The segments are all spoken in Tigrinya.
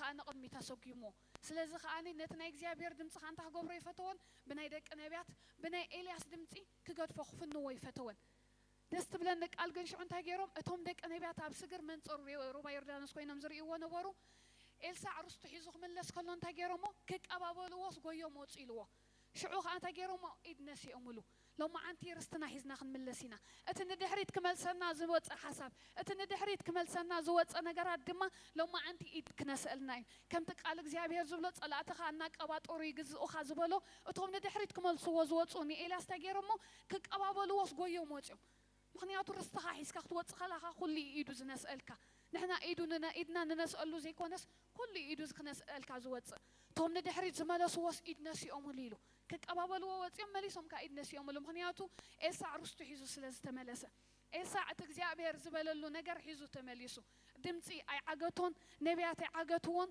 ከዓ ንቕድሚት ኣሰጒምዎ። ስለዚ ከኣ ነቲ ናይ እግዚኣብሔር ድምፂ ከኣ እንታይ ክገብሮ ይፈተወን? ብናይ ደቂ ነቢያት፣ ብናይ ኤልያስ ድምፂ ክገድፎ ክፍንዎ ይፈተወን። ደስ ትብለኒ ቃል ግን ሽዑ እንታይ ገይሮም? እቶም ደቂ ነቢያት ኣብ ስግር መንፀሩ ሬ-፣ ሩባ ዮርዳኖስ ኮይኖም ዝርእይዎ ነበሩ። ኤልሳዕ ርስቱ ሒዙ ክምለስ ከሎ እንታይ ገይሮሞ? ክቀባበልዎስ ጎዮም ወፁ ኢልዎ። ሽዑ ከኣ እንታይ ገይሮሞ? ኢድ ነሲኦምሉ። ሎማዓንቲ ርስትና ሒዝና ክንምለስ ኢና። እቲ ንድሕሪት ክመልሰና ዝወፀ ሓሳብ፣ እቲ ንድሕሪት ክመልሰና ዝወፀ ነገራት ድማ ሎማዓንቲ ኢድ ክነስአልና እዩ። ከምቲ ቃል እግዚኣብሔር ዝብሎ፣ "ጸላእትኻ እናቀባጠሩ ይግዝኡኻ" ዝበሎ፣ እቶም ንድሕሪት ክመልስዎ ዝወፁ ንኤልያስ እንታይ ገይሮሞ? ክቀባበልዎስ ጎዮም ወፅዮም። ምኽንያቱ ርስትኻ ሒዝካ ክትወጽእ ከለኻ ኩሉ እዩ ኢዱ ዝነስአልካ። ንሕና ኢዱ ንነ-፣ ኢድና ንነስአሉ ዘይኮነስ ኩሉ እዩ ኢዱ ክነስአልካ ዝወጽእ። እቶም ንድሕሪት ዝመለስዎስ ኢድ ነሲኦምሉ ኢሉ። ክቀባበልዎ ወጺኦም መሊሶም ከኣ ኢድ ነሲኦምሉ። ምኽንያቱ ኤልሳዕ ርስቱ ሒዙ ስለ ዝተመለሰ። ኤልሳዕ እቲ እግዚኣብሔር ዝበለሉ ነገር ሒዙ ተመሊሱ። ድምጺ ኣይዓገቶን፣ ነቢያት ኣይዓገትዎን።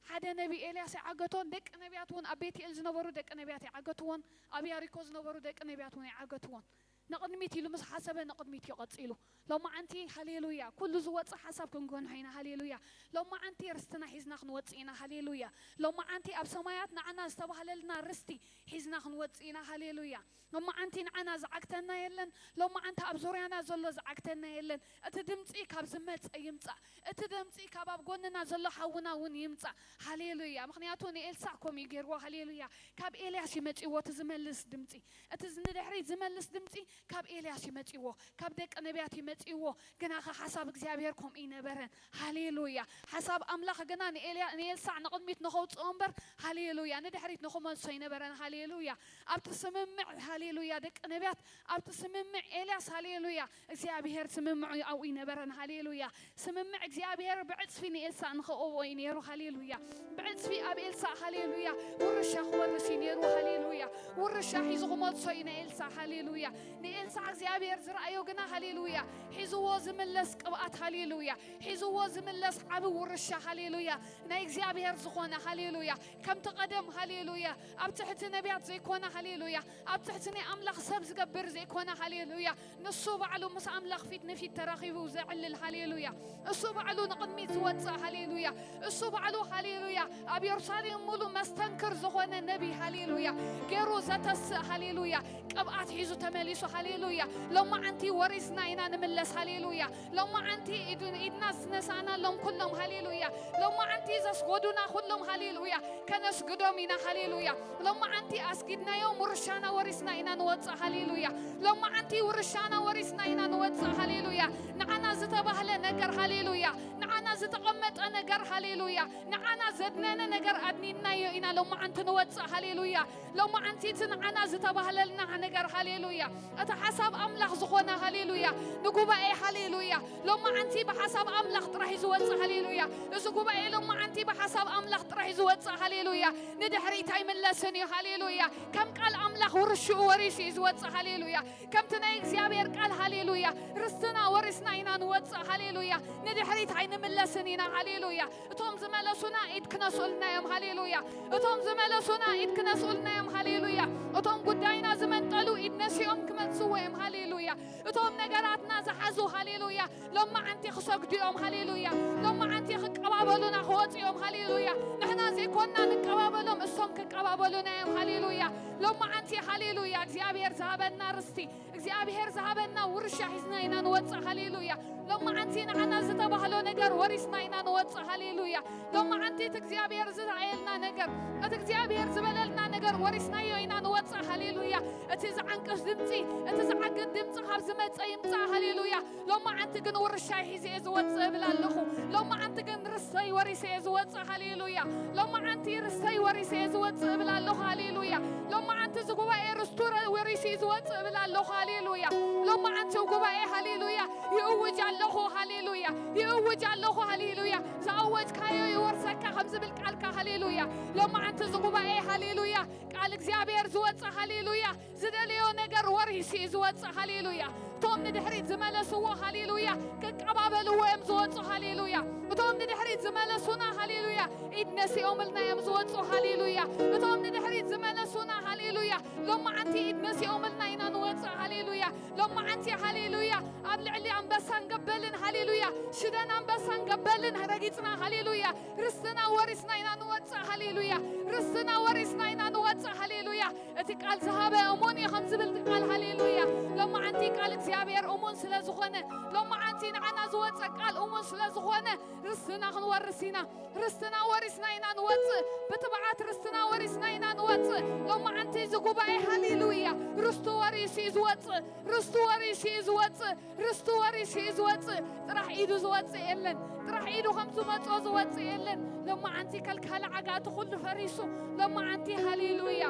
ሓደ ነቢ ኤልያስ ኣይዓገቶን። ደቂ ነቢያት እውን ኣብ ቤትኤል ዝነበሩ ደቂ ነቢያት ኣይዓገትዎን። ኣብ ያሪኮ ዝነበሩ ደቂ ነቢያት እውን ኣይዓገትዎን። ንቕድሚት ኢሉ ምስ ሓሰበ ንቕድሚት እዩ ቀጺሉ። ሎማዓንቲ ሃሌሉያ፣ ኩሉ ዝወጽእ ሓሳብ ክንገንሖ ኢና። ሃሌሉያ። ሎማዓንቲ ርስትና ሒዝና ክንወጽእ ኢና። ሃሌሉያ። ሎማዓንቲ ኣብ ሰማያት ንዓና ዝተባህለልና ርስቲ ሒዝና ክንወጽእ ኢና። ሃሌሉያ። ሎማዓንቲ ንዓና ዝዓግተና የለን። ሎማዓንቲ ኣብ ዙርያና ዘሎ ዝዓግተና የለን። እቲ ድምጺ ካብ ዝመጸ ይምጻእ። እቲ ድምጺ ካብ ኣብ ጎንና ዘሎ ሓውና እውን ይምጻእ። ሃሌሉያ። ምኽንያቱ ንኤልሳዕ ከምኡ እዩ ገይርዎ። ሃሌሉያ። ካብ ኤልያስ እዩ መጺእዎ እቲ ዝመልስ ድምጺ። እቲ ንድሕሪት ዝመልስ ድምጺ ካብ ኤልያስ እዩ መጺእዎ፣ ካብ ደቂ ነቢያት እዩ መጺእዎ። ግናኸ ሓሳብ እግዚኣብሔር ከምኡ ኣይነበረን። ሃሌሉያ። ሓሳብ ኣምላኽ ግና ንኤልያ-፣ ንኤልሳዕ ንቕድሚት ንኸውጽኦ እምበር፣ ሃሌሉያ፣ ንድሕሪት ንኽመልሶ ኣይነበረን። ሃሌሉያ። ኣብቲ ስምምዕ፣ ሃሌሉያ፣ ደቂ ነቢያት ኣብቲ ስምምዕ ኤልያስ፣ ሃሌሉያ፣ እግዚኣብሔር ስምምዑ ኣብኡ ኣይነበረን። ሃሌሉያ። ስምምዕ እግዚኣብሔር ብዕጽፊ ንኤልሳዕ ንኸእብኦ እዩ ነይሩ። ሃሌሉያ። ብዕጽፊ ኣብ ኤልሳዕ፣ ሃሌሉያ፣ ውርሻ ክወርስ እዩ ነይሩ። ሃሌሉያ። ውርሻ ሒዙ ክመልሶ እዩ ንኤልሳዕ። ሃሌሉያ። ንኤልሳዕ እግዚኣብሔር ዝረኣዮ ግና፣ ሃሌሉያ፣ ሒዝዎ ዝምለስ ቅብኣት፣ ሃሌሉያ፣ ሒዝዎ ዝምለስ ዓቢ ውርሻ፣ ሃሌሉያ፣ ናይ እግዚኣብሔር ዝኾነ፣ ሃሌሉያ፣ ከምቲ ቀደም፣ ሃሌሉያ፣ ኣብ ትሕቲ ነቢያት ዘይኮነ፣ ሃሌሉያ፣ ኣብ ትሕቲ ናይ ኣምላኽ ሰብ ዝገብር ዘይኮነ፣ ሃሌሉያ፣ ንሱ ባዕሉ ምስ ኣምላኽ ፊት ንፊት ተራኺቡ ዘዕልል፣ ሃሌሉያ። እሱ ባዕሉ ንቕድሚት ዝወጽእ፣ ሃሌሉያ። እሱ ባዕሉ፣ ሃሌሉያ፣ ኣብ የሩሳሌም ሙሉ መስተንክር ዝኾነ ነቢ፣ ሃሌሉያ፣ ገይሩ ዘተስእ፣ ሃሌሉያ፣ ቅብኣት ሒዙ ተመሊሱ፣ ሃሌሉያ። ሎማዓንቲ ወሪስና ኢና ንምለስ፣ ሃሌሉያ። ሎማዓንቲ ኢድ-፣ ኢድና ዝነሳእናሎም ኩሎም፣ ሃሌሉያ። ሎማዓንቲ ዘስጎዱና ኩሎም፣ ሃሌሉያ፣ ከነስግዶም ኢና፣ ሃሌሉያ። ሎማዓንቲ ኣስጊድናዮም ውርሻና ወሪስና ኢና ንወጽእ፣ ሃሌሉያ። ሎማዓንቲ ውርሻና ወሪስና ኢና ንወጽእ፣ ሃሌሉያ። ንዓና ዝተባህለ ነገር፣ ሃሌሉያ፣ ንዓና ዝተቐመጠ ነገር፣ ሃሌሉያ፣ ንዓና ዘድነነ ነገር ኣድኒናዮ ኢና ሎማዓንቲ ንወጽእ፣ ሃሌሉያ። ሎማዓንቲ እቲ ንዓና ዝተባህለልና ነገር፣ ሃሌሉያ፣ እቲ ሓሳብ ኣምላኽ ዝኾነ፣ ሃሌሉያ፣ ንጉባኤ፣ ሃሌሉያ፣ ሎማዓንቲ ብሓሳብ ኣምላኽ ጥራሕ እዩ ዝወጽእ፣ ሃሌሉያ። እዚ ጉባኤ ሎማዓንቲ ብሓሳብ ኣምላኽ ጥራሕ እዩ ዝወጽእ፣ ሃሌሉያ። ንድሕሪት ኣይምለስን እዩ፣ ሃሌሉያ። ከም ቃል ኣምላኽ ውርሽኡ ወሪሱ እዩ ዝወጽእ፣ ሃሌሉያ። ከምቲ ናይ እግዚኣብሔር ቃል፣ ሃሌሉያ፣ ርስትና ወሪስና ኢና ንወጽእ፣ ሃሌሉያ። ንድሕሪት ኣይንምለስን ኢና፣ ሃሌሉያ። እቶም ዝመለሱና ኢድ ክነስኡልና እዮም፣ ሃሌሉያ። እቶም ዝመለሱና ኢድ ክነስኡልና እዮም፣ ሃሌሉያ። እቶም ጉዳይና ዝመንጠሉ ኢድ ነሲኦም ክመልስዎ እዮም፣ ሃሌሉያ። እቶም ነገራትና ዝሓዙ፣ ሃሌሉያ፣ ሎማዓንቲ ክሰግዱ እዮም፣ ሃሌሉያ። ሎማዓንቲ ክቀባበሉና ክወፁ እዮም፣ ሃሌሉያ። ንሕና ዘይኮንና ንቀባበሎም፣ እሶም ክቀባበሉና እዮም፣ ሃሌሉያ። ሎማዓንቲ፣ ሃሌሉያ፣ እግዚኣብሔር ዝሃበና ርስቲ፣ እግዚኣብሔር ዝሃበና ውርሻ ሒዝና ኢና ንወፅእ፣ ሃሌሉያ። ሎማዓንቲ ንዓና ዝተባህሎ ነገር ወሪስና ኢና ንወፅእ፣ ሃሌሉያ። ሎማዓንቲ እቲ እግዚኣብሔር ዝረኣየልና ነገር፣ እቲ እግዚኣብሔር ዝበለልና ነገር ወሪስናዮ ኢና ንወፅእ፣ ሃሌሉያ። እቲ ዝዓንቅፍ ድምፂ፣ እቲ ዝዓግት ድምፂ ካብ ዝመፀ ይምፃእ፣ ሃሌሉያ። ሎማዓንቲ ግን ውርሻይ ሒዘ እየ ዝወፅእ እብል ኣለኹ። ሎማዓንቲ ግን ርስተይ ወሪሰ እየ ዝወፅእ፣ ሃሌሉያ። ሎማዓንቲ ርስተይ ወሪሰ እየ ዝወፅእ እብል ኣለኹ፣ ሃሌሉያ። ሎማዓንቲ እዚ ጉባኤ ርስቱ ረ-፣ ወሪሱ እዩ ዝወፅእ እብል ኣለኹ፣ ሃሌሉያ። ሎማዓንቲ ጉባኤ፣ ሃሌሉያ፣ ይእውጅ ኣለኹ፣ ሃሌሉያ። ይእውጅ ኣለኹ፣ ሃሌሉያ። ዝኣወጅካዮ ይወርሰካ ከም ዝብል ቃልካ፣ ሃሌሉያ። ሎማዓንቲ እዚ ጉባኤ፣ ሃሌሉያ፣ ቃል እግዚኣብሔር ዝወፅእ፣ ሃሌሉያ፣ ዝደለዮ ነገር ወሪሱ እዩ ዝወፅእ። ሃሌሉያ። እቶም ንድሕሪት ዝመለስዎ፣ ሃሌሉያ፣ ክቀባበልዎ እዮም ዝወፁ። ሃሌሉያ። እቶም ንድሕሪት ዝመለሱና፣ ሃሌሉያ፣ ኢድ ነሲኦምልና እዮም ዝወፁ። ሃሌሉያ። እቶም ንድሕሪት ዝመለሱና፣ ሃሌሉያ፣ ሎማዓንቲ ኢድ ነሲኦምልና ኢና ንወፅእ። ሃሌሉያ። ሎማዓንቲ፣ ሃሌሉያ፣ ኣብ ልዕሊ ኣንበሳን ገበልን፣ ሃሌሉያ፣ ሽደን ኣንበሳን ገበልን ረጊፅና፣ ሃሌሉያ፣ ርስትና ወሪስና ኢና ንወፅእ። ሃሌሉያ። ርስትና ወሪስና ኢና ንወፅእ። ሃሌሉያ። እቲ ቃል ዝሃበ እሙን እዩ ከም ዝብል እቲ ቃል። ሃሌሉያ። ሎማዓንቲ ቃል እግዚኣብሔር እሙን ስለ ዝኾነ፣ ሎማዓንቲ ንዓና ዝወፀ ቃል እሙን ስለ ዝኾነ፣ ርስትና ክንወርስ ኢና። ርስትና ወሪስና ኢና ንወፅእ። ብትብዓት ርስትና ወሪስና ኢና ንወፅእ። ሎማዓንቲ እዚ ጉባኤ፣ ሃሌሉያ፣ ርስቱ ወሪሱ እዩ ዝወፅእ። ርስቱ ወሪሱ እዩ ዝወፅእ። ርስቱ ወሪሱ እዩ ዝወፅእ። ጥራሕ ኢዱ ዝወፅእ የለን። ጥራሕ ኢዱ ከም ዝመፅኦ ዝወፅእ የለን። ሎማዓንቲ ከልካሊ ዓጋቲ ኩሉ ፈሪሱ። ሎማዓንቲ፣ ሃሌሉያ፣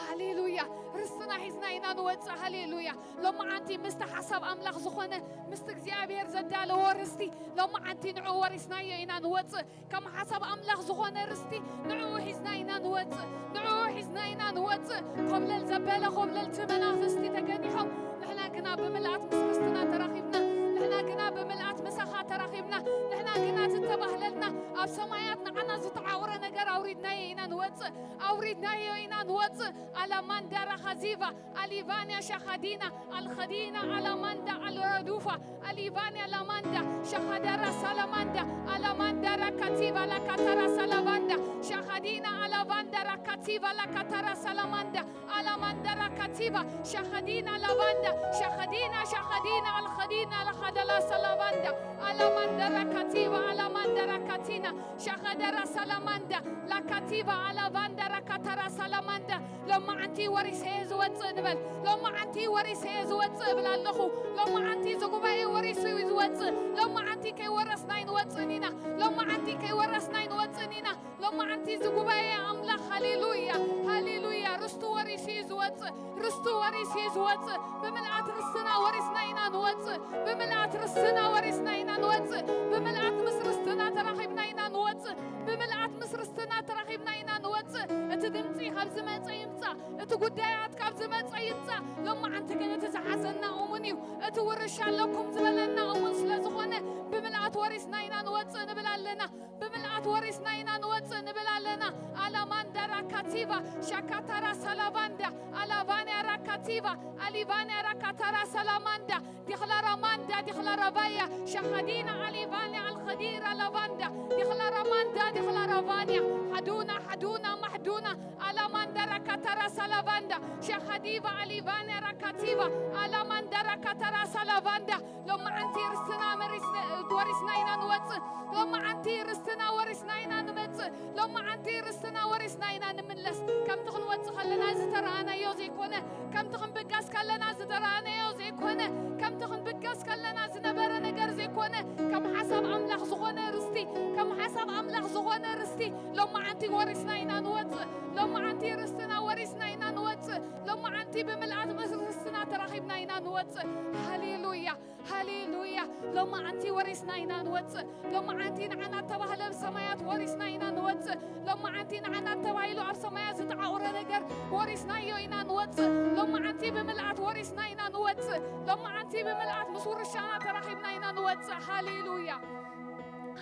ሃሌሉያ፣ ርስትና ሒዝና ኢና ንወፅእ። ሃሌሉያ። ሎማዓንቲ ምስቲ ሓሳብ ኣምላኽ ዝኾነ፣ ምስቲ እግዚኣብሔር ዘዳለዎ ርስቲ፣ ሎማዓንቲ ንዕኡ ወሪስናዮ ኢና ንወፅእ። ከም ሓሳብ ኣምላኽ ዝኾነ ርስቲ ንዕኡ ሒዝና ኢና ንወፅእ። ንዕኡ ሒዝና ኢና ንወፅእ። ኮብለል ዘበለ ኮብለልቲ መናፍስቲ ተገኒሖም፣ ንሕና ግና ብምልኣት ምስ ርስትና ተራኺብና። ንሕና ግና ብምልኣት ምሳኻ ተራኺብና። ንሕና ግና ዝተባህለልና፣ ኣብ ሰማያት ንዓና ዝተዓቑረ ነገር ኣውሪድናዮ ኢና ንወፅእ። ኣውሪድናዮ ኢና ንወፅእ። ኣላማንዳ ራኻዚቫ፣ ኣሊቫንያ ሻኻዲና፣ ኣልኸዲና፣ ኣላማንዳ፣ ኣልረዱፋ፣ ኣሊቫንያ ላማንዳ፣ ሻኻዳራ ሳላማንዳ፣ ኣላማንዳ ራካቲቫ ላካታራ ሳላቫንዳ፣ ሻኻዲና፣ ኣላቫንዳ ራካቲቫ ላካታራ ሳላማንዳ፣ ኣላማንዳ ራካቲቫ፣ ሻኻዲና ላቫንዳ፣ ሻኻዲና፣ ሻኻዲና፣ ኣልኸዲና፣ ላኻዳላ ሳላቫንዳ፣ ኣላማንዳ ራካቲቫ፣ ኣላማንዳ ራካቲና፣ ሻኻዳራ ሳላማንዳ፣ ላካቲቫ፣ ኣላቫንዳ ራካታራ ሳላማንዳ። ሎማዓንቲ ወሪሰ እየ ዝወፅእ ንበል። ሎማዓንቲ ወሪሰ እየ ዝወፅእ እብል ኣለኹ። ሎማዓንቲ እዚ ጉባኤ ወሪሱ እዩ ዝወፅእ። ሎማዓንቲ ከይወረስና ኣይንወፅእን ኢና። ሎማዓንቲ ከይወረስና ኣይንወፅእን ኢና። ሎማዓንቲ እዚ ጉባኤ ኣምላኽ፣ ሃሌሉያ፣ ሃሌሉያ፣ ርስቱ ወሪሱ እዩ ዝወፅእ። ርስቱ ወሪሱ እዩ ዝወፅእ። ብምልኣት ርስትና ወሪስና ኢና ንወፅእ። ብምልኣት ርስትና ወሪስና ኢና ንወፅእ። ብምልኣት ምስ ርስትና ተራኺብና ኢና ንወፅእ። ብምልኣት ምስ ርስትና ተራኺብና ኢና ንወፅእ። እቲ ድምፂ ካብ ዝመፀ ይምፃእ፣ እቲ ጉዳያት ካብ ዝመፀ ይምፃእ። ሎማዓንቲ ግን እቲ ዝሓዘና እሙን እዩ። እቲ ውርሻ ኣለኩም ዝበለና እሙን ስለ ዝኾነ፣ ብምልኣት ወሪስና ኢና ንወፅእ ንብል ኣለና። ብምልኣት ወሪስና ኢና ንወፅእ ንብል ኣለና። ኣላማንዳ ራካቲቫ፣ ሻካታራ ሳላቫንዳ፣ ኣላቫንያ ራካቲቫ፣ ኣሊቫንያ ራካታራ ሳላማንዳ፣ ዲኽላራማንዳ፣ ዲኽላራቫያ፣ ሻኻዲና፣ ኣሊቫንያ፣ ኣልኸዲራ ላቫንዳ፣ ዲኽላራማንዳ፣ ዲኽላራቫንያ፣ ሓዱና፣ ሓዱና፣ ማሕዱና፣ ኣላማንዳ ራካታራ ሳላቫንዳ፣ ሻኻዲቫ፣ ኣሊቫንያ ራካቲቫ፣ ኣላማንዳ ራካታራ ሳላቫንዳ። ሎማዓንቲ ርስትና መሪስ-፣ ወሪስና ኢና ንወፅእ። ሎማዓንቲ ርስትና ወሪስና ኢና ንመፅእ። ሎማዓንቲ ርስትና ወሪስና ኢና ንምለስ። ከምቲ ክንወፅእ ከለና ዝተረኣናዮ ዘይኮነ፣ ከምቲ ክንብገስ ከለና ዝተረኣናዮ ዘይኮነ፣ ከምቲ ክንብገስ ከለና ዝነበረ ነገር ዘይኮነ፣ ከም ሓሳብ ኣምላኽ ዝኾነ ርስቲ፣ ከም ሓሳብ ኣምላኽ ዝኾነ ርስቲ ሎማዓንቲ ወሪስና ኢና ንወፅእ። ሎማዓንቲ ርስትና ወሪስና ኢና ንወፅእ። ሎማዓንቲ ብምልኣት ምስ ርስትና ተራኺብና ኢና ንወፅእ። ሃሌሉያ። ሃሌሉያ። ሎማዓንቲ ወሪስና ኢና ንወፅእ። ሎማዓንቲ ንዓና እተባህለ ኣብ ሰማያት ወሪስና ኢና ንወፅእ። ሎማዓንቲ ንዓና ተባሂሉ ኣብ ሰማያት ዝተዓቑረ ነገር ወሪስናዮ ኢና ንወፅእ። ሎማዓንቲ ብምልኣት ወሪስና ኢና ንወፅእ። ሎማዓንቲ ብምልኣት ምስ ውርሻና ተራኺብና ኢና ንወፅእ። ሃሌሉያ።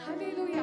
ሃሌሉያ፣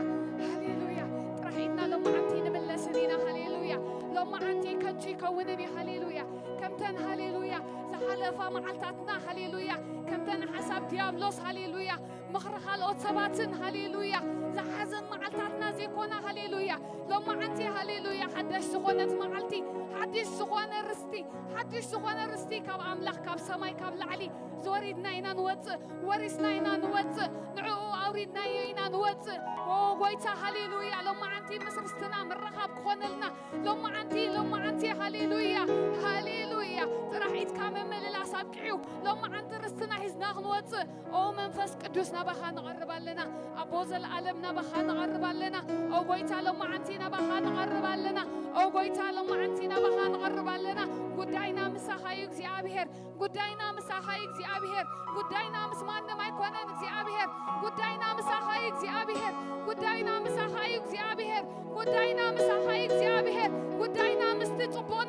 ሃሌሉያ። ጥራሕ ኢድና ሎማዓንቲ ንምለስን ኢና። ሃሌሉያ። ሎማዓንቲ ከንቱ ይከውንን እዩ። ሃሌሉያ። ከምተን፣ ሃሌሉያ፣ ዝሓለፋ መዓልታትና፣ ሃሌሉያ፣ ከምተን ሓሳብ ዲያብሎስ፣ ሃሌሉያ፣ ምኽሪ ካልኦት ሰባትን፣ ሃሌሉያ፣ ዝሓዘን መዓልታትና ዘይኮና፣ ሃሌሉያ፣ ሎማዓንቲ፣ ሃሌሉያ፣ ሓደሽ ዝኾነት መዓልቲ፣ ሓድሽ ዝኾነ ርስቲ፣ ሓድሽ ዝኾነ ርስቲ ካብ ኣምላኽ፣ ካብ ሰማይ፣ ካብ ላዕሊ ዘወሪድና ኢና ንወፅእ፣ ወሪስና ኢና ንወፅእ፣ ንዕኡ ኣውሪድናዮ ኢና ንወፅእ። ኦ ጎይታ፣ ሃሌሉያ፣ ሎማዓንቲ ምስ ርስትና ምርኻብ ክኾነልና፣ ሎማዓንቲ፣ ሎማዓንቲ፣ ሃሌሉያ፣ ሃሌሉያ፣ ጥራሕ ኢድካ ምምልላስ ኣብቂዑ፣ ሎማዓንቲ ርስትና ሒዝና ክንወፅእ። ኦ መንፈስ ቅዱስ፣ ናባኻ ንቐርብ ኣለና። ኣቦ ዘለኣለም፣ ናባኻ ንቐርብ ኣለና። ኦ ጎይታ፣ ሎማዓንቲ ናባኻ ንቐርብ ኣለና። ኦ ጎይታ፣ ሎማዓንቲ ናባኻ ንቐርብ ኣለና። ጉዳይና ምሳኻ እዩ እግዚኣብሔር። ጉዳይና ምሳኻ እዩ እግዚኣብሔር። ጉዳይና ምስ ማንም ኣይኮነን እግዚኣብሔር። ጉዳይና ምሳኻ እዩ እግዚኣብሔር። ጉዳይና ምሳኻ እዩ እግዚኣብሔር። ጉዳይና ምሳኻ እዩ እግዚኣብሔር። ጉዳይና ምስቲ ጽቡቕ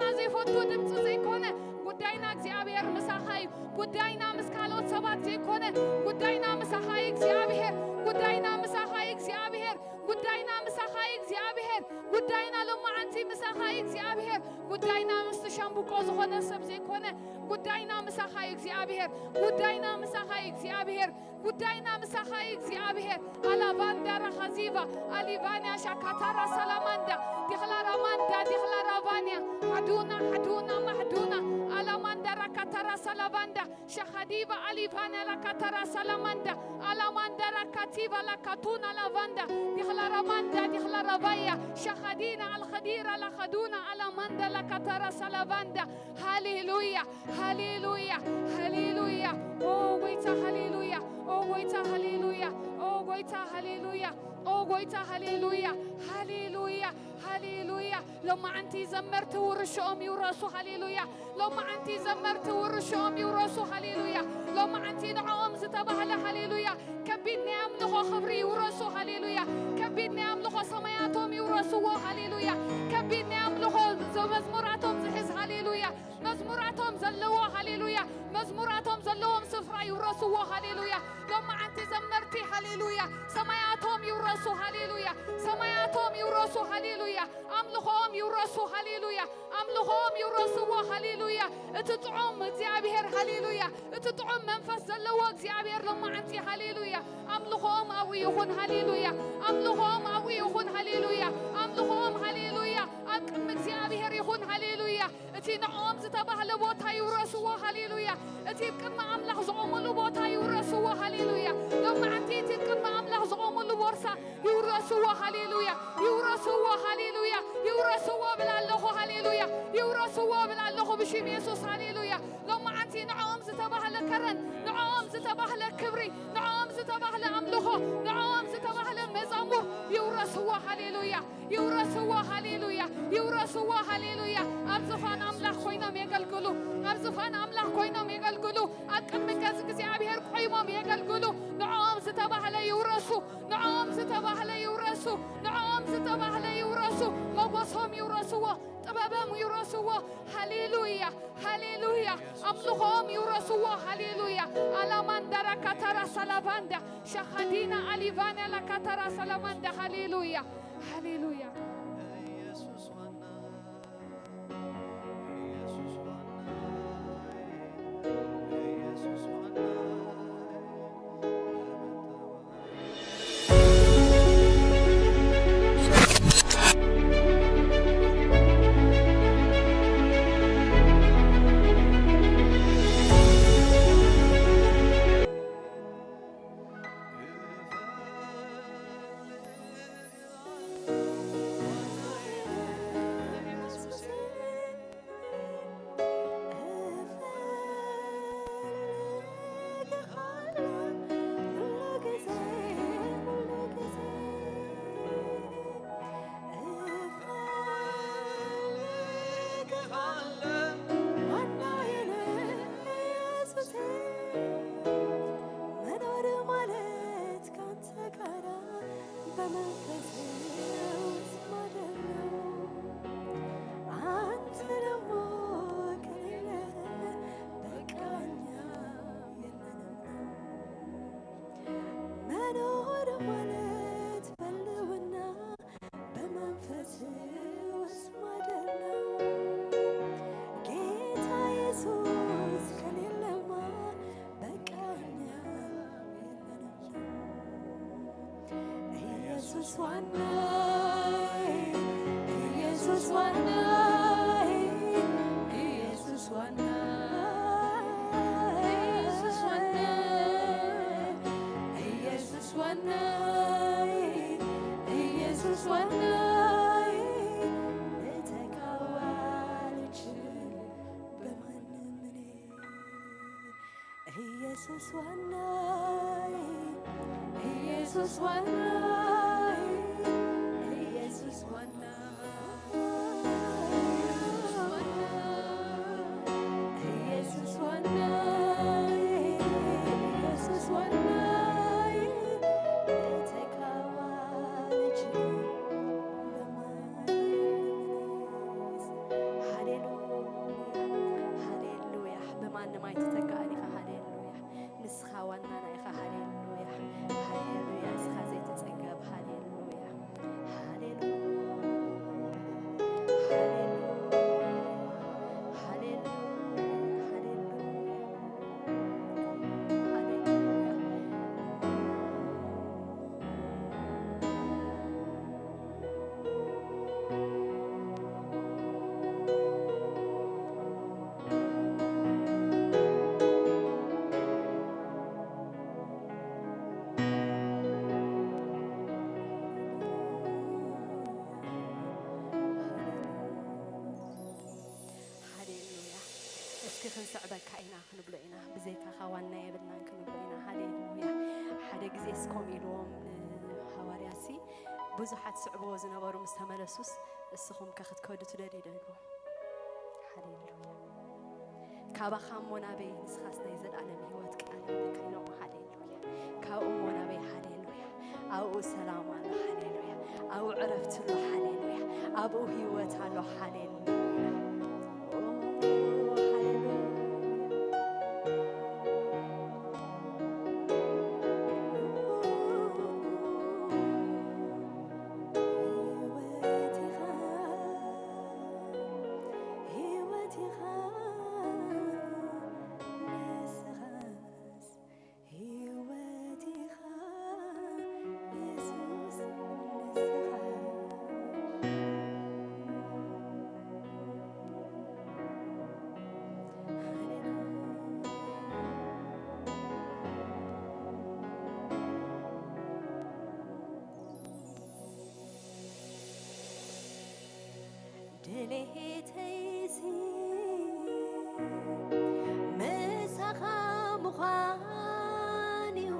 ምሳኻ እዩ እግዚኣብሔር። ጉዳይና ምስቲ ሻምብቆ ዝኾነ ሰብ ዘይኮነ፣ ጉዳይና ምሳኻ እዩ እግዚኣብሔር። ጉዳይና ምሳኻ እዩ እግዚኣብሔር። ጉዳይና ምሳኻ እዩ እግዚኣብሔር። ኣላባንዳ ራኻዚቫ ኣሊቫንያ ሻካታራ ሳላማንዳ ዲኽላራማንዳ ዲኽላራቫንያ ሓዱና ሓዱና ማሕዱና ኣላማንዳ ራካታራ ሳላቫንዳ ሸኻዲባ ኣሊቫና ላካታራ ሳላማንዳ ኣላማንዳ ራካቲባ ላካቱና ላቫንዳ ዲኽላራማንዳ ዲኽላራቫያ ሸኻዲና ኣልኸዲራ ላኸዱና ኣላማንዳ ላካታራ ሳላቫንዳ። ሃሌሉያ፣ ሃሌሉያ፣ ሃሌሉያ። ኦ ጎይታ፣ ሃሌሉያ፣ ኦ ጎይታ፣ ሃሌሉያ፣ ኦ ጎይታ፣ ሃሌሉያ፣ ኦ ጎይታ፣ ሃሌሉያ፣ ሃሌሉያ፣ ሃሌሉያ። ሎማዓንቲ ዘመርቲ ውርሽኦም ይውረሱ። ሃሌሉያ። ሎማዓንቲ ዘመርቲ ውርሽኦም ይውረሱ። ሃሌሉያ። ሎማዓንቲ ንዕኦም ዝተባህለ፣ ሃሌሉያ፣ ከቢድ ናይ ኣምልኾ ክብሪ ይውረሱ። ሃሌሉያ። ከቢድ ናይ ኣምልኾ ሰማያቶም ይውረስዎ። ሃሌሉያ። ከቢድ ናይ ኣምልኾ ዘ-፣ መዝሙራቶም ዝሕዝ። ሃሌሉያ። መዝሙራቶም ዘለዎ። ሃሌሉያ። መዝሙራቶም ዘለዎም ስፍራ ይውረስዎ። ሃሌሉያ። ሎማዓንቲ ዘመርቲ፣ ሃሌሉያ፣ ሰማያቶም ይውረሱ። ሃሌሉያ። ሰማያቶም ይውረሱ። ሃሌሉያ። ኣምልኾኦም ይውረሱ። ሃሌሉያ። ኣምልኾኦም ይውረስዎ። ሃሌሉያ። እቲ ጥዑም እግዚኣብሔር፣ ሃሌሉያ፣ እቲ ጥዑም መንፈስ ዘለዎ እግዚኣብሔር ሎማዓንቲ፣ ሃሌሉያ፣ ኣምልኾኦም ኣብኡ ይኹን። ሃሌሉያ። ኣምልኾኦም ኣብኡ ይኹን። ሃሌሉያ። ኣምልኾኦም፣ ሃሌሉያ፣ ኣብ ቅድሚ እግዚኣብሔር ይኹን። ሃሌሉያ። እቲ ንዕኦም ዝተባህለ ቦታ ይውረስዎ። ሃሌሉያ። እቲ ቅድሚ ኣምላኽ ዝቖሙሉ ቦታ ይውረስዎ። ሃሌሉያ። ሎማዓንቲ እቲ ቅድሚ ኣምላኽ ዝቖሙሉ ቦርሳ ይውረስዎ። ሃሌሉያ። ይውረስዎ። ሃሌሉያ። ይውረስዎ ብል ኣለኹ። ሃሌሉያ። ይውረስዎ ብል ኣለኹ ብሽም የሱስ። ሃሌሉያ። ሎማዓንቲ ንዕኦም ዝተባህለ ከረን፣ ንዕኦም ዝተባህለ ክብሪ፣ ንዕኦም ዝተባህለ ኣምልኾ፣ ንዕኦም ዝተባህለ መዛሙር ይውረስዎ። ሃሌሉያ። ይውረስዎ። ሃሌሉያ። ይውረስዎ። ሃሌሉያ። ኣብ ዝፋን ኣምላኽ ኮይኖም የገልግሉ። ኣብ ዝፋን ኣምላኽ ኮይኖም የገልግሉ። ኣብ ቅድሚ ገጽ እግዚኣብሔር ቆይሞም የገልግሉ። ንዕኦም ዝተባህለ ይውረሱ። ንዕኦም ዝተባህለ ይውረሱ። ንዕኦም ዝተባህለ ይውረሱ። ሞጎሶም ይውረስዎ። ጥበቦም ይውረስዎ። ሃሌሉያ። ሃሌሉያ። ኣምልኾኦም ይውረስዎ። ሃሌሉያ። ኣላማንዳ ራካታራ ሳላቫንዳ ሻኻዲና ኣሊቫና ላካታራ ሳላማንዳ። ሃሌሉያ። ሃሌሉያ። መኖር ማለት ካንተ ጋራ በመንፈስ ውስጥ ማደር ነው። አንተ ደግሞ ከሌለ በቃ እኛ የለንም ነው። መኖር ማለት በልውና በመንፈስ ውስጥ ማደር ነው። ጌታ ኢየሱስ ከሌለማ በቃ እኛ የለንም። ኢየሱስ ዋናዬ፣ ኢየሱስ ዋናዬ፣ ኢየሱስ ዋናዬ፣ ኢየሱስ ዋናዬ፣ ኢየሱስ ዋናዬ፣ ኢየሱስ ዋናዬ፣ ልተካው አልችል በማንም እኔ። ኢየሱስ ዋናዬ፣ ኢየሱስ ዋናዬ፣ ኢየሱስ ዋናዬ፣ ኢየሱስ ዋናዬ፣ ኢየሱስ ዋናዬ፣ ተካዋለች በማንስ። ሃሌሉያ፣ ሃሌሉያ። ብማንም ኣይትተካእን ኢኻ። ሃሌሉያ። ንስኻ ዋናና ኢኻ። ሃሌሉያ፣ ሃሌሉያ። ንስኻ ዘይትጸገብ። ክንስዕበካ ኢና ክንብሎ ኢና፣ ብዘይካኻ ዋና የብልናን ክንብሎ ኢና። ሃሌሉያ። ሓደ ግዜስ ከምኡ ኢልዎም ንሃዋርያትሲ፣ ብዙሓት ስዕብዎ ዝነበሩ ምስ ተመለሱስ፣ እስኹም ከ ክትከዱ ትደልዩ ዶ ኢልዎም። ሃሌሉያ። ካባኻ እሞ ናበይ፣ ንስኻስ ናይ ዘለኣለም ህይወት ቃል ኣለካ ኢሎም። ሃሌሉያ። ካብኡ እሞ ናበይ፣ ሃሌሉያ። ኣብኡ ሰላም ኣሎ። ሃሌሉያ። ኣብኡ ዕረፍቲ ኣሎ። ሃሌሉያ። ኣብኡ ህይወት ኣሎ። ሃሌሉያ። ኦ፣ ሃሌሉያ። ህይወት ኢኻ፣ ህይወት ኢኻ፣ ንስኻስ ህይወት ኢኻ፣ የሱስ ንስኻ። ድሌተይሲ ምሳኻ ምዃን እዩ፣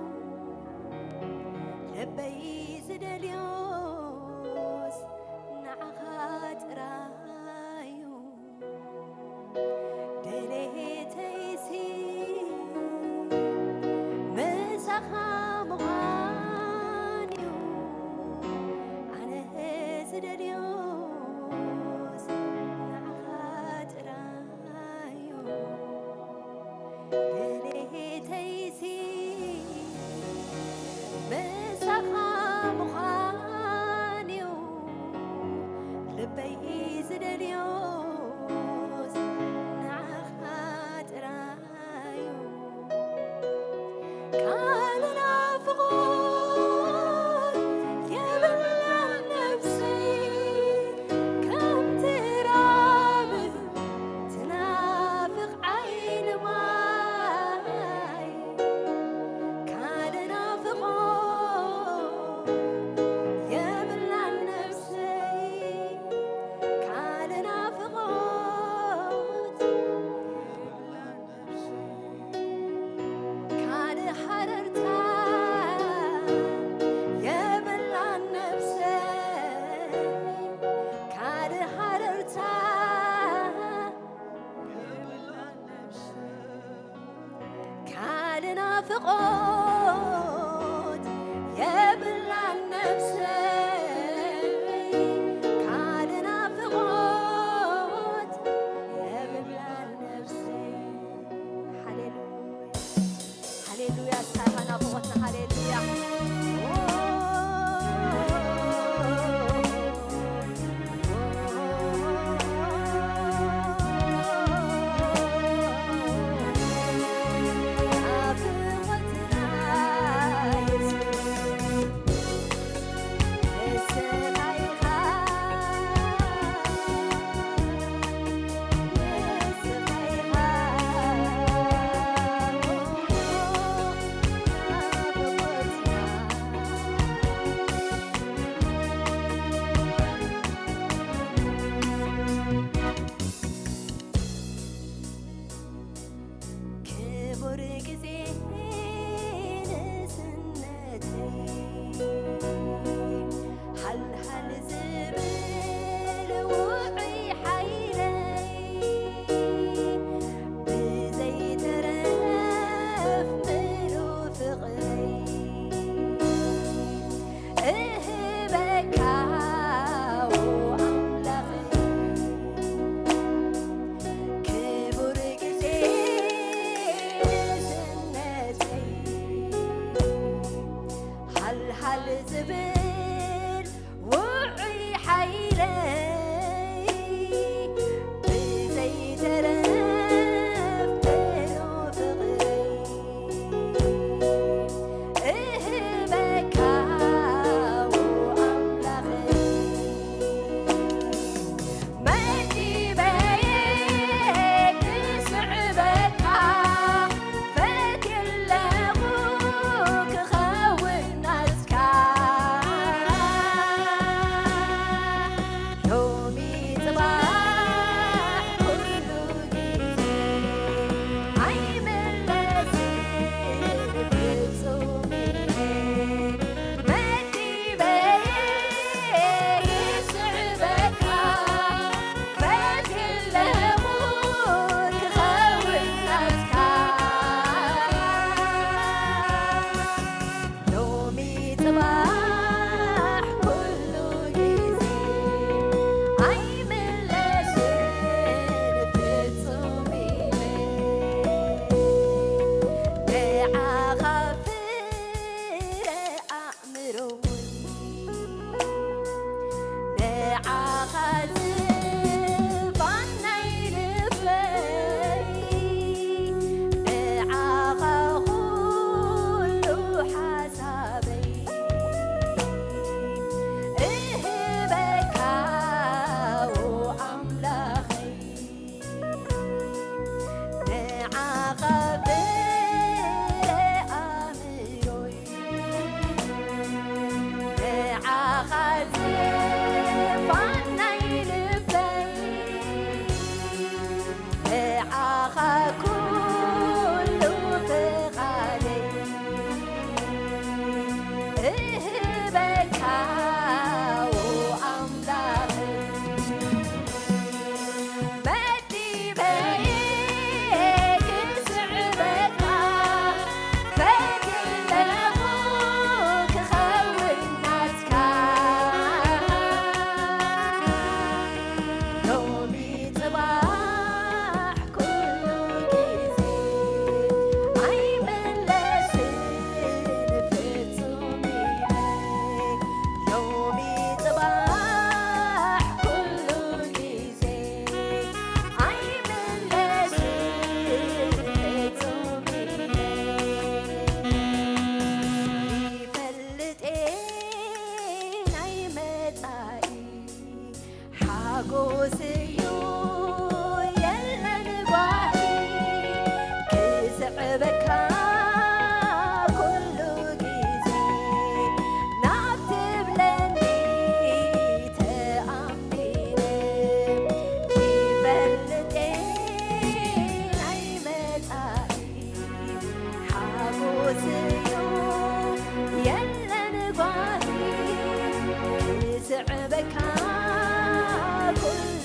ልበይ ዝደልዮስ ንዓኻ ጥራይ እዩ። ድሌተይሲ ምሳኻ ምዃን እዩ፣ ኣነ ዝደልዮስ ንዓኻ ጥራይ እዩ። ድሌተይሲ ምሳኻ ምዃን እዩ፣ ልበይ ዝደልዮስ ንዓኻ ጥራይ እዩ። ቃል ናፍቖት የብላን ነፍሰይ፣ ከም ትራብ ትናፍቕ ዓይኒ ማይ። ካልእ ናፍቖት የብላን ነፍሰይ፣ ካልእ ናፍቖት የብላን ነፍሰይ፣ ካልእ ሃረርታ የብላን ነፍሰይ፣ ካልእ ሃረርታ ካልእ ናፍቖት የብላን ነፍሰይ፣ ካልእ ናፍቖት የብላን ነፍሰይ። ሃሌሉያ፣ ሃሌሉያ፣ ንስኻ ኢኻ ናፍቖትና። ሃሌሉያ። ዝፋን ናይ ልበይ ንዓኻ ኩሉ ሓሳበይ እህበካ ኣምላኸይ። ንዓኻ ፍረ ኣእምሮይ፣ ንዓኻ ዝፋን ናይ ልበይ፣ ንዓኻ ኩሉ ፍቓደይ እህበካ ኣምላኸይ። መዲበ ክስዕበካ ፈቲለኹ ክኸውን ናትካ። ሎሚ ጽባሕ ኩሉ ግዜ ኣይምለስን ፍጹም ኢለ። ሎሚ ጽባሕ ኩሉ ግዜ ኣይምለስን ፍጹም ኢለ። ይፈልጥ እየ ናይ መጻኢ ሓጎስ እዩ የለን ጓሂ ክስዕበካ ኩሉ ግዜ ናብ ትብለኒ ተኣሚነ ይፈልጥ እየ ናይ መጻኢ ሓጎስ እዩ የለን ጓሂ ክስዕበካ ኩሉ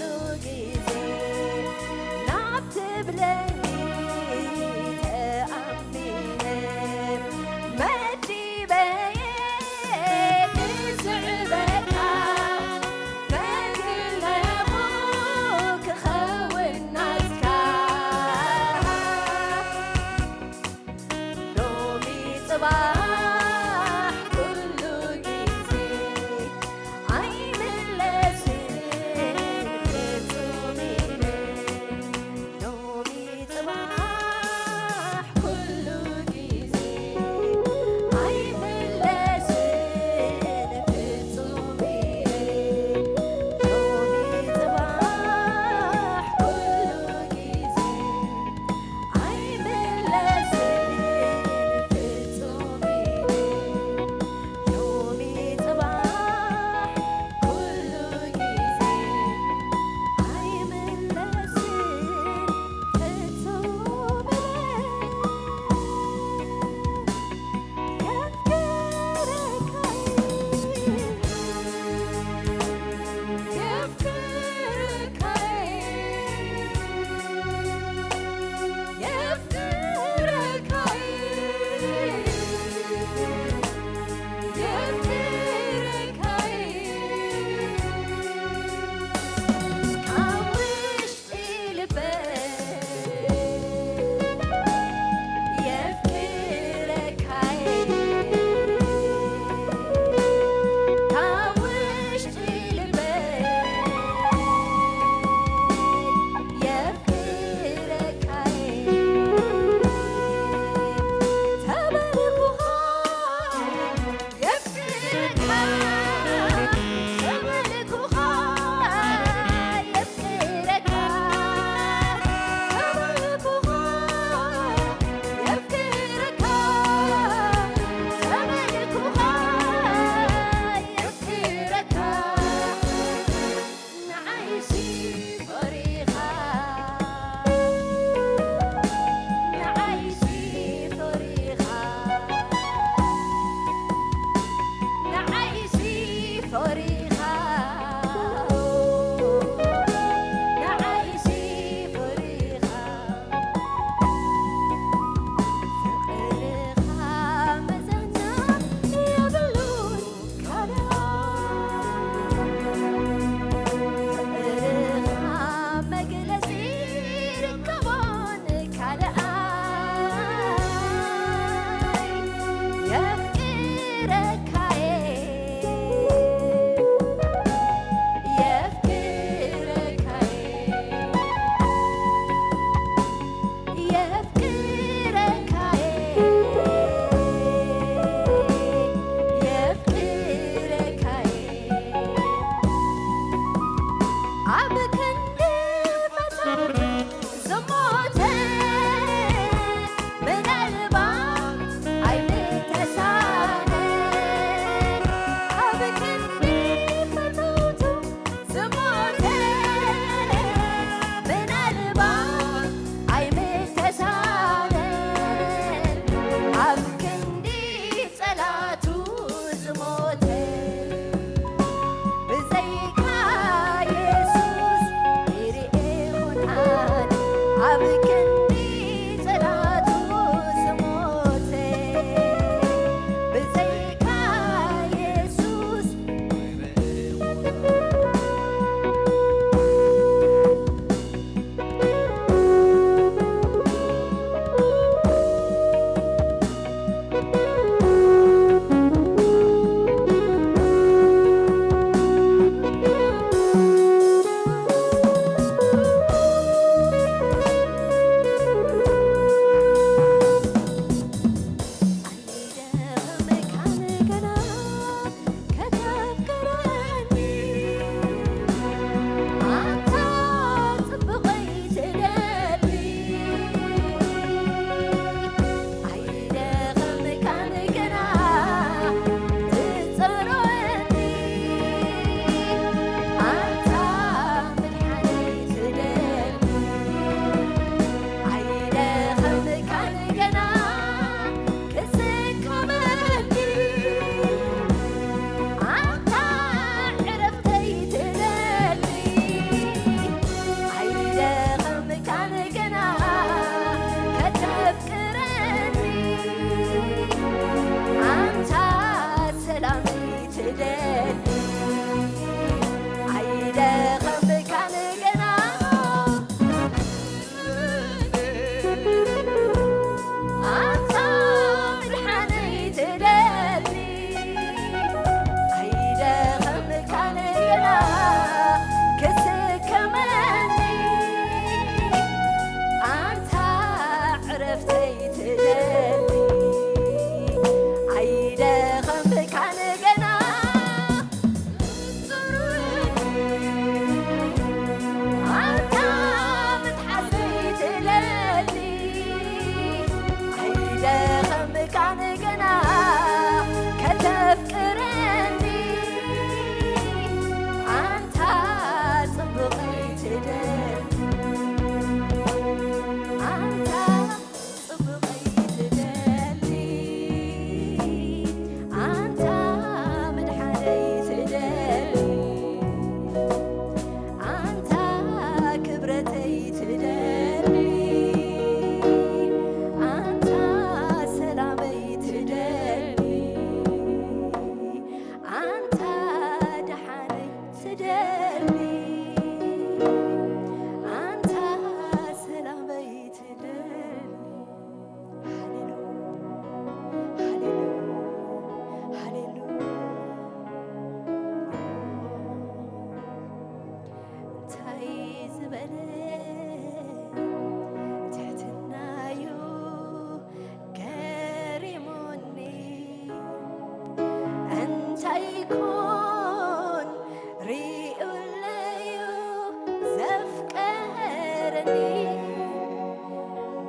በለ ትሕትናዩ ገሪሙኒ። እንታይ ኮን ሪኡለዩ ዘፍቀረኒ፣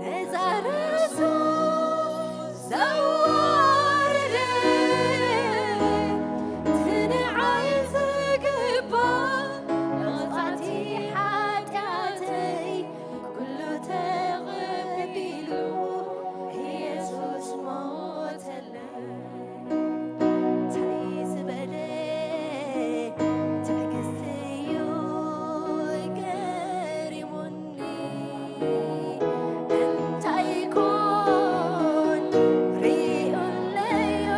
ነዛ ርእሱ ዘዋረደ፣ እቲ ንዓይ ዝግባእ መቕጻዕቲ ሓጢኣተይ ኩሉ ተቐቢሉ ኢየሱስ ሞተለይ። እንታይ ዝበለ ትዕግስቲ እዩ ገሪሙኒ። እንታይ ኮን ሪኡለዩ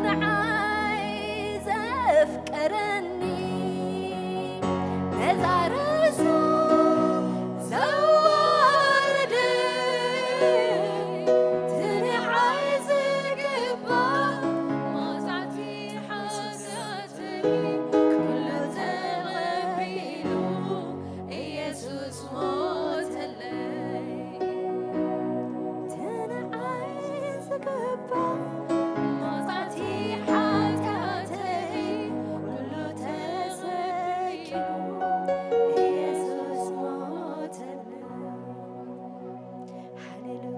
ንዓይ ዘፍቀረኒ፣ ነዛ ርእሱ ዘዋረደ፣ እቲ ንዓይ ዝግባእ መቕጻዕቲ ሓጢኣተይ ኩሉ ተቐቢሉ ኢየሱስ ሞተለይ። እቲ ንዓይ ዝግባእ መቕጻዕቲ ሓጢኣተይ ኩሉ ተሰኪሙ ኢየሱስ ሞተለይ። ሃሌሉያ፣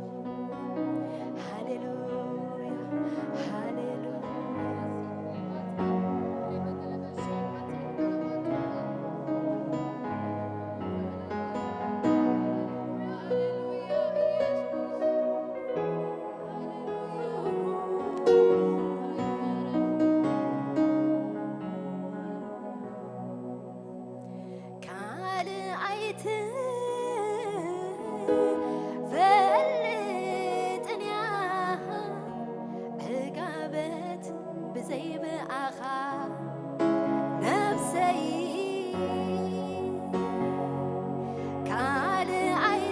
ሃሌሉያ፣ ሃሌሉያ። ካልኣይ ትፈልጥን እያ ዕጋበት ብዘይ ብኣኻ ነፍሰይ። ካልኣይ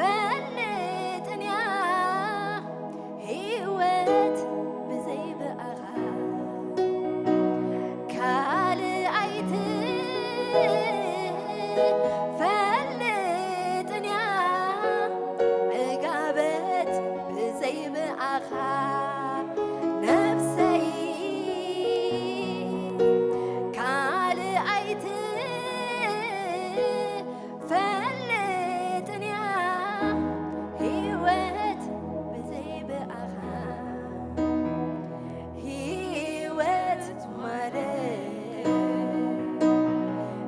ትፈልጥን እያ ህይወት ብዘይ ብኣኻ። ካልኣይ ትፈልጥን እያ ዕጋበት ብዘይ ብኣኻ ነፍሰይ። ካልኣይ ትፈልጥን እያ ህይወት ብዘይ ብኣኻ። ህይወት ማለት፣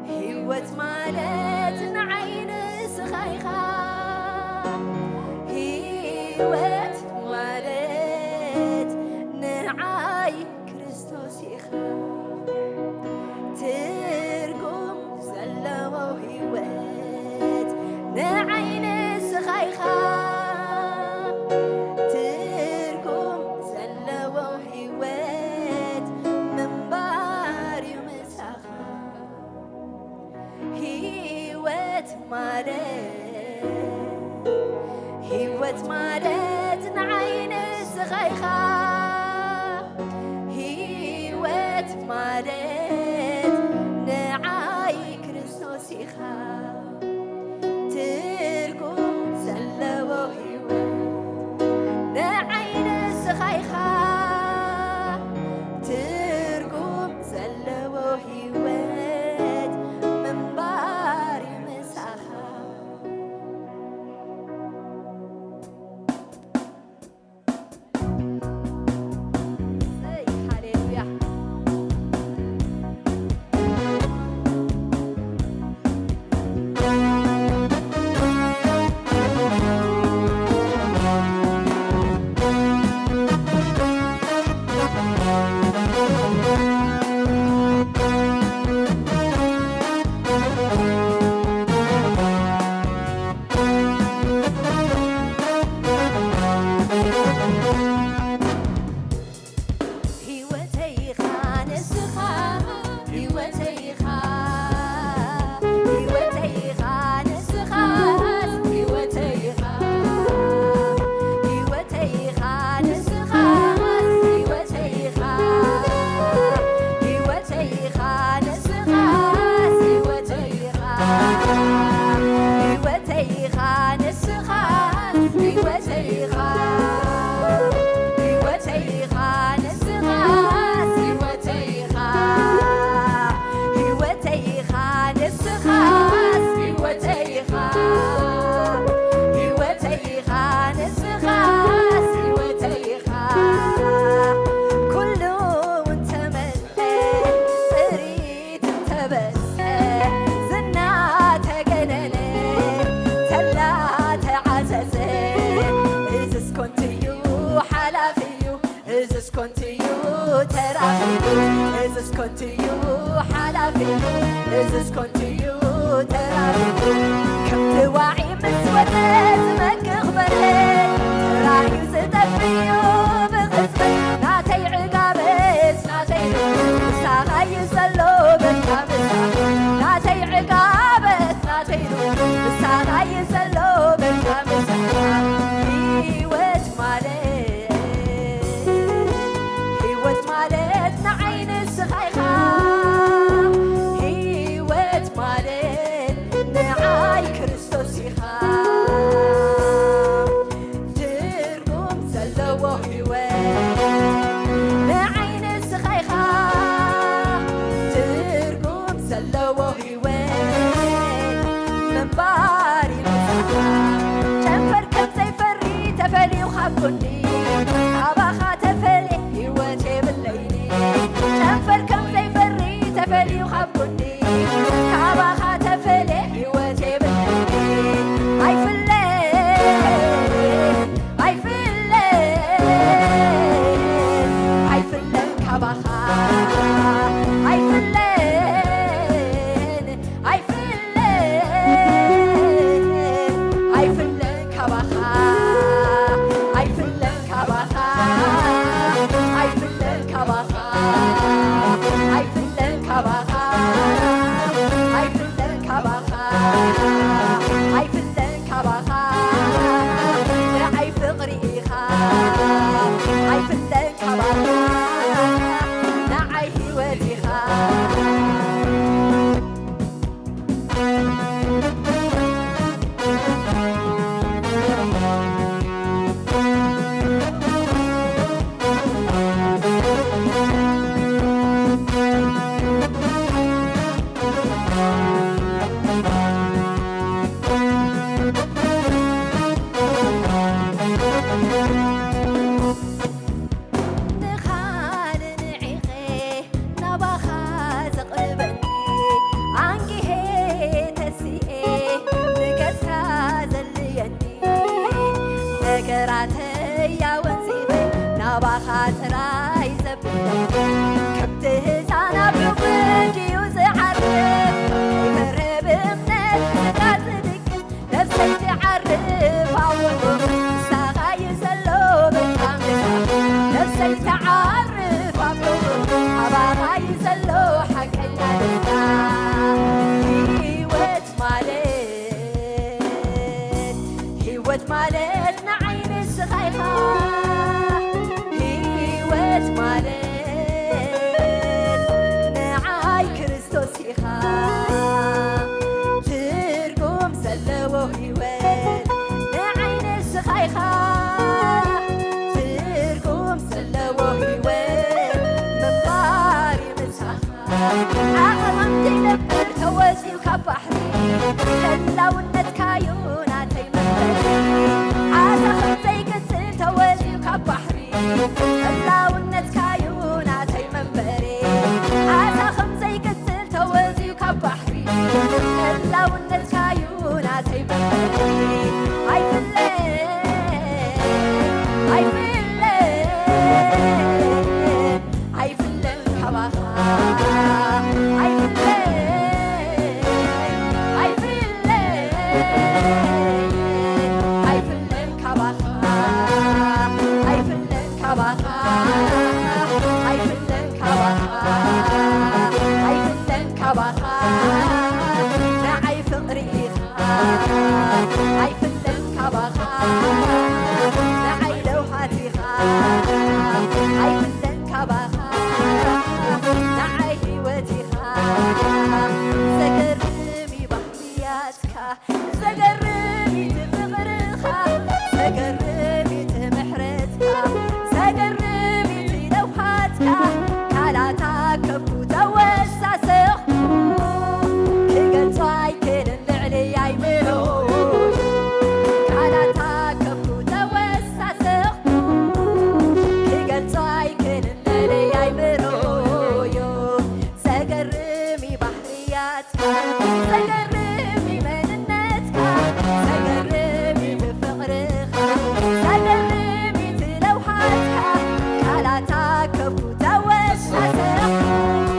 ህይወት ማለት ንዓይ ንስኻ ኢኻ። ህይወት ማለት ንዓይ ክርስቶስ ኢኻ። ትርጉም ዘለዎ ህይወት ንዓይ ንስኻ ኢኻ። ትርጉም ዘለዎ ህይወት ምንባር እዩ ምሳኻ። ህይወት ማለት፣ ህይወት ማለት ንዓይ ንስኻ ኢኻ። ህይወት ማለት ንዓይ ክርስቶስ ኢኻ። ትርጉም ዘለዎ ህይወት ንዓይ ንስኻ ኢኻ። ትርጉም ዘለዎ ህይወት ምንባር እዩ ምሳኻ። ሃሌሉያ። እዝስ ኮንትዩ ሓላፊ፣ እዝስ ኮንትዩ ተራፊ። ከምቲ ዋዒ ምስ ወጸ ዝመክኽ በርሄ፣ ጥራዩ ዝጠፍእዩ ብቕጽበት። ናተይ ዕጋበት ናተይ ዶ፣ ምሳኻ እዩ ዘሎ በቃ ምሳኻ። ናተይ ዕጋበት ናተይ ዶ፣ ምሳኻ እዩ ዘሎ በቃ ምሳኻ። ህይወት ማለት፣ ህይወት ማለት ንዓይ ንስኻ ኢኻ። ህይወት ማለት ንዓይ ክርስቶስ ኢኻ። ትርጉም ዘለዎ ህይወት ንዓይ ንስኻ ኢኻ። ትርጉም ዘለዎ ህይወት ምንባር እዩ ምሳኻ። ጨንፈር ከም ዘይፈሪ ተፈልዩ ካብ ጎኒ፣ ካባኻ ተፈልየ ህይወት የብለይኒ። ጨንፈር ከም ዘይፈሪ ተፈልዩ ካብ ጎኒ፣ ካባኻ ተፈልየ ህይወት የብለይኒ። ኣይፍለን፣ ኣይፍለን፣ ኣይፍለን ካባኻ። ኣይፍለን፣ ኣይፍለን፣ ኣይፍለን ካባኻ። ኣይፍለን ካባኻ። ኣይፍለን ካባኻ። ኣይፍለን ካባኻ። ኣይፍለን ካባኻ። ኣይፍለን ካባኻ። ንዓይ ፍቕሪ ኢኻ። ኣይፍለን ካባኻ። ንዓይ ህይወት ኢኻ። ንኻል ንዒቐ ናባኻ ዘቕርበኒ፣ ኣንጊሄ ተሲኤ ንገጽካ ዘልየኒ፣ ነገራተይ ኣወንዚፈ ናባኻ ጥራይ ዘብለኒ፣ ከምቲ ህፃን ኣብ ርጉድ እዩ ዝዓርፍ፣ ይፈርህ ብእምነት ስጋ ዝድቅስ፣ ነፍሰይ ትዓርፍ ኣብ ርጉድ፣ ንሳኻ እዩ ዘሎ በቃ ምሳኻ። ነፍሰይ ትዓርፍ ኣብ ርጉድ፣ ኣባኻ እዩ ዘሎ ሓቀኛ ደስታ። ህይወት ማለት፣ ህይወት ማለት ንዓይ ንስኻ ኢኻ። ህይወት ማለት ንዓይ ክርስቶስ ኢኻ። ትርጉም ዘለዎ ህይወት ንዓይ ንስኻ ኢኻ። ትርጉም ዘለዎ ህይወት ምንባር እዩ ምሳኻ። ዓቕምቲ ነበር ተወፂኡ ካብ ባሕሪ፣ ህላውነትካዩ ናተይ መንበሪ። ዓሳ ከም ዘይቅጽል ተወፂኡ ካብ ባሕሪ፣ ህላውነትካዩ ናተይ መንበሪ። ዓሳ ከም ዘይቅጽል ተወፂኡ ካብ ባሕሪ፣ ህላውነትካዩ ናተይ መንበሪ። ኣይፍለን፣ ኣይፍለን፣ ኣይፍለን ካባኻ። ኣይፍለን፣ ኣይፍለን፣ ኣይፍለን ካባኻ። ኣይፍለን ካባኻ። ኣይፍለን ካባኻ። ኣይፍለን ካባኻ። ንዓይ ፍቕሪ ኢኻ። ኣይፍለን ካባኻ። ንዓይ ለውሃት ኢኻ። ኣይፍለን ካባኻ። ንዓይ ህይወት ኢኻ። ዘገርም እዩ ባህርያትካ። ዘገርም እዩ ፍቕርኻ። ዘገርም እዩ ምሕረትካ። ዘገርም እዩ ለውሃትካ። ቃላት ኣከብኩ ተወሳሰኽኩ። ክገልጾ ኣይክእልን ልዕሊ ኣይምሮ። ቃላት ኣከብኩ ተወሳሰኽኩ። ክገልጾ ኣይክእልን ልዕሊ ኣይምሮዮ። ዘገርም እዩ ባህርያትካ። ዘገርም እዩ መንነትካ። ዘገርም እዩ ፍቕርኻ። ዘገርም እዩ ለውሃትካ። ቃላት ኣከብኩ ተወሳሰኽኩ።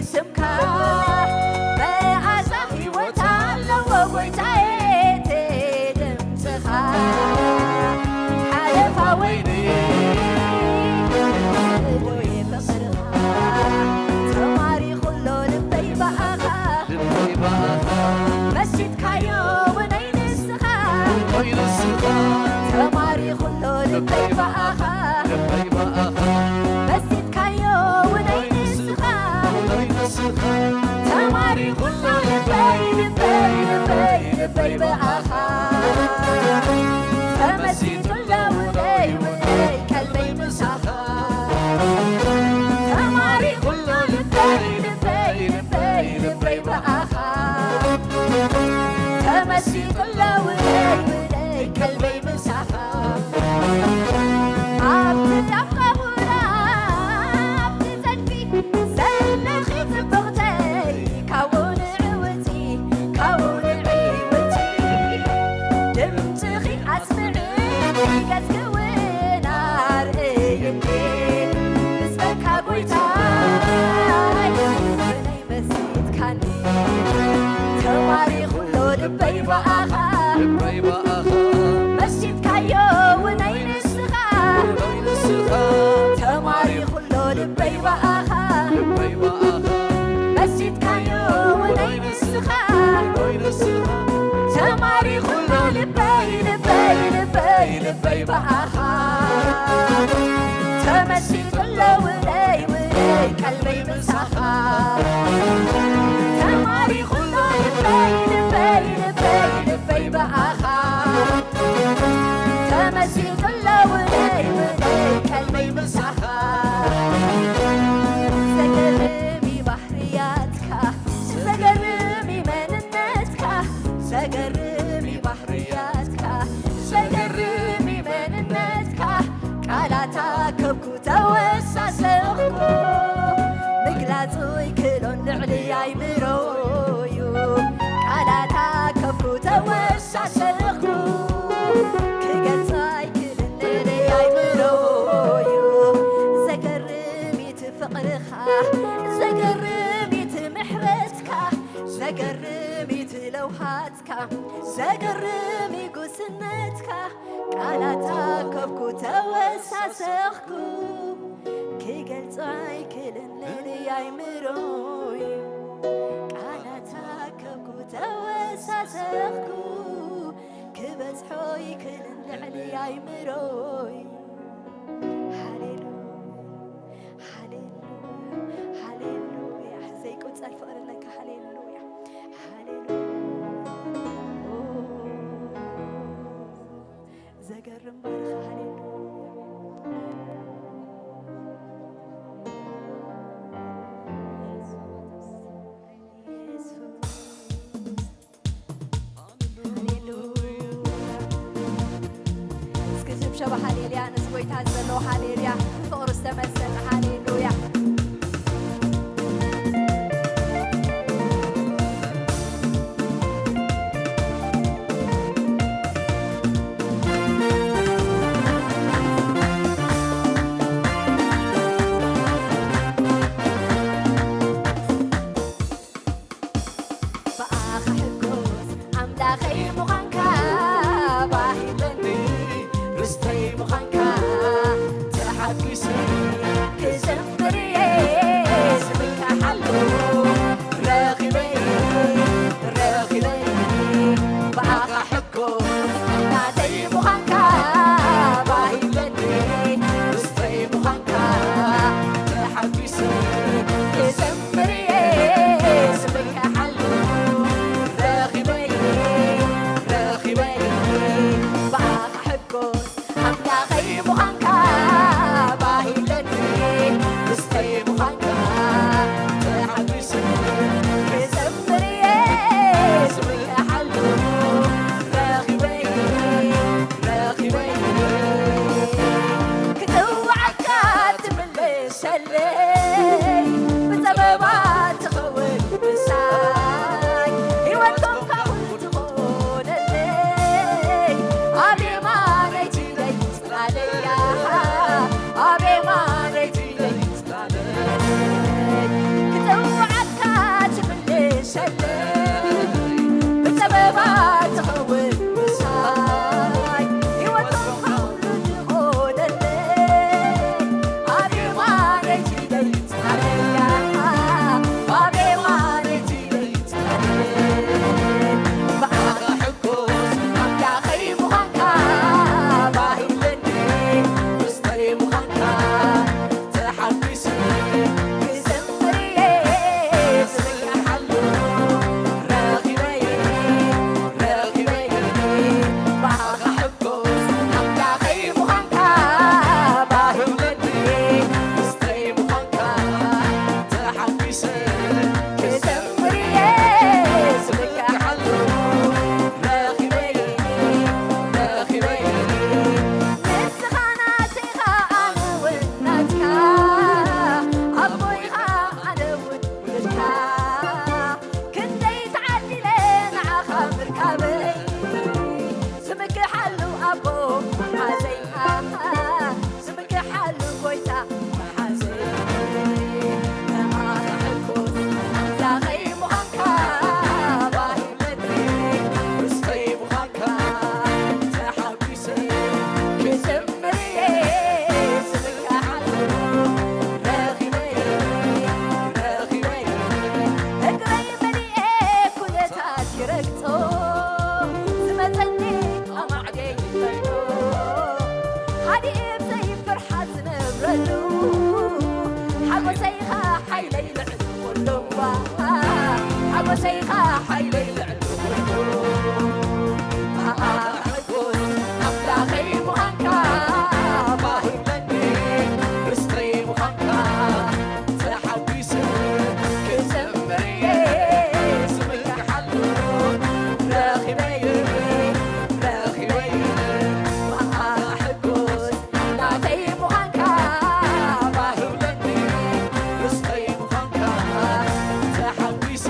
ስምካ መኣዛ ህይወት ኣለዎ ጎይታዬ፣ እቲ ድምፅኻ ሓለፋ ወይኒ እዶ የፍቅርኻ። ተማሪኹ ኣሎ ልበይ ብኣኻ፣ ልበይ ብኣኻ። መሲጥካዮ ውነይ ንስኻ፣ ውነይ ንስኻ። ተማሪኹ ኣሎ ልበይ ብኣኻ፣ ልበይ ብኣኻ። መሲጥካዮ ውነይ ንስኻ፣ ውነይ ንስኻ። ተማሪኹ ኣሎ ልበይ፣ ልበይ፣ ልበይ፣ ልበይ ብኣኻ። ተመሲጡ ኣሎ ውነይ፣ ውነይ ቀልበይ ምሳኻ። ተማሪኹ ኣሎ ልበይ፣ ልበይ፣ ልበይ፣ ልበይ ብኣኻ። ተመሲጡ ኣሎ ውነይ፣ ውነይ ቀልበይ ምሳኻ። ኣብቲ ጣፍቃ ቁራ፣ ኣብቲ ጸድፊ ዘለኺ ጽብቕተይ፣ ካብኡ ንዕውቲ፣ ካብኡ ንዕውቲ። ድምፅኺ ኣስምዕኒ፣ ገፅኪ እውን ኣርእይኒ። ምስ በልካ ጎይታይ፣ ብናይ መሲጥካኒ። ተማሪኹ ኣሎ ልበይ ብኣኻ፣ ልበይ ብኣኻ። መሲጥካዮ ውነይ ንስኻ፣ ውነይ ንስኻ። ተማሪኹ ኣሎ ልበይ ብኣኻ፣ ልበይ ብኣኻ። መሲጥካዮ ውነይ ንስኻ፣ ውነይ ንስኻ። ተማሪኹ ኣሎ ልበይ፣ ልበይ፣ ልበይ፣ ልበይ ብኣኻ። ተመሲጡ ኣሎ ውነይ፣ ውነይ ቀልበይ ምሳኻ። ተማሪኹ ኣሎ ልበይ፣ ልበይ፣ ልበይ ብኣኻ። ተመሲጡ ኣሎ ውነይ፣ ውነይ ቀልበይ ምሳኻ። ዘገርም እዩ ባህርያትካ፣ ዘገርም እዩ መንነትካ፣ ዘገርም እዩ ባህርያትካ፣ ዘገርም እዩ መንነትካ። ቃላት ኣከብኩ ተወሳሰኽኩ፣ ምግላጹ ኣይክእሎን ልዕሊ ኣይምሮዩ። ቃላት ኣከብኩ ተወሳሰኽኩ፣ ክገልጻ ኣይክእልን ልዕሊ ኣይምሮዩ። ዘገርም እቲ ፍቕርኻ፣ ዘገርም እቲ ምሕረትካ፣ ዘገርም እቲ ለውሃትካ፣ ዘገርም እዩ ጉስነትካ። ቃላት ኣከብኩ ተወሳሰኽኩ፣ ክገልጾ ኣይክእልን ልዕሊ ኣይምሮይ። ቃላት ኣከብኩ ተወሳሰኽኩ፣ ክበጽሖ ኣይክእልን ልዕሊ ኣይምሮይ። ሃሌሉያ፣ ሃሌሉያ፣ ሃሌሉያ። ዘይቁጸር ፍቕሪ ኣለካ። ሃሌሉያ፣ ሃሌሉያ። ኦ፣ ዘገርም ባርኽ። ሃሌሉያ። ኢየሱስ። ሃሌሉያ። እስኪ ሽብሸባ ሃሌሉያ፣ ነዚ ጎይታ ዘሎ ሃሌሉያ፣ ፍቕሩ ዝተመሰጠ ሃሌሉያ። ብኣኻ ሕጎስ ኣምላኸይ ምዃንካ፣ ባሂለኒ ርስተይ ምዃንካ፣ ተሓጒሰ ክዘ ለዋ ሓጎሰይኻ ሓይለይ ልዕል ኣሓጎስ ኣምላኸይ ምዃንካ ባህርለኒ ርስተይ ምዃንካ ተሓጒሰ ክዘምር እየ ዝምክሓሉ ረኺበየ ረኺበየ ኣሓጎስ ናተይ ምዃንካ ባህርለኒ ርስተይ ምዃንካ ተሓጒሰ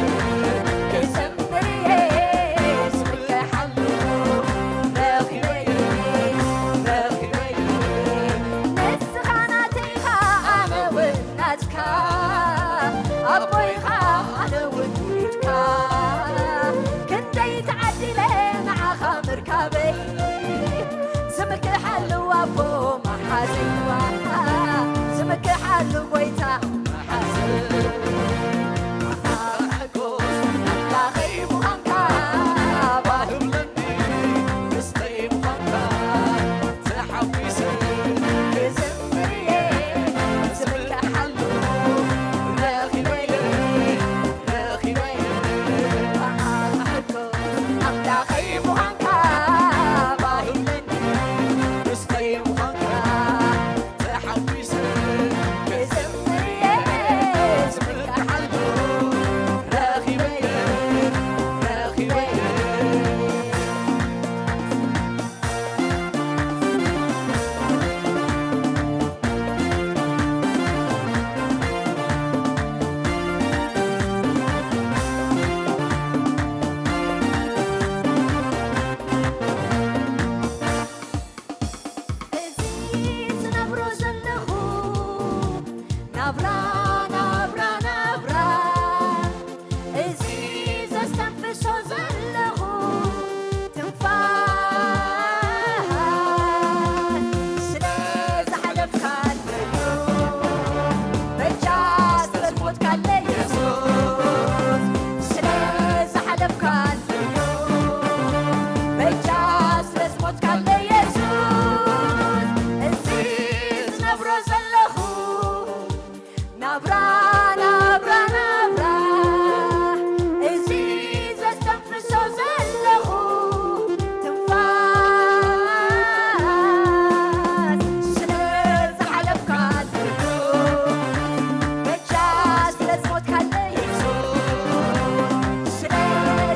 ክዘምር እየ ዝምክሓሉ ረኺበየ ረኺበየ ንስኻ ናተይ ኢኻ ኣነ እውን ናትካ ኣቦይኻ ኣነ እውን ውሉድካ ክንደይ ተዓዲለ ንዓኻ ምርካበይ ዝምክሓሉ ኣቦ መሓዘይዋ ዝምክሓሉ ጎይታ መሓዘይ ኣምላኸይ ምዃንካ ባህብለኒ ርስተይ ምዃንካ ተሓጒሰ ክዘምር እየ ዝምክሓሉ ረኺበየ ረኺበየ ኣምላኸይ ምዃንካ ባህብለኒ ርስተይ ምዃንካ ተሓጒሰ ክዘምር እየ ዝምክሓሉ ረኺበየ ረኺበየ እዚ ዝነብሮ ዘለኹ ናብራ ናብራ ናብራ እዚ ዘስተንፍሶ ዘለኹ ትንፋስ ስለ ዝሓለፍካለዩ በጃ ስለ ዝሞትካለ የሱስ ስለ ዝሓለፍካለዩ በጃ ስለ ዝሞትካለ የሱስ እዚ ዝነብሮ ዘለኹ ናብራ ናብራ ናብራ እዚ ዘስተንፍሶ ዘለኹ ትንፋስ ስለ ዝሓለፍካለዩ በጃ ስለ ዝሞትካለይ ስለ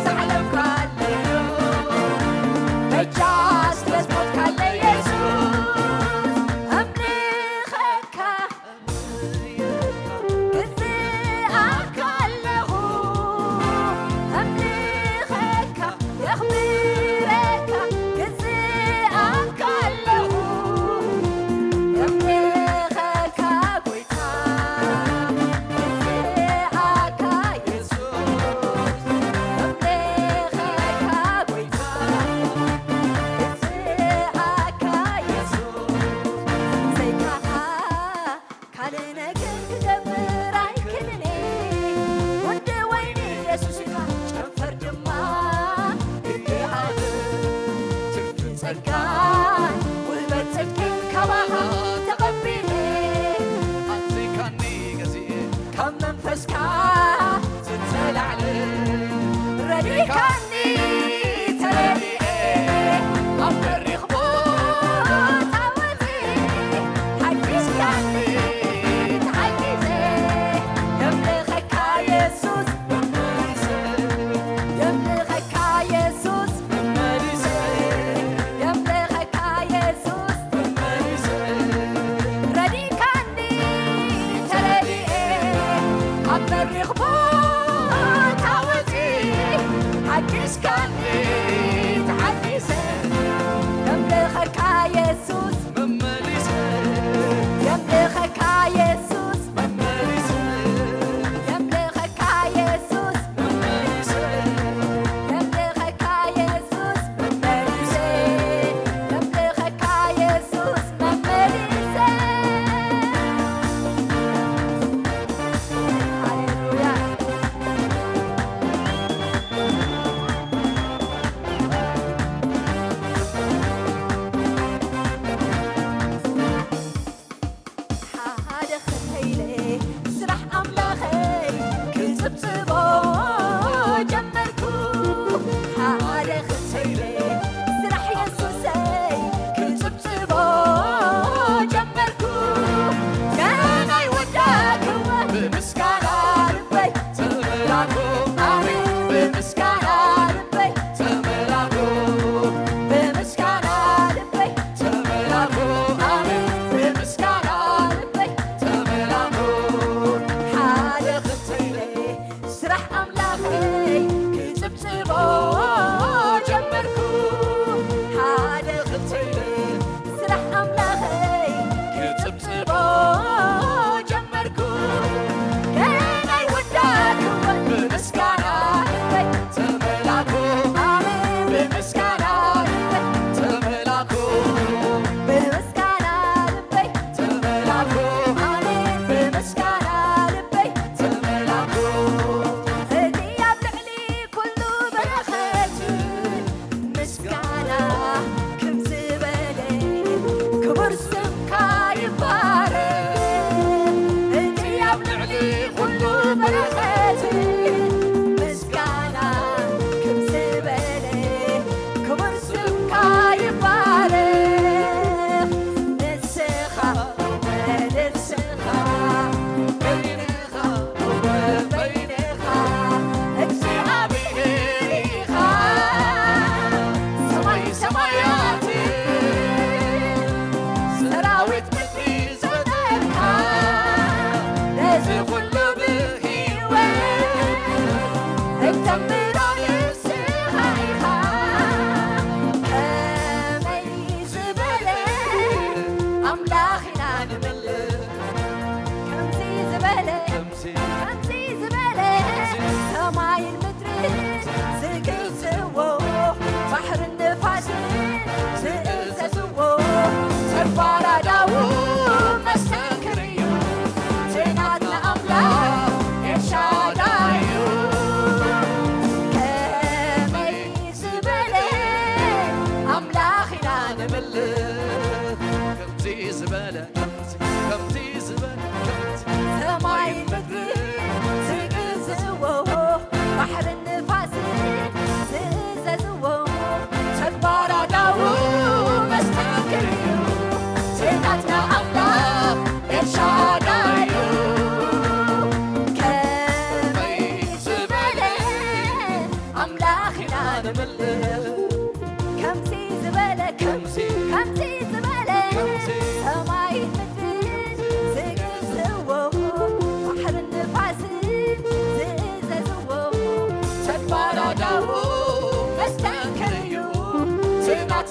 ዝሓለፍካለዩ በጃ ስለ ዝሞትካለይ የሱስ ኣምልኸካ ክዝኣካ ኣለኹ ኣምልኸካ የኽብረካ ክዝኣካ ኣለኹ የምልኸካ ጎይታ ክዝኣካ የሱስ የምልኸካ ጎይታ ክዝኣካ የሱስ ዘይካኻ ካልእ ነገር ክገብር ኣይክእልን እየ ወዲ ወይኒ የሱስ ኢኻ ጨንፈር ድማ ክይኣብ ትርፊ ጸጋን ውህበት ጽድቅን ካባኻ ተቐቢለ ኣዚካኒ ገዚኤ ካብ መንፈስካ ዝተላዕለ ረዲካኒ ተረዲኤ ኣብ በሪኽ ቦታ ወጺ ሓጊዝካኒ ተሓጊዘ የምልኸካ የሱስ የምልኸካ የሱስ የምልኸካ የሱስ ረዲካኒ ተረዲኤ ኣብ በሪኽ ቦታ ወጺ ሓጊዝካኒ ተሓጊዘ የምልኸካ የሱስ መመሊሰ የምልኸካ የሱስ መመሊሰ የምልኸካ የሱስ መመሊሰ የምልኸካ የሱስ መመሊሰ የምልኸካ የሱስ መመሊሰ ሃሌሉያ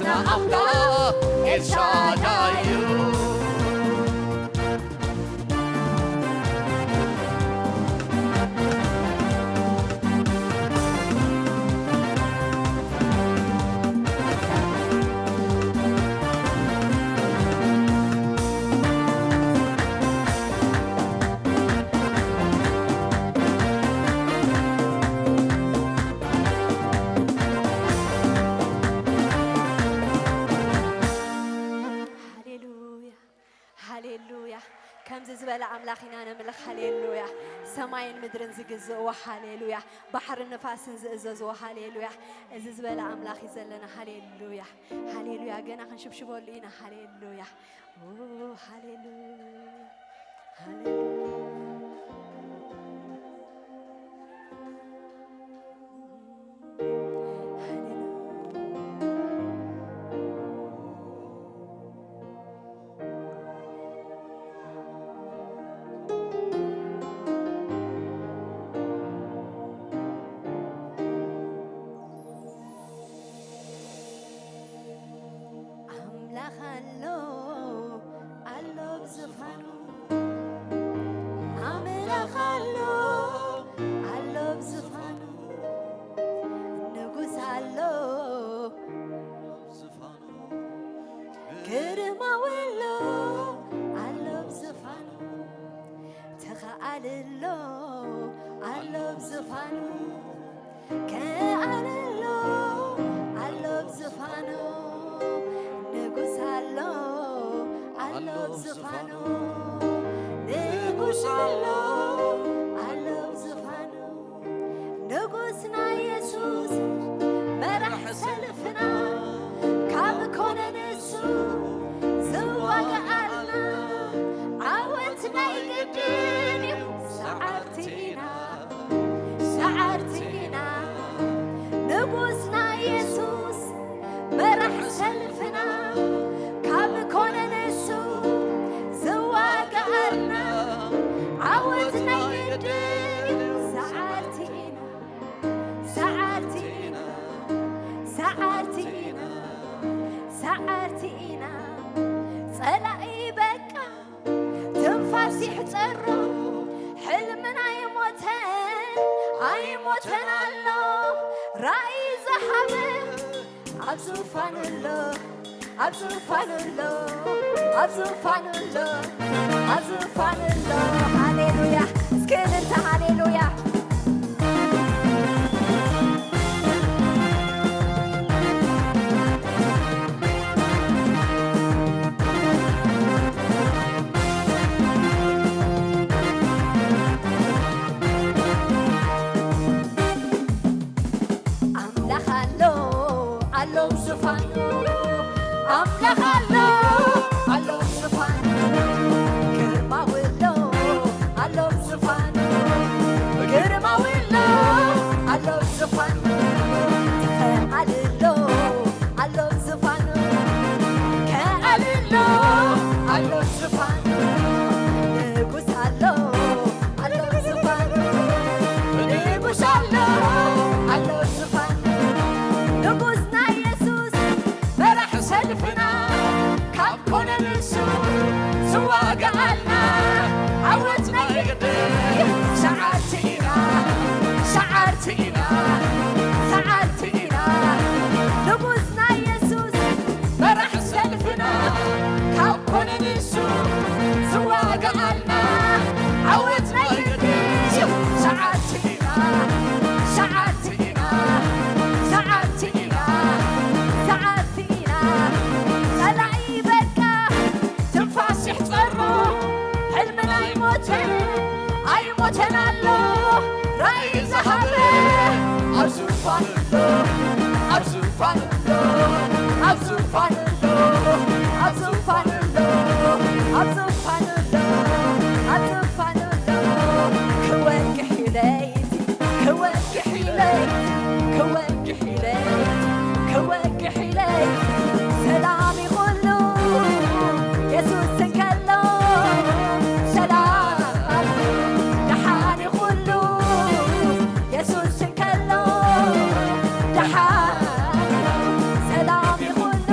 ኣምላኽ ኤልሻዳይ እዩ። ሃሌሉያ፣ ሃሌሉያ። ከምዚ ዝበለ ኣምላኽ ኢና ነምልኽ። ሃሌሉያ። ሰማይን ምድርን ዝግዝእዎ፣ ሃሌሉያ። ባሕርን ንፋስን ዝእዘዝዎ፣ ሃሌሉያ። እዚ ዝበለ ኣምላኽ እዩ ዘለና። ሃሌሉያ፣ ሃሌሉያ። ገና ክንሽብሽበሉ ኢና። ሃሌሉያ፣ ኦ፣ ሃሌሉያ፣ ሃሌሉያ። ኣምላኽ ኣሎ፣ ኣሎ ብዝፋኑ። ኣምላኽ ኣሎ፣ ኣሎ ብዝፋኑ። ንጉስ ኣሎ፣ ግርማዊ ኣሎ፣ ኣሎ ብዝፋኑ። ተኸኣሊ ኣሎ፣ ኣሎ ብዝፋኑ። ከኣሊ ኣሎ፣ ኣሎ ብዝፋኑ። ንጉስ ኣሎ፣ ኣሎ ብዝፋኑ። ንጉስ ኣሎ፣ ኣሎ ብዝፋኑ። ንጉስና የሱስ መራሕ ሰልፍና፣ ካብ ኮነ ንሱ ዝዋግኣልና፣ ዓወት ናይ ግድን እዩ። ሰዓርቲ ኢና፣ ሰዓርቲ ኢና። ንጉስና የሱስ መራሕ ሰልፍና፣ ካብ ኮነ ንሱ ዝዋግኣልና፣ ዓወት ናይ ግድን እዩ። ሰዓርቲ ኢና፣ ሰዓርቲ ኢና፣ ሰዓርቲ ኢና፣ ሰዓርቲ ኢና። ጸላኢ በቃ ትንፋስ ይሕጸሮ፣ ሕልምና ኣይሞተን፣ ኣይሞተን ኣሎ። ራእይ ዝሃበ ኣብ ዙፋኑ ኣሎ፣ ኣብ ዙፋኑ ኣሎ፣ ኣብ ዙፋኑ ኣሎ፣ ኣብ ዙፋኑ ኣሎ። ሃሌሉያ! እስኪ እልልታ ሃሌሉያ! ኣምላኽ ኣሎ፣ ኣሎ ዙፋኑ። ኣምላኽ ኣሎ፣ ኣሎ ዙፋኑ። ግርማዊ ኣሎ፣ ኣሎ ዙፋኑ። ግርማዊ ኣሎ፣ ኣሎ ዙፋኑ። ከኣሊ ኣሎ፣ ኣሎ ዙፋኑ። ከኣሊ ኣሎ፣ ኣሎ ዙፋኑ። ንጉስ ኣሎ፣ ኣሎ ዙፋኑ። ንጉስ ኣሎ፣ ኣሎ ዙፋኑ። ንጉስና የሱስ መራሕ ሰልፍና፣ ካብ ኮነ ንሱ ዝዋግኣልና፣ ዓወት ናይ ግድን። ሰዓርቲ ኢና፣ ሰዓርቲ ኢና፣ ሰዓርቲ ኢና። ንጉስና የሱስ መራሕ ሰልፍና፣ ካብ ኮነ ንሱ ዝዋግኣልና፣ ዓወት ናይ ግድን። ሰዓርቲ ኢና፣ ሰዓርቲ ኢና፣ ሰዓርቲ ኢና፣ ሰዓርቲ ኢና። ጸላኢ በቃ ትንፋስ ይሕጸሮ፣ ሕልምና ኣይሞተን፣ ኣይሞተን ኣሎ። ራእይ ዝሃበ ኣብ ዙፋኑ ኣሎ፣ ኣብ ዙፋኑ ኣሎ፣ ኣብ ዙፋኑ ኣሎ፣ ኣብ ዙፋኑ ኣሎ፣ ኣብ ዙፋኑ ኣሎ፣ ኣብ ዙፋኑ ኣሎ። ክወግሕ እዩ ለይቲ፣ ክወግሕ እዩ ለይቲ፣ ክወግሕ እዩ ለይቲ፣ ክወግሕ እዩ ለይቲ። ሰላም ይኹሉ የሱስ እንከሎ፣ ሰላም ደሓን ይኹሉ የሱስ እንከሎ፣ ደሓን ሰላም ይኹሉ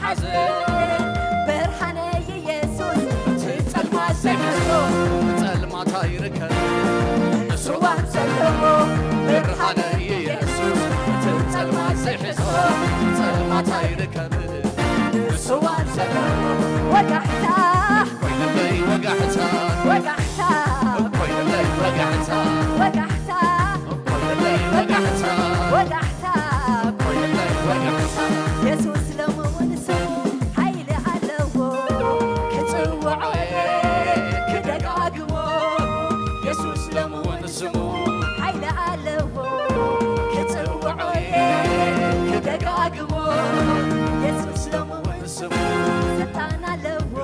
ሓዘን ብርሃነይ ኢየሱስ፣ እቲ ጸልማት ዘይሕዞ፣ ጸልማት ኣይርከብ። ንስዋን ዘለዎ ብርሃነይ ኢየሱስ፣ እቲ ጸልማት ዘይሕዞ፣ ጸልማት ኣይርከብ። ንስዋን ዘለዎ ወጋሕታ፣ ኮይነለይ ወጋሕታ፣ ወጋሕታ፣ ኮይነለይ ወጋሕታ፣ ወጋሕታ፣ ኮይነለይ ወጋሕታ፣ ወጋሕታ፣ ኮይነለይ ወጋሕታ። የሱስ ሎሚ እውን ስሙ ሓይሊ ኣለዎ፣ ክጽውዖ እየ ክደጋግሞ። የሱስ ሎሚ እውን ስሙ ሓይሊ ኣለዎ፣ ክጽውዖ እየ ክደጋግሞ። የሱስ ሎሚ እውን ስሙ ስልጣን ኣለዎ፣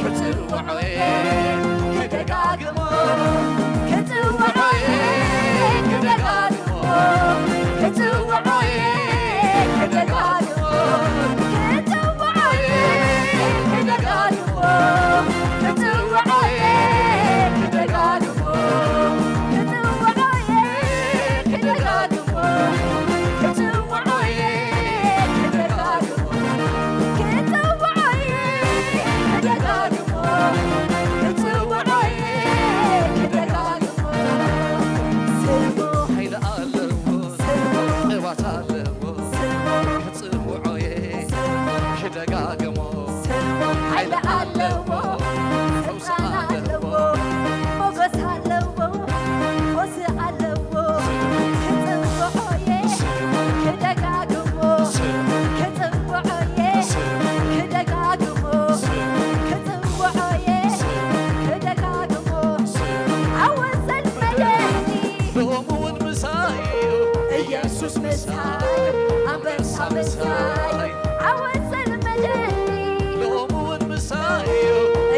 ክጽውዖ እየ ክደጋግሞ፣ ክጽውዖ እየ ክደጋግሞ፣ ክጽውዖ እየ ክደጋግሞ፣ ክጽውዖ እየ ክደጋግሞ፣ ክጽውዖ እየ ክደጋግሞ፣ ክጽውዖ እየ ክደጋግሞ፣ ክጽውዖ እየ ክደጋግሞ፣ ክጽውዖ እየ ክደጋግሞ፣ ክጽውዖ እየ ክደጋግሞ። ስሙ ሓይሊ ኣለዎ፣ ስሙ ቅባት ኣለዎ። ስሙ ክጽውዖ እየ ክደጋግሞ። ስሙ ሓይሊ ኣለዎ፣ ስልጣን ኣለዎ፣ ሞገስ ኣለዎ፣ ፈውሲ ኣለዎ። ክጽውዖ እየ ክደጋግሞ፣ ክጽውዖ እየ ክደጋግሞ፣ ክጽውዖ እየ ክደጋግሞ። ዓወት ዘልመደኒ ሎሚ እውን ምሳይ እዩ ኢየሱስ ምሳይ፣ ኣንበሳ ምሳይ። ዓወት ዘልመደኒ ሎሚ እውን ምሳይ እዩ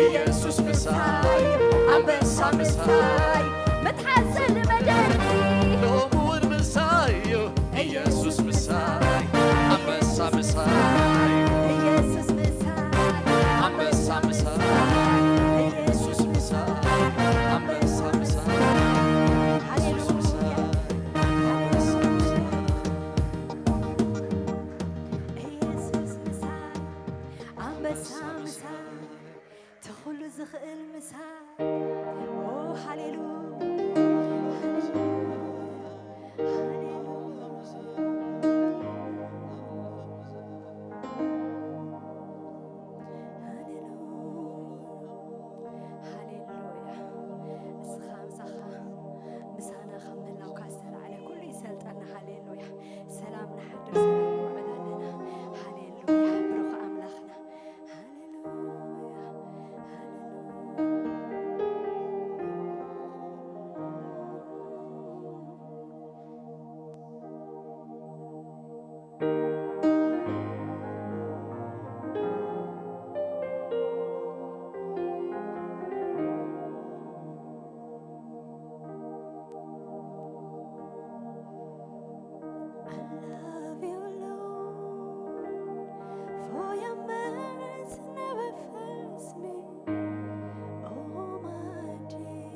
ኢየሱስ ምሳይ፣ ኣንበሳ ምሳይ። ምትሓት ዘልመደኒ ሎሚ እውን ምሳይ እዩ ኢየሱስ ምሳይ፣ ኣንበሳ ምሳይ። ኢየሱስ ምሳይ፣ ኣንበሳ ምሳይ። ኢየሱስ ምሳይ፣ ኣንበሳ ምሳይ። ኢየሱስ ምሳይ፣ ኣንበሳ ምሳይ። ኢየሱስ ምሳይ፣ ኣንበሳ ምሳይ። እቲ ኹሉ ዝኽእል ምሳይ። ኦ፣ ሃሌሉያ፣ ሃሌሉያ፣ ሃሌሉያ፣ ሃሌሉያ። እስኻ ምሳኻ፣ ምሳና ካብ ምህላውካ ዝተላዕለ ኩሉ ይሰልጠና። ሃሌሉያ። ሰላም ንሓድር፣ ሰላም ንውዕል ኣለና። ሃሌሉያ። ብሩኽ ኣምላኽና። ሃሌሉያ፣ ሃሌሉያ። I love you, Lord, for your mercy never fails me. All my day,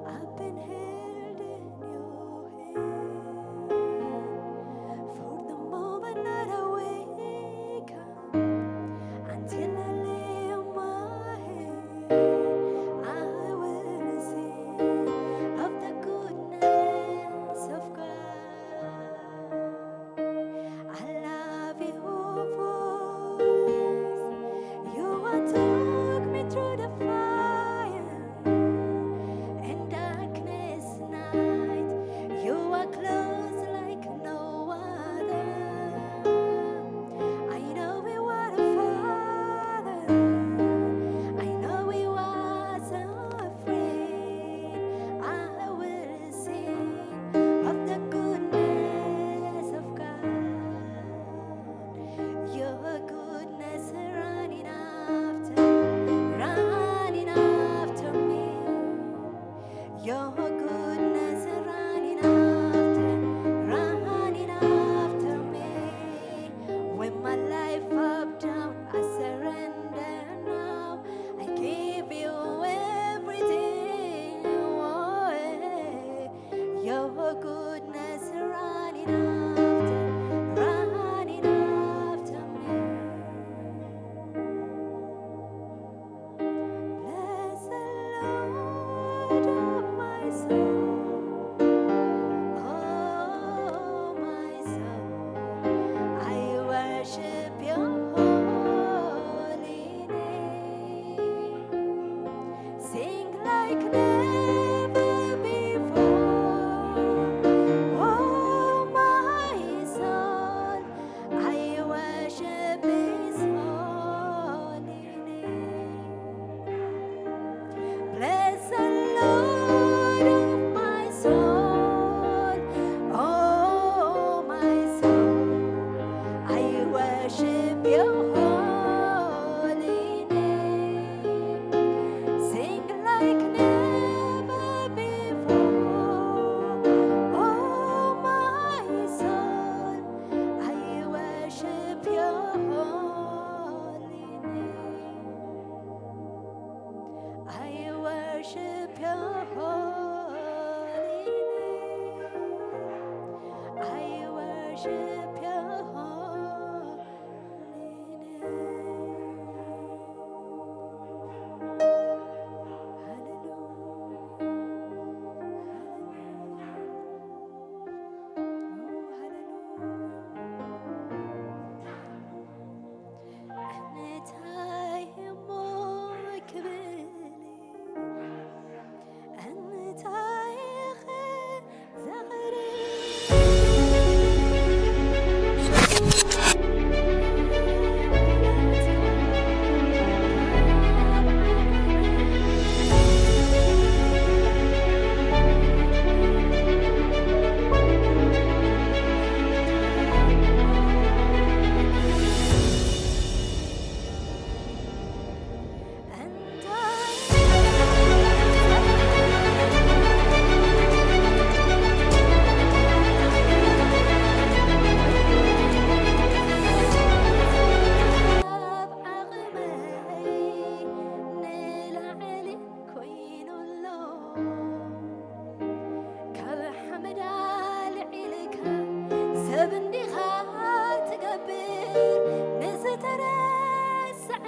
I've been held in your hand. For the moment that I wake up until I lay my head, I will sing of the goodness of God. I love you for Worship your holy name. Sing like never before. Oh, my soul, I worship your holy name. I worship your holy name. I worship your holy name. Hallelujah. Hallelujah. Oh, hallelujah. እንታይ እሞ ክብል፣ እንታይ ኸ ዘቕርብ? ካብ ዓቕመይ ንላዕሊ ኮይኑ ኣሎ። ካብ ሓመድ ኣልዒልካ ሰብ እንዲኻ ትገብር፣ ንዝተረስዐ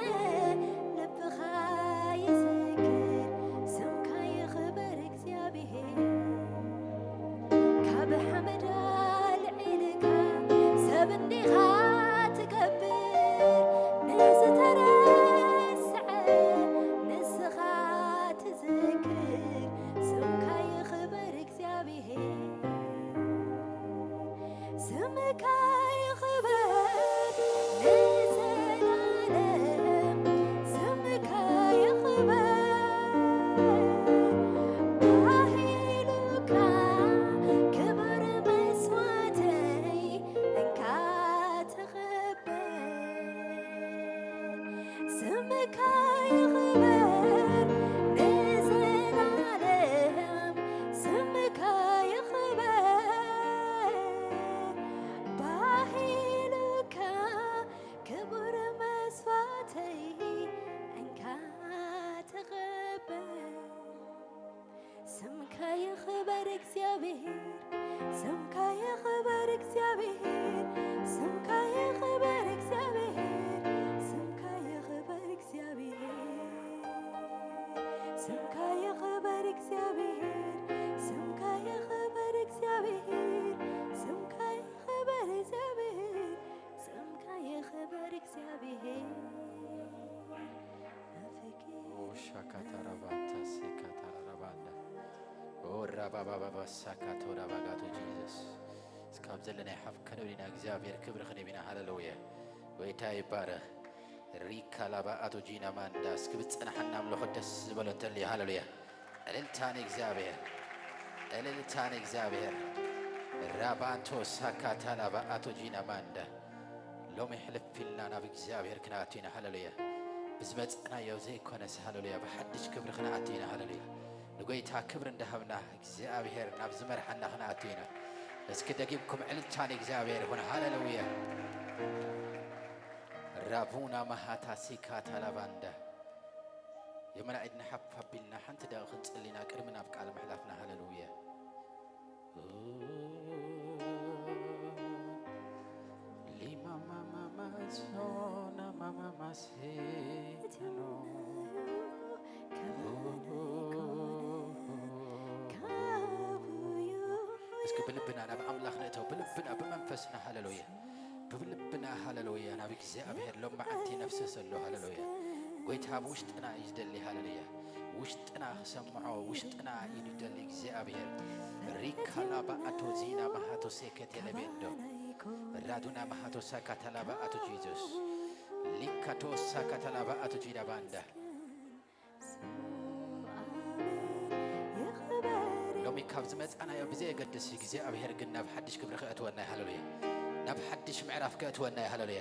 ልብኻ ይዝክር፣ ስምካ ይኽበር እግዚኣብሔር። ካብ ሓመድ ኣልዒልካ ሰብ እንዲኻ ትገብር፣ ንዝተረስዐ ንስኻ ትዝክር፣ ስምካ ይኽበር እግዚኣብሔር። ስምካ ይኽበር ንዘላለም፣ ስምካ ይኽበር። ባህ ኢሉካ ክቡር መስዋእተይ እንካ ተቐበል። ስምካ ይኽበር ንዘላለም፣ ስምካ ይኽበር። ባህ ኢሉካ ክቡር መስዋእተይ እንካ ተቐበል። ስምካ ይኽበር እግዚኣብሔር፣ ስምካ ይኽበር እግዚኣብሔር፣ ስምካ ይኽበር እግዚኣብሔር፣ ስምካ ይኽበር እግዚኣብሔር፣ ስምካ ይኽበር እግዚኣብሔር፣ ስምካ ይኽበር እግዚኣብሔር፣ ስምካ ይኽበር እግዚኣብሔር፣ ስምካ ይኽበር እግዚኣብሔር። ሻካታራባታ ሴካታራባንዳ ራባባባባ ሳካቶራባጋቶ ጂዘስ። እስካብ ዘለናይ ሓፍ ከነብሊና እግዚኣብሔር ክብሪ ክንብ ኢና። ሃለሉያ። ጎይታ ይባረኽ። ሪካ ላባ ኣቶ ጂና ማንዳ። እስኪ ብዝጸናሓና ኣምልኾ ደስ ዝበሎ እንተልዩ። ሃለሉያ። እልልታ ንእግዚኣብሔር። እልልታ ንእግዚኣብሔር። ራባንቶ ሳካታ ላባ ኣቶ ጂና ማንዳ። ሎሚ ሕልፍ ኢልና ናብ እግዚኣብሔር ክንኣቱ ኢና። ሃለሉያ። ብዝመጽእናዮ ዘይኮነስ፣ ሃለሉያ፣ ብሓድሽ ክብሪ ክንኣቱ ኢና። ሃለሉያ። ንጎይታ ክብሪ እንዳሃብና እግዚኣብሔር ናብ ዝመርሓና ክንኣቱ ኢና። እስኪ ደጊምኩም ዕልልታ ንእግዚኣብሔር ይኹን። ሃለሉያ። ራቡና ማሃታ ሲካ ታላባንዳ። የመና ኢድና ሓፍ ኣቢልና ሓንቲ ደቂቕ ክንጽሊ ኢና ቅድሚ ናብ ቃል ምሕላፍና። ሃለሉያ። እስኪ ብልብና ናብ ኣምላኽ ንእተው፣ ብልብና፣ ብመንፈስና። ሃለሉያ። ብልብና፣ ሃለሉያ፣ ናብ እግዚኣብሔር ሎም መዓልቲ ነፍስስ ኣሎ። ሃለሉያ። ጎይታ ኣብ ውሽጥና እዩ ዝደሊ። ሃለሉያ። ውሽጥና ክሰምዖ፣ ውሽጥና እዩ ዝደሊ እግዚኣብሔር። ሪካላ ባኣቶ ዚና ማሃቶ ሴከቴ ለቤንዶ። ራዱና ማሃቶ ሳካታላ ባኣቶ ጂዞስ። ሊካቶ ሳካታላ ባኣቶ ጂዳ ባንዳ። ሎሚ ካብ ዝመጻናዮ ብዘየገድስ፣ እግዚኣብሔር ግን ናብ ሓድሽ ክብሪ ከእትወና እዩ። ሃለሉያ። ናብ ሓድሽ ምዕራፍ ከእትወና እዩ። ሃለሉያ።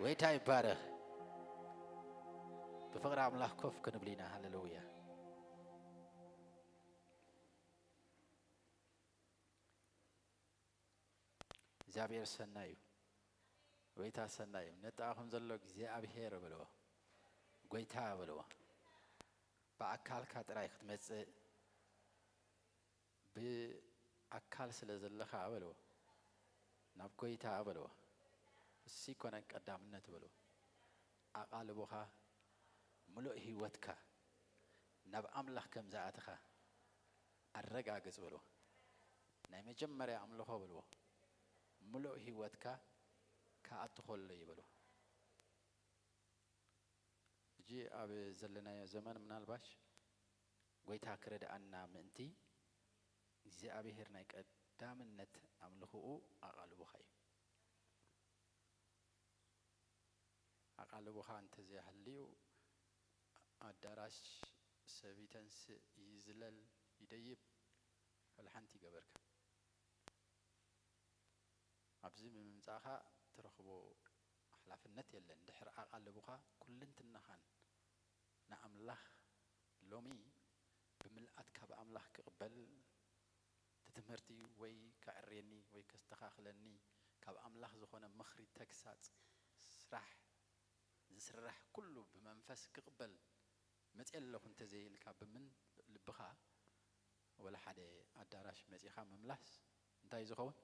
ጎይታ ይባረኽ። ብፍቕሪ ኣምላኽ ኮፍ ክንብል ኢና። ሃሌሉያ። እግዚኣብሔር ሰናይ እዩ። ጎይታ ሰናይ እዩ። ነጣኹም ዘሎ እግዚኣብሔር በልዎ። ጎይታ በልዎ። ብኣካልካ ጥራይ ክትመጽእ፣ ብኣካል ስለ ዘለኻ በልዎ። ናብ ጎይታ በልዎ። እሱ ይኮነን ቀዳምነት በልዎ። ኣቓልቦኻ፣ ምሉእ ህይወትካ ናብ ኣምላኽ ከም ዝኣተኻ ኣረጋግጽ በልዎ። ናይ መጀመርያ ኣምልኾ በልዎ። ምሉእ ህይወትካ ክኣቱ ከሎ እዩ በልዎ። ሕጂ ኣብ ዘለናዮ ዘመን ምናልባሽ ጎይታ ክረድኣና ምእንቲ እግዚኣብሔር ናይ ቀዳምነት ኣምልኾኡ ኣቓልቦኻ እዩ። ኣቓልቦኻ እንተዘይሃልዩ ኣዳራሽ ሰብ ይተንስእ፣ ይዝለል፣ ይደይብ፣ ወላ ሓንቲ ይገበርካ። ኣብዚ ብምምጻእኻ ትረኽቦ ሓላፍነት የለን። ድሕሪ ኣቓልቦኻ ኩልንትናኻን ንኣምላኽ ሎሚ ብምልኣት ካብ ኣምላኽ ክቕበል፣ እቲ ትምህርቲ ወይ ከዕርየኒ ወይ ከስተኻኽለኒ፣ ካብ ኣምላኽ ዝኾነ ምኽሪ፣ ተግሳጽ፣ ስራሕ፣ ዝስራሕ ኩሉ ብመንፈስ ክቕበል መጽየ ኣለኹ እንተዘይኢልካ፣ ብምን ልብኻ ወላ ሓደ ኣዳራሽ መጺኻ ምምላስ እንታይ እዩ ዝኸውን?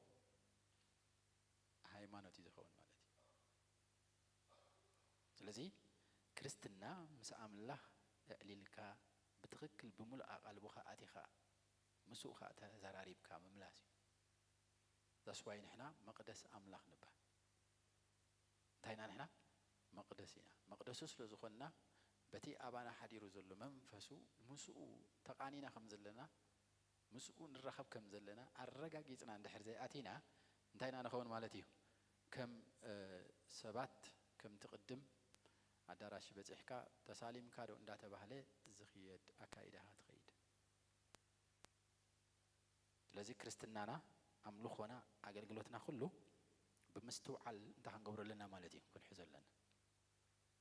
ሃይማኖት እዩ ዝኸውን ማለት እዩ። ስለዚ ክርስትና ምስ ኣምላኽ ኣዕሊልካ ብትኽክል ብምሉእ ኣቓልቦኻ ኣቲኻ ምስኡ ኸኣ ተዘራሪብካ ምምላስ እዩ። That's why ንሕና መቕደስ ኣምላኽ ንበሃል። እንታይ ኢና ንሕና? መቕደስ ኢና። መቕደሱ ስለ ዝኾንና በቲ ኣባና ሓዲሩ ዘሎ መንፈሱ ምስኡ ተቓኒና ከም ዘለና፣ ምስኡ ንራኸብ ከም ዘለና ኣረጋጊጽና እንድሕር ዘይኣቲና እንታይ ኢና ንኸውን ማለት እዩ? ከም፣ እ፣ ሰባት ከምቲ ቅድም ኣዳራሽ በጺሕካ ተሳሊምካ ዶ እንዳተባህለ ዝኽየድ ኣካይዳ ትኸይድ። ስለዚ ክርስትናና፣ ኣምልኾና፣ ኣገልግሎትና ኩሉ ብምስትውዓል እንታይ ክንገብሮ ኣለና ማለት እዩ? ክንሕዞ ኣለና።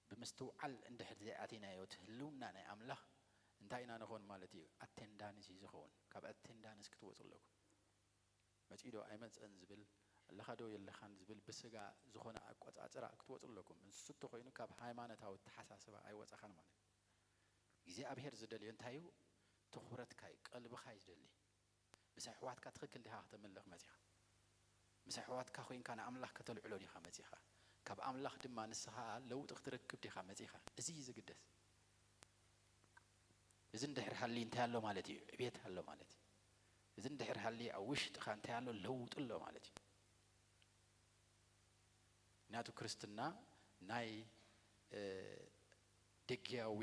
ብምስትውዓል እንድሕር ዘይኣቲናዮ እቲ ህልውና ናይ ኣምላኽ እንታይ ኢና ንኾን ማለት እዩ? ኣቴንዳንስ እዩ ዝኸውን። ካብ ኣቴንዳንስ ክትወፁ ኣለኩም። መጺኡ ዶ ኣይመጸን ዝብል፣ ኣለኻ ዶ የለኻን ዝብል ብስጋ ዝኾነ ኣቆጻጽራ ክትወጹ ኣለኩም። ንሱ እንተኾይኑ ካብ ሃይማኖታዊ ኣተሓሳስባ ኣይወጻኻን ማለት እዩ። እግዚኣብሄር ዝደልዮ እንታይ እዩ? ትኹረትካ እዩ፣ ቀልብኻ እዩ ዝደሊ። ምስ ኣሕዋትካ ትኽክል ዲኻ ከተምልኽ መጺኻ? ምስ ኣሕዋትካ ኮይንካ ንኣምላኽ ከተልዕሎ ዲኻ መጺኻ? ካብ ኣምላኽ ድማ ንስኻ ለውጢ ክትረክብ ዲኻ መጺኻ? እዚ እዩ ዝግደስ። እዚ እንድሕር ሃልዩ እንታይ ኣሎ ማለት እዩ? ዕቤት ኣሎ ማለት እዩ። እዚ እንድሕር ሃልዩ ኣብ ውሽጥኻ እንታይ ኣሎ? ለውጢ ኣሎ ማለት እዩ። ምክንያቱ ክርስትና ናይ፣ እ፣ ደጊያዊ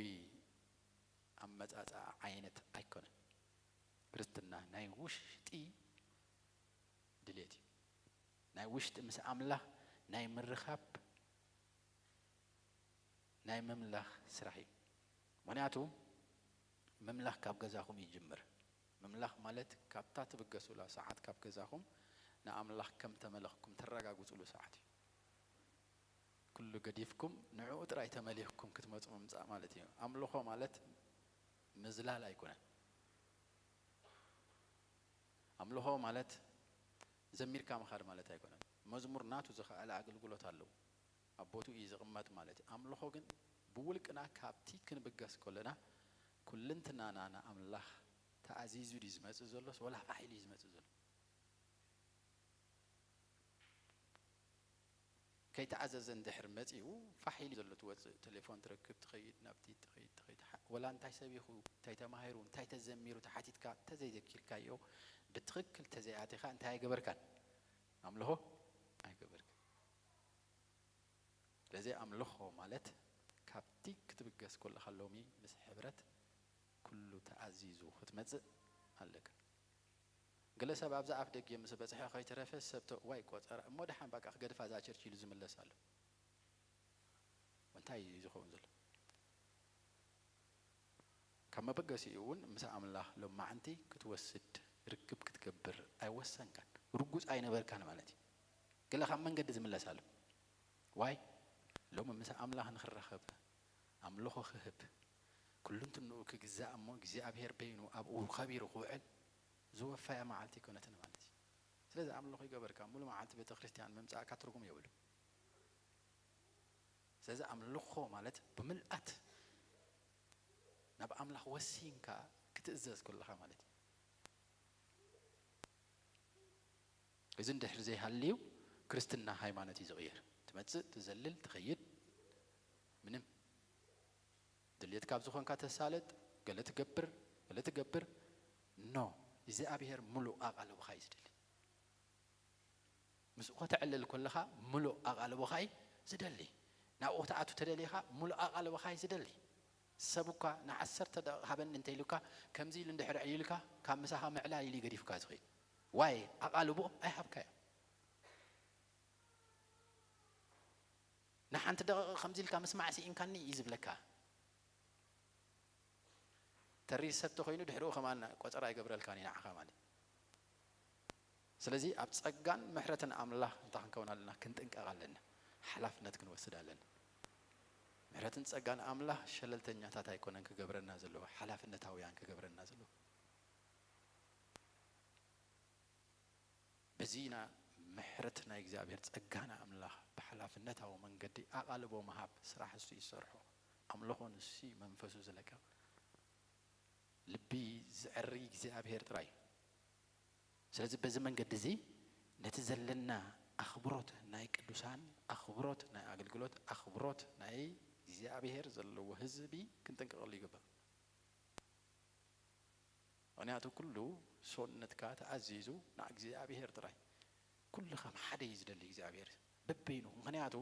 ኣመጻጽኣ ዓይነት ኣይኮነን። ክርስትና ናይ ውሽጢ ድሌት እዩ። ናይ ውሽጢ ምስ ኣምላኽ ናይ ምርኻብ፣ ናይ ምምላኽ ስራሕ እዩ። ምኽንያቱ ምምላኽ ካብ ገዛኹም ይጅምር። ምምላኽ ማለት ካብታ ትብገሱላ ሰዓት ካብ ገዛኹም ንኣምላኽ ከም ተመለኽኩም ተረጋግጹሉ ሰዓት እዩ። ኩሉ ገዲፍኩም ንዕኡ ጥራይ ተመሊኽኩም ክትመጹ ምምጻእ ማለት እዩ። ኣምልኾ ማለት ምዝላል ኣይኮነን። ኣምልኾ ማለት ዘሚርካ ምኻድ ማለት ኣይኮነን። መዝሙር ናቱ ዝኸኣለ ኣገልግሎት ኣለዎ። ኣብ ቦትኡ እዩ ዝቕመጥ ማለት እዩ። ኣምልኾ ግን ብውልቅና ካብቲ ክንብገስ ከለና ኩልንትናና ንኣምላኽ ተኣዚዙ ድዩ ዝመጽእ ዘሎስ ወላ ፋሕ ኢሉ እዩ ዝመጽእ ዘሎ? ከይተኣዘዘ እንድሕር መጺኡ ፋሕ ኢሉ ዘሎ ትወጽእ፣ ቴሌፎን ትረክብ፣ ትኸይድ፣ ናብቲ ትኸይድ፣ ትኸይድ። ሓ-፣ ወላ እንታይ ሰብ ኢኹ፣ እንታይ ተማሂሩ፣ እንታይ ተዘሚሩ ተሓቲትካ እንተዘይዘኪርካዮ፣ ብትኽክል እንተዘይኣቲኻ እንታይ ኣይገበርካን? ኣምልኾ ኣይገበርካን። ስለዚ ኣምልኾ ማለት ካብቲ ክትብገስ ከለኻ ሎሚ ምስ ሕብረት ኩሉ ተኣዚዙ ክትመጽእ ኣለካ። ገለ ሰብ ኣብዚ ኣፍ ደገ ምስ በጽሐ ከይተረፈ ሰብ ተእዋይ ቆጸራ እሞ ደሓን በቃ ክገድፋ እዛ ቸርች ኢሉ ዝምለስ ኣሎ። እንታይ እዩ ዝኸውን ዘሎ? ካብ መበገሲኡ እውን ምስ ኣምላኽ ሎማዕንቲ ክትወስድ ርክብ ክትገብር ኣይወሰንካን። ርጉጽ ኣይነበርካን ማለት እዩ። ገለ ካብ መንገዲ ዝምለስ ኣሎ። ዋይ? ሎሚ ምስ ኣምላኽ ንኽራኸብ፣ ኣምልኾ ክህብ፣ ኩልንትንኡ ክግዛእ እሞ እግዚኣብሔር በይኑ ኣብኡ ከቢሩ ክውዕል ዝወፈያ መዓልቲ ኣይኮነትን ማለት እዩ። ስለዚ ኣምልኾ ይገበርካ፣ ሙሉ መዓልቲ ቤተ ክርስቲያን ምምጻእካ ትርጉም የብሉ። ስለዚ ኣምልኾ ማለት ብምልኣት ናብ ኣምላኽ ወሲንካ ክትእዘዝ ከለኻ ማለት እዩ። እዚ እንድሕር ዘይሃልዩ ክርስትና ሃይማኖት እዩ ዝቕየር። ትመጽእ፣ ትዘልል፣ ትኸይድ፣ ምንም ድልየትካ ኣብ ዝኾንካ ተሳለጥ፣ ገለ ትገብር፣ ገለ ትገብር። ኖ፣ እግዚኣብሔር ሙሉእ ኣቓልቦኻ እዩ ዝደሊ። ምስኡ ከተዕልል ከለኻ ሙሉእ ኣቓልቦኻ እዩ ዝደሊ። ናብኡ ክትኣቱ ተደሊኻ ሙሉእ ኣቓልቦኻ እዩ ዝደሊ። ሰብ እኳ ንዓሰርተ ደቂቕ ሃበኒ እንተ ኢሉካ፣ ከምዚ ኢሉ እንድሕር ኣዕሊሉካ፣ ካብ ምሳኻ ምዕላል ኢሉ ገዲፉካ ዝኸይድ። ዋይ፣ ኣቓልቦ ኣይሃብካዮ። ንሓንቲ ደቂቕ ከምዚ ኢልካ ምስማዕ ስኢንካኒ እዩ ዝብለካ። ተሪር ሰብ ተኾይኑ ድሕሪኡ ከማን ቆጸራ ኣይገብረልካን እዩ ንዓኻ ማለት። ስለዚ ኣብ ጸጋን ምሕረትን ኣምላኽ እንታይ ክንከውን ኣለና? ክንጥንቀቕ ኣለና። ሓላፍነት ክንወስድ ኣለና። ምሕረትን ጸጋን ኣምላኽ ሸለልተኛታት ኣይኮነን ክገብረና ዘለዎ፣ ሓላፍነታውያን ክገብረና ዘለዎ። በዚ ኢና ምሕረት ናይ እግዚኣብሔር ጸጋና ኣምላኽ ብሓላፍነታዊ መንገዲ ኣቓልቦ ምሃብ ስራሕ እሱ ይሰርሖ። ኣምልኾ ንሱ መንፈሱ ዝለቀቕ ልቢ ዝዕሪ እግዚኣብሔር ጥራይ። ስለዚ በዚ መንገዲ እዚ ነቲ ዘለና ኣኽብሮት ናይ ቅዱሳን፣ ኣኽብሮት ናይ ኣገልግሎት፣ ኣኽብሮት ናይ እግዚኣብሔር ዘለዎ ህዝቢ ክንጥንቀቐሉ ይግባእ። ምኽንያቱ ኩሉ ሰውነትካ ተኣዚዙ ንእግዚኣብሔር ጥራይ። ኩሉ ከም ሓደ እዩ ዝደሊ እግዚኣብሔር በበይኑ። ምኽንያቱ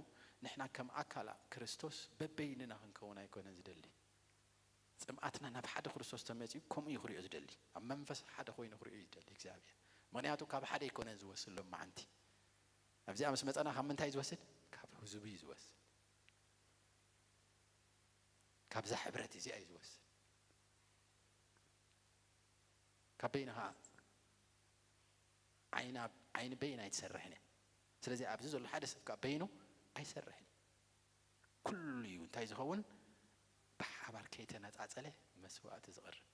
ንሕና ከም ኣካል ክርስቶስ በበይንና ክንከውን ኣይኮነን ዝደሊ። ጽምኣትና ናብ ሓደ ክርስቶስ ተመጺኡ ከምኡ እዩ ክሪኦ ዝደሊ። ኣብ መንፈስ ሓደ ኮይኑ ክሪኦ እዩ ዝደሊ እግዚኣብሔር። ምኽንያቱ ካብ ሓደ ኣይኮነን ዝወስድ ሎማዓንቲ። ኣብዚኣ ምስ መጸና ካብ ምንታይ እዩ ዝወስድ? ካብ ህዝቡ እዩ ዝወስድ። ካብዛ ሕብረት እዚኣ እዩ ዝወስድ። ካብ በይንኻ ዓይና-፣ ዓይኒ በይን ኣይትሰርሕን እያ። ስለዚ ኣብዚ ዘሎ ሓደ ሰብ ካብ በይኑ ኣይሰርሕን እዩ። ኩሉ እዩ እንታይ ዝኸውን? ብሓባር ከይተነጻጸለ መስዋእቲ ዝቐርብ፣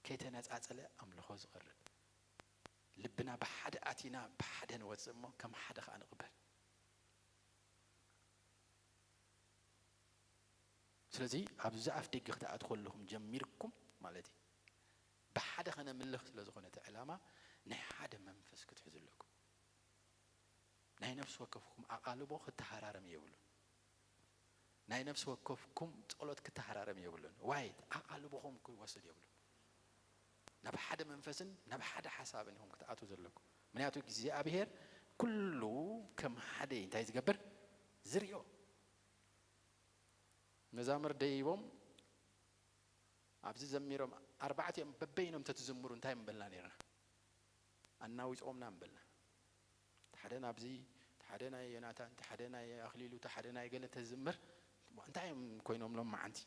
ከይተነጻጸለ ኣምልኾ ዝቐርብ፣ ልብና ብሓደ ኣቲና ብሓደ ንወጽእ እሞ ከም ሓደ ኸኣ ንቕበል። ስለዚ ኣብዚ ኣፍ ደገ ክትኣትዉ ከለኹም ጀሚርኩም ማለት እዩ። ብሓደ ከነምልኽ ስለ ዝኾነ እቲ ዕላማ ናይ ሓደ መንፈስ ክትሕዙ ኣለኩም። ናይ ነፍሲ ወከፍኩም ኣቓልቦ ክተሃራረም የብሉን። ናይ ነፍሲ ወከፍኩም ጸሎት ክተሃራረም የብሉን። ዋይ ኣቓልቦኹም ክወስድ የብሉን። ናብ ሓደ መንፈስን ናብ ሓደ ሓሳብን ኢኹም ክትኣትዉ ዘለኩም። ምክንያቱ እግዚኣብሔር ኩሉ ከም ሓደ እንታይ ዝገብር ዝሪኦ። መዛምር ደይቦም ኣብዚ ዘሚሮም ኣርባዕቲኦም በበይኖም ተትዝምሩ እንታይ ምበልና ነርና? ኣናዊጾምና ምበልና። እቲ ሓደ ናብዚ፣ እቲ ሓደ ናይ ዮናታን፣ እቲ ሓደ ናይ ኣኽሊሉ፣ እቲ ሓደ ናይ ገለ ተዝምር እንታይ እዮም ኮይኖም ሎም መዓንቲ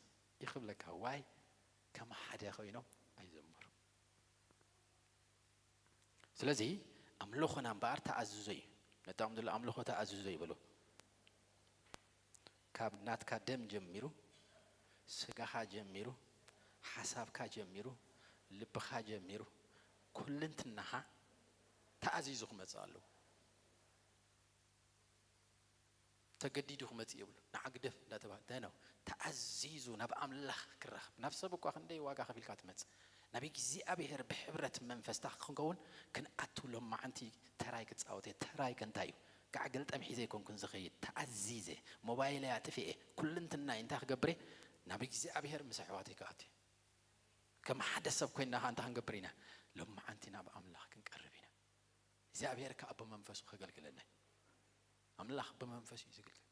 ይኽብለካ። ዋይ ከም ሓደ ኮይኖም ኣይዘመሩ። ስለዚ ኣምልኾና እምበኣር ተኣዝዞ እዩ። ነታኦም ዘሎ ኣምልኾ ተኣዝዞ ይበሉ። ካብ ናትካ ደም ጀሚሩ፣ ስጋኻ ጀሚሩ፣ ሓሳብካ ጀሚሩ፣ ልብኻ ጀሚሩ፣ ኩልንትናኻ ተኣዚዙ ክመጽእ ኣለዎ። ተገዲዱ ክመጽእ የብሉ። ንዓ ግደፍ እንዳተባህለ፣ no፣ ተኣዚዙ ናብ ኣምላኽ ክራኸብ። ናብ ሰብ እኳ ክንደይ ዋጋ ከፊልካ ትመጽእ። ናብ እግዚኣብሔር ብሕብረት መንፈስታ ክንከውን ክንኣቱ ሎማዓንቲ ተራይ ክጻወት እየ። ተራይ ከ እንታይ እዩ? ጋዕ ገልጠም ሒዘ ኣይኮንኩን ዝኸይድ። ተኣዚዘ፣ ሞባይለይ ኣጥፊኤ፣ ኩልንትናይ እንታይ ክገብር እየ? ናብ እግዚኣብሔር ምስ ኣሕዋተይ ክኣቱ እየ። ከም ሓደ ሰብ ኮይንና ኸኣ እንታይ ክንገብር ኢና? ሎማዓንቲ ናብ ኣምላኽ ክንቀርብ ኢና። እግዚኣብሔር ከኣ ብመንፈሱ ከገልግለና እዩ። ኣምላኽ ብመንፈሱ እዩ ዝግልገል።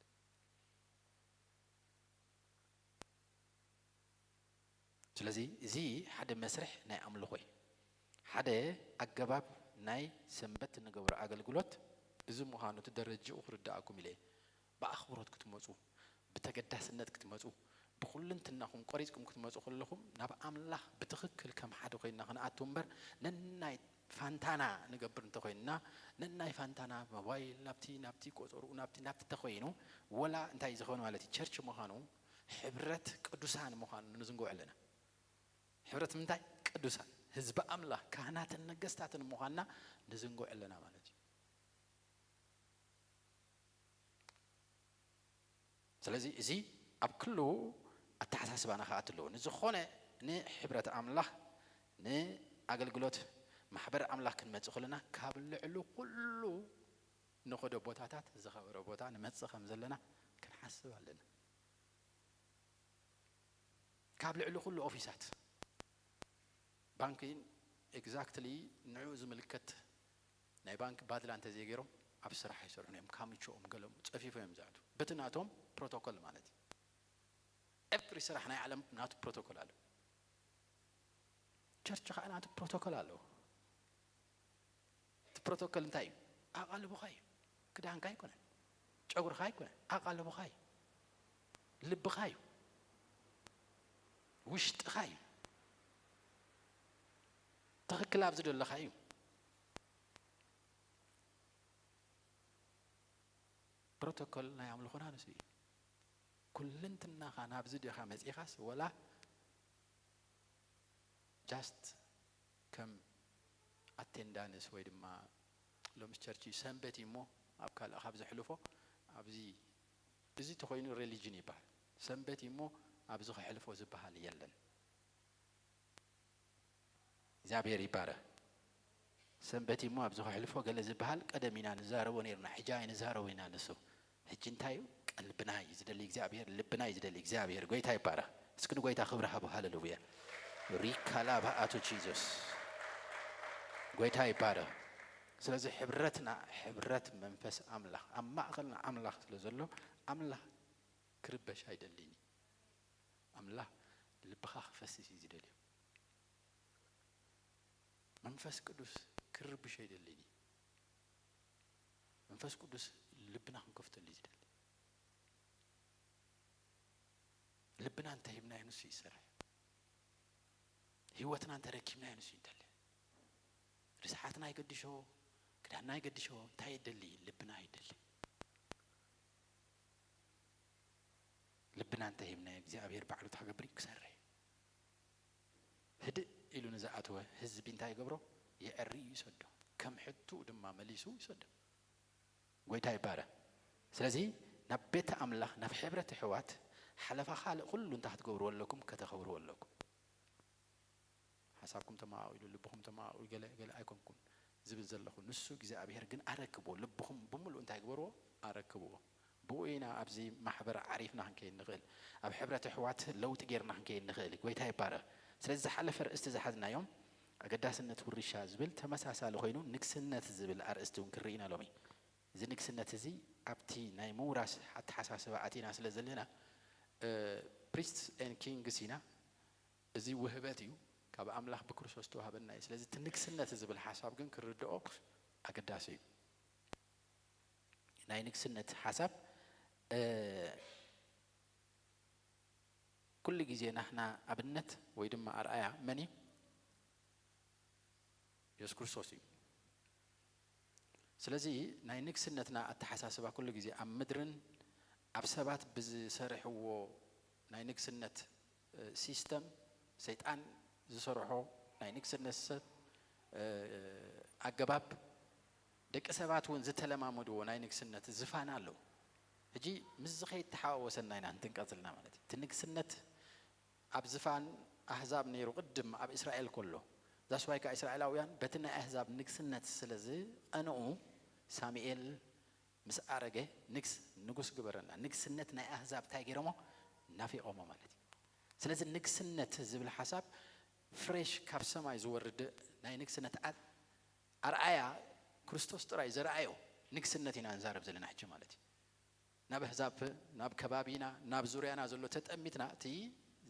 ስለዚ እዚ ሓደ መስርሕ ናይ ኣምልኾ እዩ። ሓደ ኣገባብ ናይ ሰንበት እንገብሮ ኣገልግሎት እዚ ምዃኑ እቲ ደረጅኡ ክርድኣኩም ኢለ እየ። ብኣኽብሮት ክትመጹ፣ ብተገዳስነት ክትመጹ፣ ብኹልንትናኹም ቆሪጽኩም ክትመጹ ከለኹም ናብ ኣምላኽ ብትኽክል ከም ሓደ ኮይንና ክንኣቱ እምበር ነናይ ፋንታና ንገብር እንተኾይንና፣ ነናይ ፋንታና ሞባይል ናብቲ ናብቲ ቆጸርኡ ናብቲ ናብቲ እንተኾይኑ፣ ወላ እንታይ ዝኸውን ማለት እዩ፣ ቸርች ምዃኑ፣ ሕብረት ቅዱሳን ምዃኑ ንዝንግዖ ኣለና። ሕብረት ምንታይ? ቅዱሳን፣ ህዝቢ ኣምላኽ፣ ካህናትን ነገስታትን ምዃንና ንዝንግዖ ኣለና ማለት እዩ። ስለዚ እዚ ኣብ ኩሉ ኣተሓሳስባና ክኣቱ ኣለዎ። ንዝኾነ ንሕብረት ኣምላኽ፣ ንኣገልግሎት ማሕበር ኣምላኽ ክንመጽእ ከለና፣ ካብ ልዕሊ ኩሉ ንኸዶ ቦታታት ዝኸበረ ቦታ ንመጽእ ከም ዘለና ክንሓስብ ኣለና። ካብ ልዕሊ ኩሉ ኦፊሳት ባንኪ ኤግዛክትሊ ንዕኡ ዝምልከት ናይ ባንክ ባድላ እንተዘይገይሮም ኣብ ስራሕ ኣይሰርሑን እዮም። ካምችኦም ገሎም ጸፊፎ እዮም ዝኣቱ። በቲ ናቶም ፕሮቶኮል ማለት እዩ። ኤቭሪ ስራሕ ናይ ዓለም ናቱ ፕሮቶኮል ኣሎ። ቸርች ከዓ ናቱ ፕሮቶኮል ኣለዎ። እቲ ፕሮቶኮል እንታይ እዩ? ኣቓልቦኻ እዩ። ክዳንካ ኣይኮነን። ጨጉርኻ ኣይኮነን። ኣቓልቦኻ እዩ። ልብኻ እዩ። ውሽጥኻ እዩ። ትኽክል ኣብዚ ዘለኻ እዩ። ፕሮቶኮል ናይ ኣምልኾና ንሱ እዩ። ኩልንትናኻ ናብዚ ዲኻ መጺኻስ ወላ ጃስት ከም ኣቴንዳንስ ወይ ድማ ሎምስ ቸርች እዩ፣ ሰንበት እዩ እሞ ኣብ ካልእ ካብ ዘሕልፎ ኣብዚ፣ እዚ ተኾይኑ ሬሊጅን ይበሃል። ሰንበት እዩ እሞ ኣብዚ ከሕልፎ ዝበሃል የለን። እግዚኣብሔር ይባረክ። ሰንበት እዩ እሞ ኣብዚ ከሕልፎ ገለ ዝበሃል ቀደም ኢና ንዛረቦ ነይርና፣ ሕጂ ኣይንዛረቦ ኢና ንሱ። ሕጂ እንታይ እዩ? ቀልብና እዩ ዝደሊ እግዚኣብሔር፣ ልብና እዩ ዝደሊ እግዚኣብሔር። ጎይታ ይባረክ። እስኪ ንጎይታ ክብሪ ሃቡ። ሃሌሉያ። ሪካላ ባኣቱ ጂሱስ። ጎይታ ይባረክ። ስለዚ ሕብረትና ሕብረት መንፈስ ኣምላኽ፣ ኣብ ማእኸልና ኣምላኽ ስለ ዘሎ ኣምላኽ ክርበሽ ኣይደልን እዩ። ኣምላኽ ልብኻ ክፈስስ እዩ ዝደልዮ። መንፈስ ቅዱስ ክርብሽ ኣይደልን እዩ። መንፈስ ቅዱስ ልብና ክንከፍተሉ እዩ ዝደሊ። ልብና እንተሂብናዮ ንሱ ይሰርሕ። ህይወትና እንተረኪብናዮ ንሱ ይደሊ። ርስሓትና ይገድሾ፣ ክዳንና ይገድሾ፣ እንታይ ይደሊ? ልብና ይደሊ። ልብና እንተሂብናዮ እግዚኣብሔር ባዕሉ እንታይ ክገብር እዩ? ክሰርሕ። ህድእ ኢሉ ንዝኣተወ ህዝቢ እንታይ ይገብሮ? የዕሪ እዩ ይሰዶ። ከም ሕትኡ ድማ መሊሱ ይሰዶ። ጎይታ ይባረ። ስለዚ ናብ ቤተ ኣምላኽ፣ ናብ ሕብረት ኣሕዋት ሓለፋ ካልእ ኩሉ እንታይ ክትገብርዎ ኣለኩም? ከተኸብርዎ ኣለኩም። ሓሳብኩም ተመቓቒሉ፣ ልብኹም ተመቓቒሉ፣ ገለ ገለ ኣይኮንኩን ዝብል ዘለኹ። ንሱ እግዚኣብሔር ግን ኣረክብዎ። ልብኹም ብምሉእ እንታይ ግበርዎ? ኣረክብዎ። ብኡ ኢና ኣብዚ ማሕበር ዓሪፍና ክንከይድ ንኽእል። ኣብ ሕብረት ኣሕዋት ለውጢ ጌርና ክንከይድ ንኽእል። ጎይታ ይባረኽ። ስለዚ ዝሓለፈ ኣርእስቲ ዝሓዝናዮም ኣገዳስነት ውርሻ ዝብል ተመሳሳሊ ኮይኑ ንግስነት ዝብል ኣርእስቲ እውን ክንርኢ ኢና ሎሚ። እዚ ንግስነት እዚ ኣብቲ ናይ ምውራስ ኣተሓሳስባ ኣቲና ስለ ዘለና፣ እ፣ priests and kings ኢና። እዚ ውህበት እዩ፣ ካብ ኣምላኽ ብክርስቶስ ዝተዋህበና እዩ። ስለዚ እቲ ንግስነት ዝብል ሓሳብ ግን ክርድኦ ኣገዳሲ እዩ። ናይ ንግስነት ሓሳብ፣ እ፣ ኩሉ ግዜ ናህና ኣብነት ወይ ድማ ኣርኣያ መን እዩ? የሱስ ክርስቶስ እዩ። ስለዚ ናይ ንግስነትና ኣተሓሳስባ ኩሉ ግዜ ኣብ ምድርን ኣብ ሰባት ብዝሰርሕዎ ናይ ንግስነት፣ እ፣ ሲስተም፣ ሰይጣን ዝሰርሖ ናይ ንግስነት ሰብ፣ እ፣ ኣገባብ፣ ደቂ ሰባት እውን ዝተለማመድዎ ናይ ንግስነት ዝፋን ኣለዉ። ሕጂ ምስዚ ከይተሓዋወሰና ኢና እንትንቀጽልና ማለት እዩ። እቲ ንግስነት ኣብ ዝፋን ኣህዛብ ነይሩ ቅድም ኣብ እስራኤል ከሎ። That's why ከኣ እስራኤላውያን በቲ ናይ ኣህዛብ ንግስነት ስለ ዝቐንኡ ሳሙኤል ምስ ኣረገ ንግስ-፣ ንጉስ ግበረና። ንግስነት ናይ ኣህዛብ እንታይ ገይሮሞ? ናፊቖሞ ማለት እዩ። ስለዚ ንግስነት ዝብል ሓሳብ ፍሬሽ ካብ ሰማይ ዝወርድ ናይ ንግስነት ኣ-፣ ኣርኣያ ክርስቶስ ጥራይ ዘርኣዮ ንግስነት ኢና ንዛረብ ዘለና ሕጂ ማለት እዩ። ናብ ኣህዛብ፣ ናብ ከባቢና፣ ናብ ዙርያና ዘሎ ተጠሚትና እቲ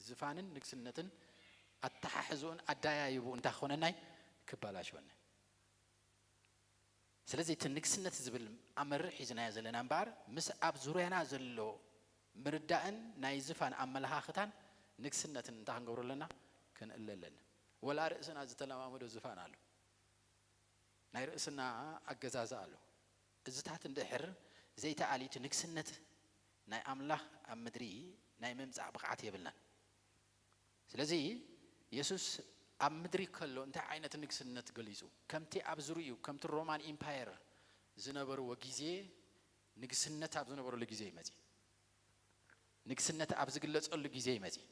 ዝፋንን ንግስነትን ኣተሓሕዝኡን ኣደያይብኡ እንታይ ክኾነናይ ክበላሸወና። ስለዚ እቲ ንግስነት ዝብል ኣመርሕ ሒዝናዮ ዘለና እምበኣር ምስ ኣብ ዙርያና ዘሎ ምርዳእን ናይ ዝፋን ኣመለኻኽታን ንግስነትን እንታይ ክንገብሮ ኣለና? ክንእለ ኣለና። ወላ ርእስና ዝተለማመዶ ዝፋን ኣሎ። ናይ ርእስና ኣገዛዝኣ ኣሎ። እዝታት እንድሕር ዘይተኣልዩ፣ እቲ ንግስነት ናይ ኣምላኽ ኣብ ምድሪ ናይ ምምጻእ ብቕዓት የብልናን። ስለዚ የሱስ ኣብ ምድሪ ከሎ እንታይ ዓይነት ንግስነት ገሊጹ? ከምቲ ኣብ ዙርያኡ፣ ከምቲ ሮማን ኢምፓየር ዝነበርዎ ግዜ፣ ንግስነት ኣብ ዝነበረሉ ግዜ እዩ መጺኡ። ንግስነት ኣብ ዝግለጸሉ ግዜ እዩ መጺኡ።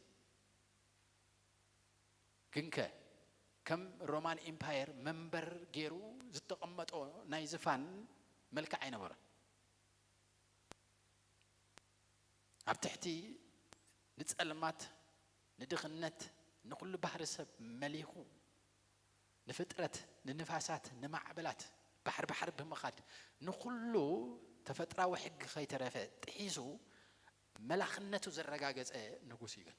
ግንከ ከም ሮማን ኢምፓየር መንበር ገይሩ ዝተቐመጦ ናይ ዝፋን መልክዕ ኣይነበሮን። ኣብ ትሕቲ ንጸልማት፣ ንድኽነት፣ ንኹሉ ባህሪ ሰብ መሊኹ፣ ንፍጥረት፣ ንንፋሳት፣ ንማዕበላት፣ ባሕሪ ባሕሪ ብምኻድ፣ ንኹሉ ተፈጥራዊ ሕጊ ከይተረፈ ጥሒሱ መላኽነቱ ዘረጋገጸ ንጉስ እዩ። ግን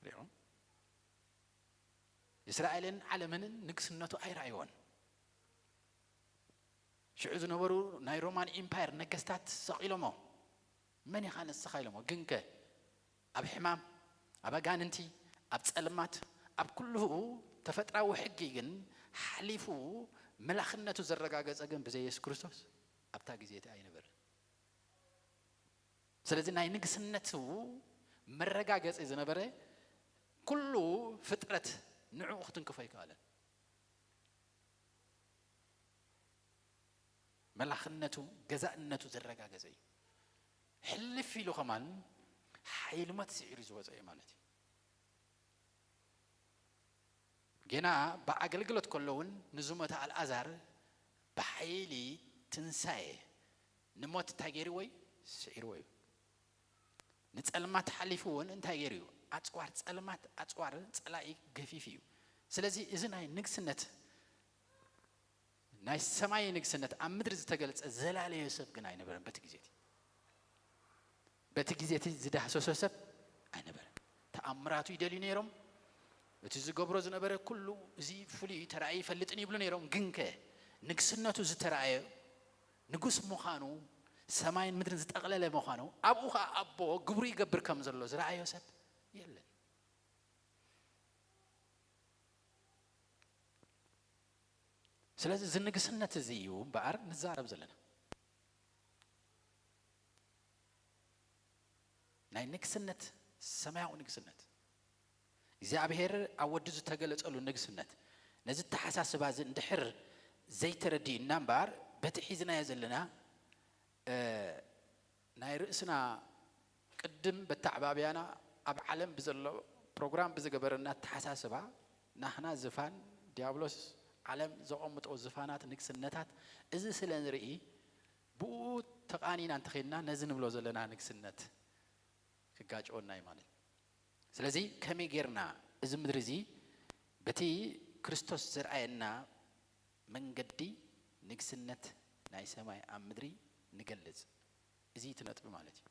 ሪኹም፣ እስራኤልን ዓለምን ንግስነቱ ኣይረኣይዎን። ሽዑ ዝነበሩ ናይ ሮማን ኢምፓየር ነገስታት ሰቒሎሞ፣ "መን ኢኻ ንስኻ?" ኢሎሞ። ግንከ ኣብ ሕማም፣ ኣብ ኣጋንንቲ፣ ኣብ ጸልማት፣ ኣብ ኩሉ ተፈጥራዊ ሕጊ ግን ሓሊፉ መላኽነቱ ዘረጋገጸ ግን ብዘይ የሱስ ክርስቶስ ኣብታ ግዜ እቲ ኣይነበረን። ስለዚ ናይ ንግስነቱ መረጋገጺ ዝነበረ ኩሉ ፍጥረት ንዕኡ ክትንክፎ ኣይከኣለን። መላኽነቱ፣ ገዛእነቱ ዘረጋገጸ እዩ። ሕልፍ ኢሉ ከማን ሓይሊ ሞት ስዒሩ ዝወጸ እዩ ማለት እዩ። ጌና ብኣገልግሎት ከሎ እውን ንዝሞተ ኣልኣዛር ብሓይሊ ትንሳኤ ንሞት እንታይ ገይርዎ እዩ? ስዒርዎ እዩ። ንጸልማት ሓሊፉ እውን እንታይ ገይሩ እዩ? ኣጽዋር ጸልማት፣ ኣጽዋር ጸላኢ ገፊፉ እዩ። ስለዚ እዚ ናይ ንግስነት፣ ናይ ሰማይ ንግስነት ኣብ ምድሪ ዝተገልጸ ዘላለዮ ሰብ ግን ኣይነበረን በቲ ግዜ እቲ። በቲ ግዜ እቲ ዝዳህሰሶ ሰብ ኣይነበረን። ተኣምራቱ ይደልዩ ነይሮም። እቲ ዝገብሮ ዝነበረ ኩሉ፣ "እዚ ፍሉይ እዩ፣ ተራእዩ ይፈልጥን" ይብሉ ነይሮም። ግንከ ንግስነቱ ዝተራእየ ንጉስ ምዃኑ፣ ሰማይን ምድርን ዝጠቕለለ ምዃኑ፣ ኣብኡ ኸዓ ኣቦ ግብሩ ይገብር ከም ዘሎ ዝረኣዮ ሰብ የለን። ስለዚ እዚ ንግስነት እዚ እዩ እምበኣር ንዛረብ ዘለና። ናይ ንግስነት፣ ሰማያዊ ንግስነት፣ እግዚኣብሔር ኣብ ወዱ ዝተገለጸሉ ንግስነት፣ ነዚ ኣተሓሳስባ እዚ እንድሕር ዘይተረዲእና እምበኣር፣ በቲ ሒዝናዮ ዘለና፣ እ፣ ናይ ርእስና ቅድም በተዓባብያና ኣብ ዓለም ብዘሎ ፕሮግራም ብዝገበረና ኣተሓሳስባ፣ ናህና ዝፋን፣ ዲያብሎስ ዓለም ዘቐምጦ ዝፋናት ንግስነታት፣ እዚ ስለ ንርኢ፣ ብኡ ተቓኒና እንተኸይድና፣ ነዚ ንብሎ ዘለና ንግስነት ክጋጨወና እዩ ማለት እዩ። ስለዚ ከመይ ጌርና እዚ ምድሪ እዚ በቲ ክርስቶስ ዘርኣየና መንገዲ ንግስነት ናይ ሰማይ ኣብ ምድሪ ንገልጽ? እዚ እቲ ነጥቢ ማለት እዩ።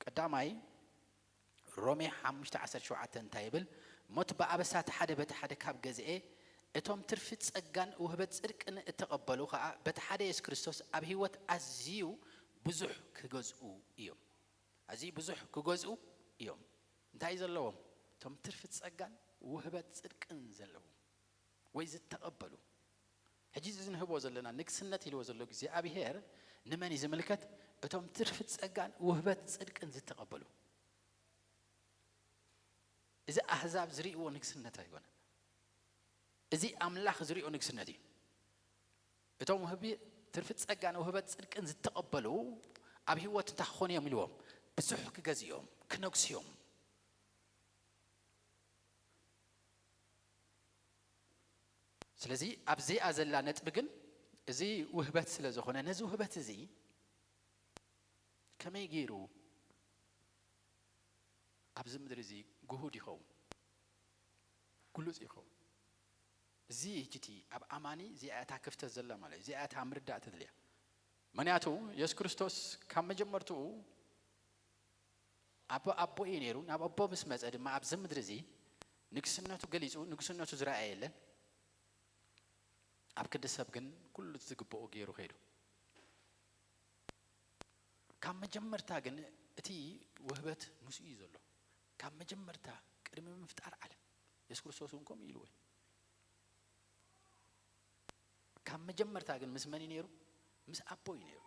ቀዳማይ፣ ሮሜ ሓሙሽተ ዓሰርተ ሸውዓተ እንታይ ይብል? "ሞት ብኣበሳ እቲ ሓደ በቲ ሓደ ካብ ገዝኤ፣ እቶም ትርፊ ጸጋን ውህበት ጽድቅን እተቐበሉ ኸኣ በቲ ሓደ የሱስ ክርስቶስ ኣብ ህይወት ኣዝዩ ብዙሕ ክገዝኡ እዮም።" ኣዝዩ ብዙሕ ክገዝኡ እዮም። እንታይ ዘለዎም? እቶም ትርፊ ጸጋን ውህበት ጽድቅን ዘለዎም ወይ ዝተቐበሉ። ሕጂ እዚ ንህቦ ዘለና ንግስነት ኢልዎ ዘሎ እግዚኣብሔር ንመን እዩ ዝምልከት? እቶም ትርፊ ጸጋን ውህበት ጽድቅን ዝተቐበሉ። እዚ ኣህዛብ ዝርእይዎ ንግስነት ኣይኮነን። እዚ ኣምላኽ ዝርእዮ ንግስነት እዩ። እቶም ውህቢ ትርፊ ጸጋን ውህበት ጽድቅን ዝተቐበሉ ኣብ ህይወት እንታይ ክኾኑ እዮም ኢልዎም? ብዙሕ ክገዝኡ እዮም፣ ክነግሱ እዮም። ስለዚ ኣብዚኣ ዘላ ነጥቢ ግን እዚ ውህበት ስለ ዝኾነ፣ ነዚ ውህበት እዚ ከመይ ገይሩ ኣብዚ ምድሪ እዚ ግሁድ ይኸውን? ግሉጽ ይኸውን? እዚ ሕጂ እቲ ኣብ ኣማኒ እዚኣ እታ ክፍተት ዘላ ማለት እዩ። እዚኣ እታ ምርዳእ ተድልያ። ምኽንያቱ የሱስ ክርስቶስ ካብ መጀመርትኡ ኣብ ኣቦ እዩ ነይሩ። ናብ ኣቦ ምስ መጸ ድማ ኣብዚ ምድሪ እዚ ንግስነቱ ገሊጹ፣ ንግስነቱ ዝረኣየ የለን። ኣብ ክንዲ ሰብ ግን ኩሉ ዝግብኦ ገይሩ ከይዱ። ካብ መጀመርታ ግን እቲ ውህበት ምስኡ እዩ ዘሎ። ካብ መጀመርታ ቅድሚ ምፍጣር ዓለም የሱስ ክርስቶስ እውን ከምኡ ኢልዎ እዩ። ካብ መጀመርታ ግን ምስ መን እዩ ነይሩ? ምስ ኣቦ እዩ ነይሩ።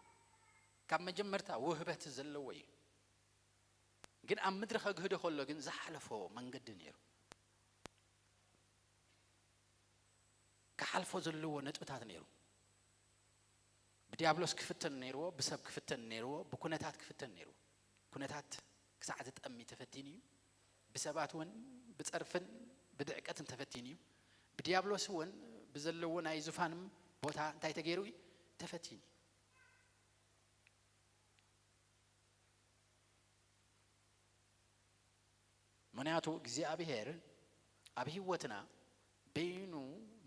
ካብ መጀመርታ ውህበት ዘለዎ እዩ። ግን ኣብ ምድሪ ከግህዶ ከሎ ግን ዝሓለፎ መንገዲ ነይሩ። ክሓልፎ ዘለዎ ነጥብታት ነይሩ። ብዲያብሎስ ክፍተን ነይርዎ፣ ብሰብ ክፍተን ነይርዎ፣ ብኩነታት ክፍተን ነይርዎ። ኩነታት ክሳዕ ዝጠሚ ተፈቲኑ እዩ። ብሰባት እውን ብጸርፍን ብድዕቀትን ተፈቲኑ እዩ። ብዲያብሎስ እውን ብዘለዎ ናይ ዙፋንም ቦታ እንታይ ተገይሩ እዩ? ተፈቲኑ እዩ። ምኽንያቱ እግዚኣብሔር ኣብ ህይወትና በይኑ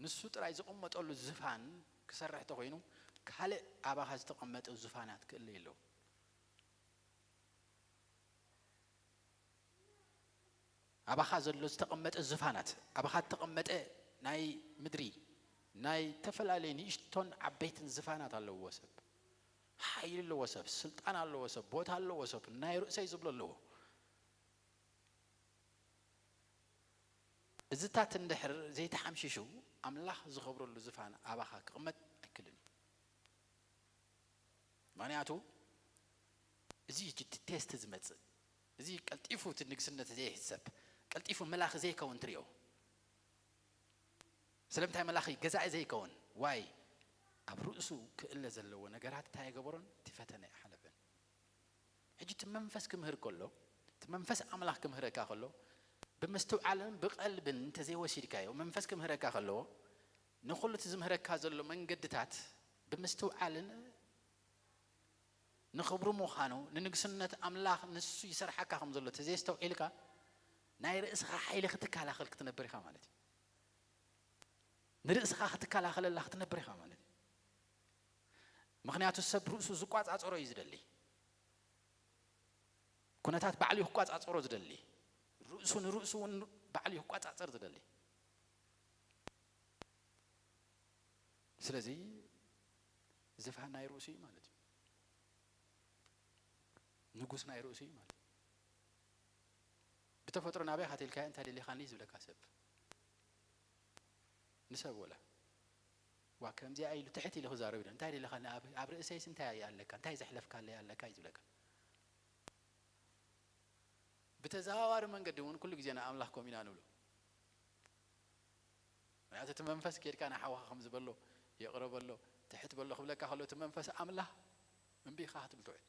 ንሱ ጥራይ ዝቕመጠሉ ዝፋን ክሰርሕ ተኾይኑ ካልእ ኣባኻ ዝተቐመጠ ዙፋናት ክእለ የለዎ። ኣባኻ ዘሎ ዝተቐመጠ ዝፋናት፣ ኣባኻ ዝተቐመጠ ናይ ምድሪ ናይ ተፈላለዩ ንእሽቶን ዓበይትን ዝፋናት ኣለዎ ሰብ። ሓይሊ ኣለዎ ሰብ፣ ስልጣን ኣለዎ ሰብ፣ ቦታ ኣለዎ ሰብ፣ ናይ ርእሰይ ዝብሎ ኣለዎ። እዚታት እንድሕር ዘይተሓምሺሹ ኣምላኽ ዝኸብረሉ ዝፋን ኣባኻ ክቕመጥ ኣይክልን እዩ። ምኽንያቱ እዚ እዩ እቲ ቴስት ዝመጽእ። እዚ ቀልጢፉ እቲ ንግስነት ዘይሕሰብ፣ ቀልጢፉ መላኺ ዘይከውን ትሪኦ። ስለምንታይ መላኺ ገዛኢ ዘይከውን? ዋይ ኣብ ርእሱ ክእለ ዘለዎ ነገራት እንታይ ኣይገበሮን? እቲ ፈተነ ኣይሓለፈን። ሕጂ እቲ መንፈስ ክምህር ከሎ፣ እቲ መንፈስ ኣምላኽ ክምህረካ ከሎ፣ ብምስትውዓልን ብቐልብን እንተዘይወሲድካዮ፣ መንፈስ ክምህረካ ከለዎ፣ ንኹሉ እቲ ዝምህረካ ዘሎ መንገድታት ብምስትውዓልን ንኽብሩ ምዃኑ፣ ንንግስነት ኣምላኽ ንሱ ይሰርሓካ ከም ዘሎ ተዘይስተውዒልካ፣ ናይ ርእስኻ ሓይሊ ክትከላኸል ክትነብር ኢኻ ማለት እዩ። ንርእስኻ ክትከላኸለላ ክትነብር ኢኻ ማለት እዩ። ምኽንያቱ ሰብ ርእሱ ዝቋጻጸሮ እዩ ዝደሊ። ኩነታት ባዕሉ እዩ ክቋጻጸሮ ዝደሊ። ርእሱ ንርእሱ እውን ባዕሉ እዩ ክቋጻጸር ዝደሊ። ስለዚ ዝፋን ናይ ርእሱ እዩ ማለት እዩ። ንጉስ ናይ ርእሱ እዩ ማለት እዩ። ብተፈጥሮ ናበይ ኢኻ ተልካዮ እንታይ ደሊኻኒ እዩ ዝብለካ ሰብ። ንሰብ ወላ ዋ ከምዚኣ ኢሉ ትሕት ኢሉ ክዛረብ ኢሉ እንታይ ደሊኻኒ ኣብ ኣብ ርእሰይስ እንታይ ኣለካ እንታይ ዘሕለፍካለይ ኣለካ እዩ ዝብለካ። ብተዘዋዋሪ መንገዲ እውን ኩሉ ግዜ ንኣምላኽ ከምኡ ኢና ንብሎ። ምክንያቱ እቲ መንፈስ ኬድካ ንሓውኻ ከም ዝበሎ ይቕረ በሎ ትሕት በሎ ክብለካ ከሎ እቲ መንፈስ ኣምላኽ እምቢ ኢኻ ክትብል ትውዕል።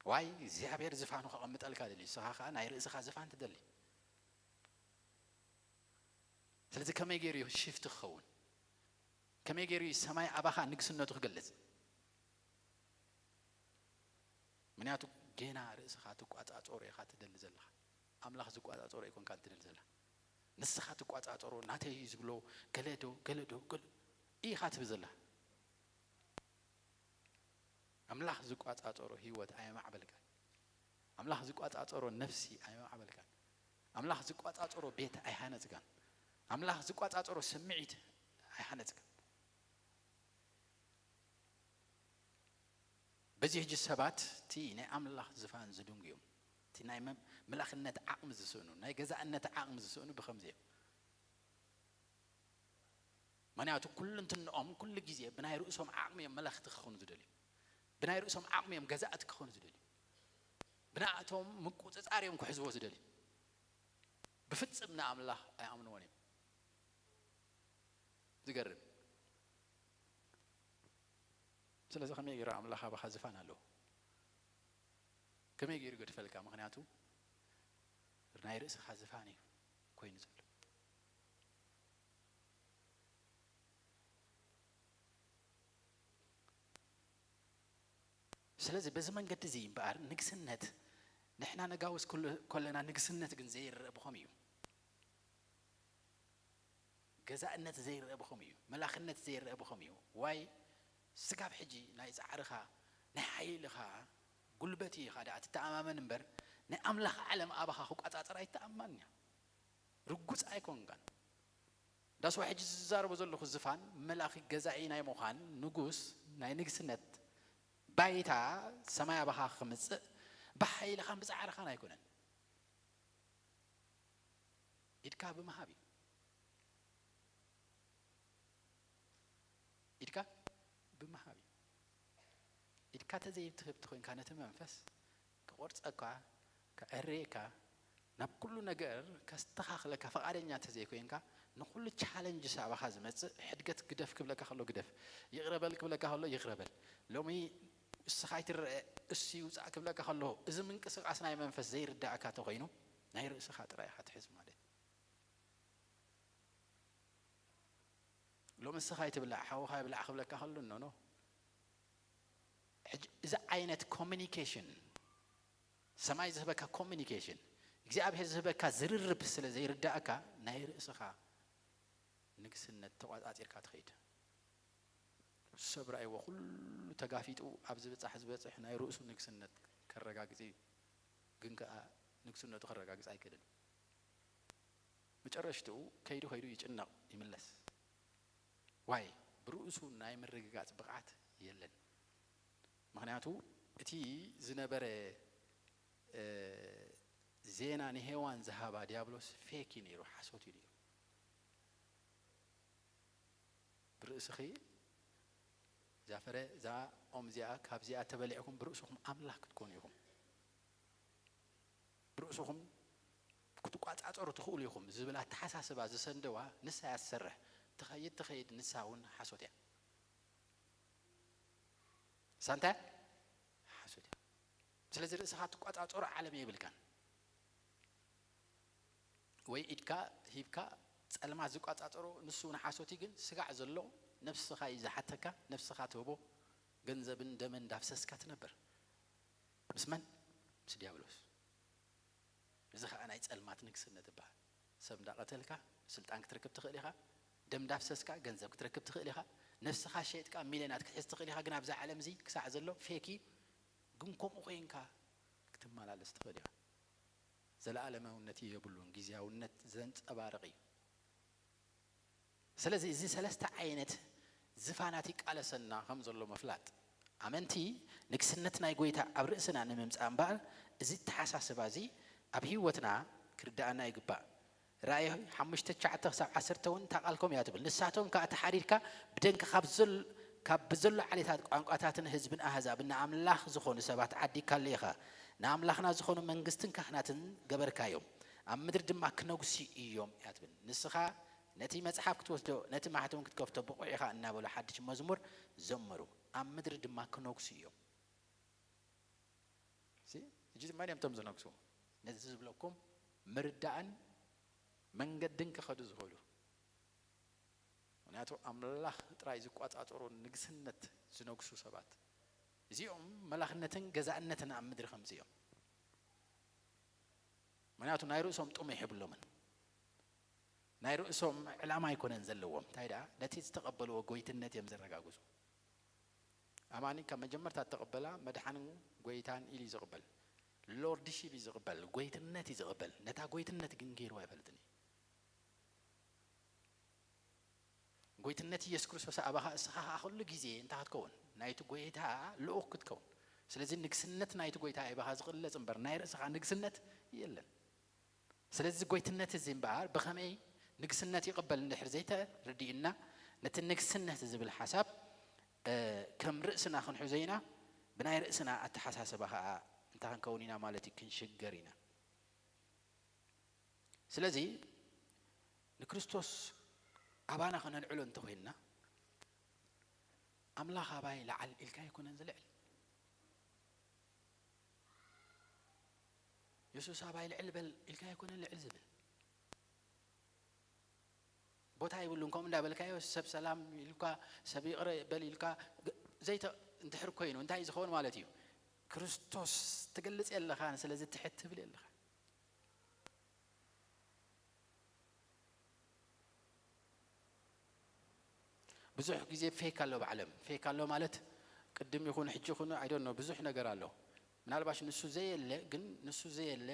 ዋይ እግዚኣብሔር ዝፋኑ ከቐምጠልካ ደሊ ንስኻ ከዓ ናይ ርእስኻ ዝፋን ትደሊ። ስለዚ ከመይ ገይሩ እዩ ሽፍት ክኸውን? ከመይ ገይሩ እዩ ሰማይ ኣባኻ ንግስነቱ ክገልጽ? ምክንያቱ ጌና ርእስኻ ትቋጻጾሮ ኢኻ ትደሊ ዘለኻ። ኣምላኽ ዝቋጻጾሮ ኣይኮንካን ትደሊ ዘለኻ። ንስኻ ትቋጻጾሮ ናተይ እዩ ዝብሎ ገለ ዶ ገለ ዶ ገለ ኢኻ ትብል ዘለኻ። ኣምላኽ ዝቋጻጸሮ ህይወት ኣየማዕበልካን። ኣምላኽ ዝቋጻጸሮ ነፍሲ ኣየማዕበልካን። ኣምላኽ ዝቋጻጸሮ ቤት ኣይሃነጽካን። ኣምላኽ ዝቋጻጸሮ ስምዒት ኣይሃነጽካን። በዚ ሕጂ ሰባት እቲ ናይ ኣምላኽ ዝፋን ዝድንጉ እዮም። እቲ ናይ መ- መላኽነት ዓቕሚ ዝስእኑ፣ ናይ ገዛእነት ዓቕሚ ዝስእኑ ብኸምዚ እዮም። ምኽንያቱ ኩሉ እንትንኦም ኩሉ ግዜ ብናይ ርእሶም ዓቕሚ እዮም መላኽቲ ክኾኑ ዝደልዩ። ብናይ ርእሶም ዓቕሚ እዮም ገዛእቲ ክኾኑ ዝደልዩ። ብናቶም ምቁጽጻር እዮም ክሕዝዎ ዝደልዩ። ብፍጽም ንኣምላኽ ኣይኣምንዎን እዮም። ዝገርም። ስለዚ ከመይ ገይሩ ኣምላኽ ኣባኻ ዝፋን ኣለዎ? ከመይ ገይሩ ገድፈልካ? ምኽንያቱ ናይ ርእስኻ ዝፋን እዩ ኮይኑ ዘሎ። ስለዚ በዚ መንገዲ እዚ እምበኣር ንግስነት ንሕና ነጋውስ ኩሉ- ከለና ንግስነት ግን ዘይረአ ብኸም እዩ። ገዛእነት ዘይረአ ብኸም እዩ። መላኽነት ዘይረአ ብኸም እዩ። ዋይ ስጋብ ሕጂ ናይ ጻዕርኻ ናይ ሓይልኻ ጉልበት ኢኻ ደኣ ትተኣማመን እምበር ናይ ኣምላኽ ዓለም ኣባኻ ክቋጻጸር ኣይተኣማን እያ። ርጉጽ ኣይኮንካን። ዳስዋ ሕጂ ዝዛረቦ ዘለኹ ዝፋን መላኺ ገዛኢ ናይ ምዃን ንጉስ ናይ ንግስነት ባይታ ሰማይ ኣባኻ ክምጽእ ብሓይልኻን ብጻዕርኻን ኣይኮነን። ኢድካ ብምሃብ እዩ። ኢድካ ብምሃብ እዩ። ኢድካ ተዘይትህብ ተኮይንካ ነቲ መንፈስ ክቆርጸካ፣ ከዕርየካ፣ ናብ ኩሉ ነገር ከስተኻኽለካ ፈቓደኛ እንተዘይኮይንካ፣ ንኹሉ ቻለንጅ ሳባኻ ዝመጽእ ሕድገት ግደፍ ክብለካ ከሎ ግደፍ፣ ይቕረ በል ክብለካ ከሎ ይቕረ በል፣ ሎሚ እስኻ ኣይትረአ እሱ ይውጻእ ክብለካ ከሎ፣ እዚ ምንቅስቓስ ናይ መንፈስ ዘይርዳእካ ተኾይኑ፣ ናይ ርእስኻ ጥራይ ኢኻ ትሕዝ ማለት እዩ። ሎሚ እስኻ ኣይትብላዕ፣ ሓውኻ ይብላዕ ክብለካ ከሎ፣ ኖ፣ ኖ። ሕጂ እዚ ዓይነት ኮሚኒኬሽን፣ ሰማይ ዝህበካ ኮሚኒኬሽን፣ እግዚኣብሔር ዝህበካ ዝርርብ ስለ ዘይርዳእካ፣ ናይ ርእስኻ ንግስነት ተቋጻጺርካ ትኸይድ። ሰብ ረኣይዎ፣ ኩሉ ተጋፊጡ ኣብ ዝብጻሕ ዝበጽሕ ናይ ርእሱ ንግስነት ከረጋግጽ እዩ። ግን ከኣ ንግስነቱ ከረጋግጽ ኣይክእልን። መጨረሽትኡ ከይዱ ከይዱ ይጭነቕ፣ ይምለስ። ዋይ? ብርእሱ ናይ ምርግጋጽ ብቕዓት የለን። ምኽንያቱ እቲ ዝነበረ፣ እ፣ ዜና ንሄዋን ዝሃባ ዲያብሎስ ፌክ እዩ ነይሩ፣ ሓሶት እዩ ነይሩ። ብርእስኺ እዛ ፍረ፣ እዛ ኦም እዚኣ፣ ካብዚኣ ተበሊዕኩም ብርእስኹም ኣምላኽ ክትኮኑ ኢኹም። ብርእስኹም ክትቋጻጸሩ ትኽእሉ ኢኹም ዝብል ኣተሓሳስባ ዝሰንደዋ ንሳ እያ ትሰርሕ። ትኸይድ ትኸይድ ንሳ እውን ሓሶት እያ። ንሳ እንታይ? ሓሶት እያ። ስለዚ ርእስኻ ትቋጻጸሮ ዓለም የብልካን። ወይ ኢድካ ሂብካ ጸልማት ዝቋጻጸሮ ንሱ እውን ሓሶት እዩ። ግን ስጋዕ ዘሎ ነብስኻ እዩ ዝሓተካ። ነብስኻ ትህቦ፣ ገንዘብን ደምን እንዳፍሰስካ ትነብር። ምስ መን? ምስ ዲያብሎስ። እዚ ኸኣ ናይ ጸልማት ንግስነት ይበሃል። ሰብ እንዳቐተልካ ስልጣን ክትረክብ ትኽእል ኢኻ። ደም እንዳፍሰስካ ገንዘብ ክትረክብ ትኽእል ኢኻ። ነብስኻ ሸይጥካ ሚልዮናት ክትሕዝ ትኽእል ኢኻ። ግን ኣብዛ ዓለም እዚ ክሳዕ ዘሎ ፌክ እዩ። ግን ከምኡ ኮይንካ ክትመላለስ ትኽእል ኢኻ። ዘለኣለማውነት የብሉን፣ ግዝያውነት ዘንጸባርቕ እዩ። ስለዚ እዚ ሰለስተ ዓይነት ዝፋናት ይቃለሰና ከም ዘሎ ምፍላጥ፣ ኣመንቲ ንግስነት ናይ ጐይታ ኣብ ርእስና ንምምጻእ እምበኣር፣ እዚ ኣተሓሳስባ እዚ ኣብ ህይወትና ክርድኣና ይግባእ። ራእይ ሓሙሽተ ትሽዓተ ክሳብ ዓሰርተ እውን እታ ቃል ከምኡ እያ ትብል። ንሳቶም ከኣ ተሓሪድካ ብደንኪ ካብ ዘል-፣ ካብ ብዘሎ ዓሌታት ቋንቋታትን ህዝብን ኣህዛብን ንኣምላኽ ዝኾኑ ሰባት ዓዲግካሉ ኢኻ። ንኣምላኽና ዝኾኑ መንግስትን ካህናትን ገበርካዮም። ኣብ ምድሪ ድማ ክነግሱ እዮም እያ ትብል። ንስኻ ነቲ መጽሓፍ ክትወስዶ፣ ነቲ ማሕተም ክትከፍቶ ብቑዕ ኢኻ እናበሉ ሓድሽ መዝሙር ዘመሩ። ኣብ ምድሪ ድማ ክነግሱ እዮም። ሲ፣ ሕጂ መን እዮም እቶም ዝነግሱ? ነዚ ዝብለኩም ምርዳእን መንገድን ክኸዱ ዝኽእሉ። ምኽንያቱ ኣምላኽ ጥራይ ዝቋጻጸሮ ንግስነት ዝነግሱ ሰባት። እዚኦም መላኽነትን ገዛእነትን ኣብ ምድሪ ከምዚ እዮም። ምኽንያቱ ናይ ርእሶም ጥሙሕ የብሎምን። ናይ ርእሶም ዕላማ ኣይኮነን ዘለዎም። እንታይ ደኣ? ነቲ ዝተቐበልዎ ጎይትነት እዮም ዘረጋግጹ። ኣማኒ ካብ መጀመርታ እተቐበላ መድሓንን ጎይታን ኢሉ እዩ ዝቕበል። ሎርድሺፕ እዩ ዝቕበል፣ ጎይትነት እዩ ዝቕበል። ነታ ጎይትነት ግን ገይርዋ ኣይፈልጥን እዩ። ጎይትነት ኢየሱስ ክርስቶስ ኣባኻ፣ እስኻ ኸኣ ኩሉ ግዜ እንታይ ክትከውን? ናይቲ ጎይታ ልኡኽ ክትከውን። ስለዚ ንግስነት ናይቲ ጎይታ ኣባኻ ዝቕለጽ እምበር ናይ ርእስኻ ንግስነት የለን። ስለዚ ጎይትነት እዚ እምበኣር ብኸመይ ንግስነት ይቕበል እንድሕር ዘይተረዲእና፣ ነቲ ንግስነት ዝብል ሓሳብ፣ እ፣ ከም ርእስና ክንሕዞ ኢና። ብናይ ርእስና ኣተሓሳስባ ኸኣ እንታይ ክንከውን ኢና ማለት እዩ? ክንሽገር ኢና። ስለዚ ንክርስቶስ ኣባና ከነልዕሎ እንተኾይንና፣ ኣምላኽ ኣባይ ለዓል ኢልካ ኣይኮነን ዝልዕል። የሱስ ኣባይ ልዕል በል ኢልካ ኣይኮነን ልዕል ዝብል። ቦታ ይብሉን። ከምኡ እንዳበልካዮ ሰብ ሰላም ኢልካ፣ ሰብ ይቕረ በል ኢልካ፣ ግ-፣ ዘይተ-፣ እንድሕር ኮይኑ እንታይ እዩ ዝኸውን ማለት እዩ? ክርስቶስ ትገልጽ የለኻን፣ ስለዚ ትሕት ትብል የለኻ። ብዙሕ ግዜ ፌክ ኣሎ ኣብ ዓለም። ፌክ ኣሎ ማለት ቅድም ይኹን ሕጂ ይኹን፣ I don't know፣ ብዙሕ ነገር ኣሎ። ምናልባሽ ንሱ ዘየለ፣ ግን ንሱ ዘየለ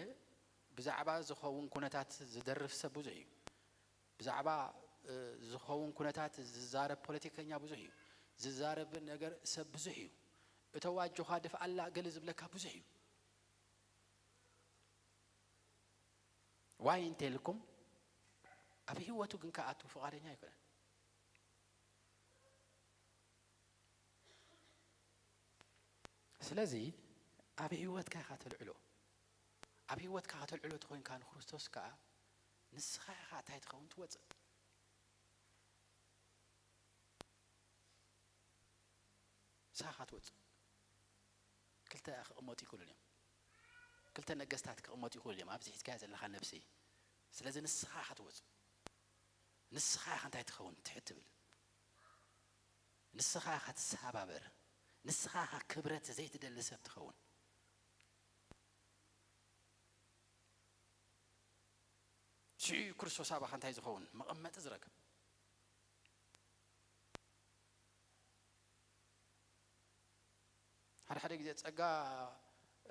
ብዛዕባ ዝኸውን ኩነታት ዝደርፍ ሰብ ብዙሕ እዩ። ብዛዕባ፣ እ፣ ዝኸውን ኩነታት ዝዛረብ ፖለቲከኛ ብዙሕ እዩ። ዝዛረብ ነገር ሰብ ብዙሕ እዩ። እተው ኣጆኻ ድፍኣላ ገለ ዝብለካ ብዙሕ እዩ። ዋይ እንተልኩም ኣብ ህይወቱ ግን ክኣቱ ፍቓደኛ ኣይኮነን። ስለዚ ኣብ ህይወትካ ኢኻ ተልዕሎ። ኣብ ህይወትካ ከተልዕሎ ተኾይንካ ንክርስቶስ ከኣ ንስኻ ኢኻ እንታይ ትኸውን ትወጽእ። ንስኻ ኢኻ ትወጽእ። ክልተ ክቕመጡ ይኽእሉን እዮም። ክልተ ነገስታት ክቕመጡ ይኽእሉ እዮም። ኣብዚ ሒዝካዮ ዘለኻ ነብሲ። ስለዚ ንስኻ ኢኻ ትወጽእ። ንስኻ ኢኻ እንታይ ትኸውን ትሕት ትብል። ንስኻ ኢኻ ትሰባበር። ንስኻ ኢኻ ክብረት ዘይትደሊ ሰብ ትኸውን። ሽዑ እዩ ክርስቶስ ኣባኻ እንታይ ዝኸውን መቐመጢ ዝረክብ። ሓደ ሓደ ግዜ ጸጋ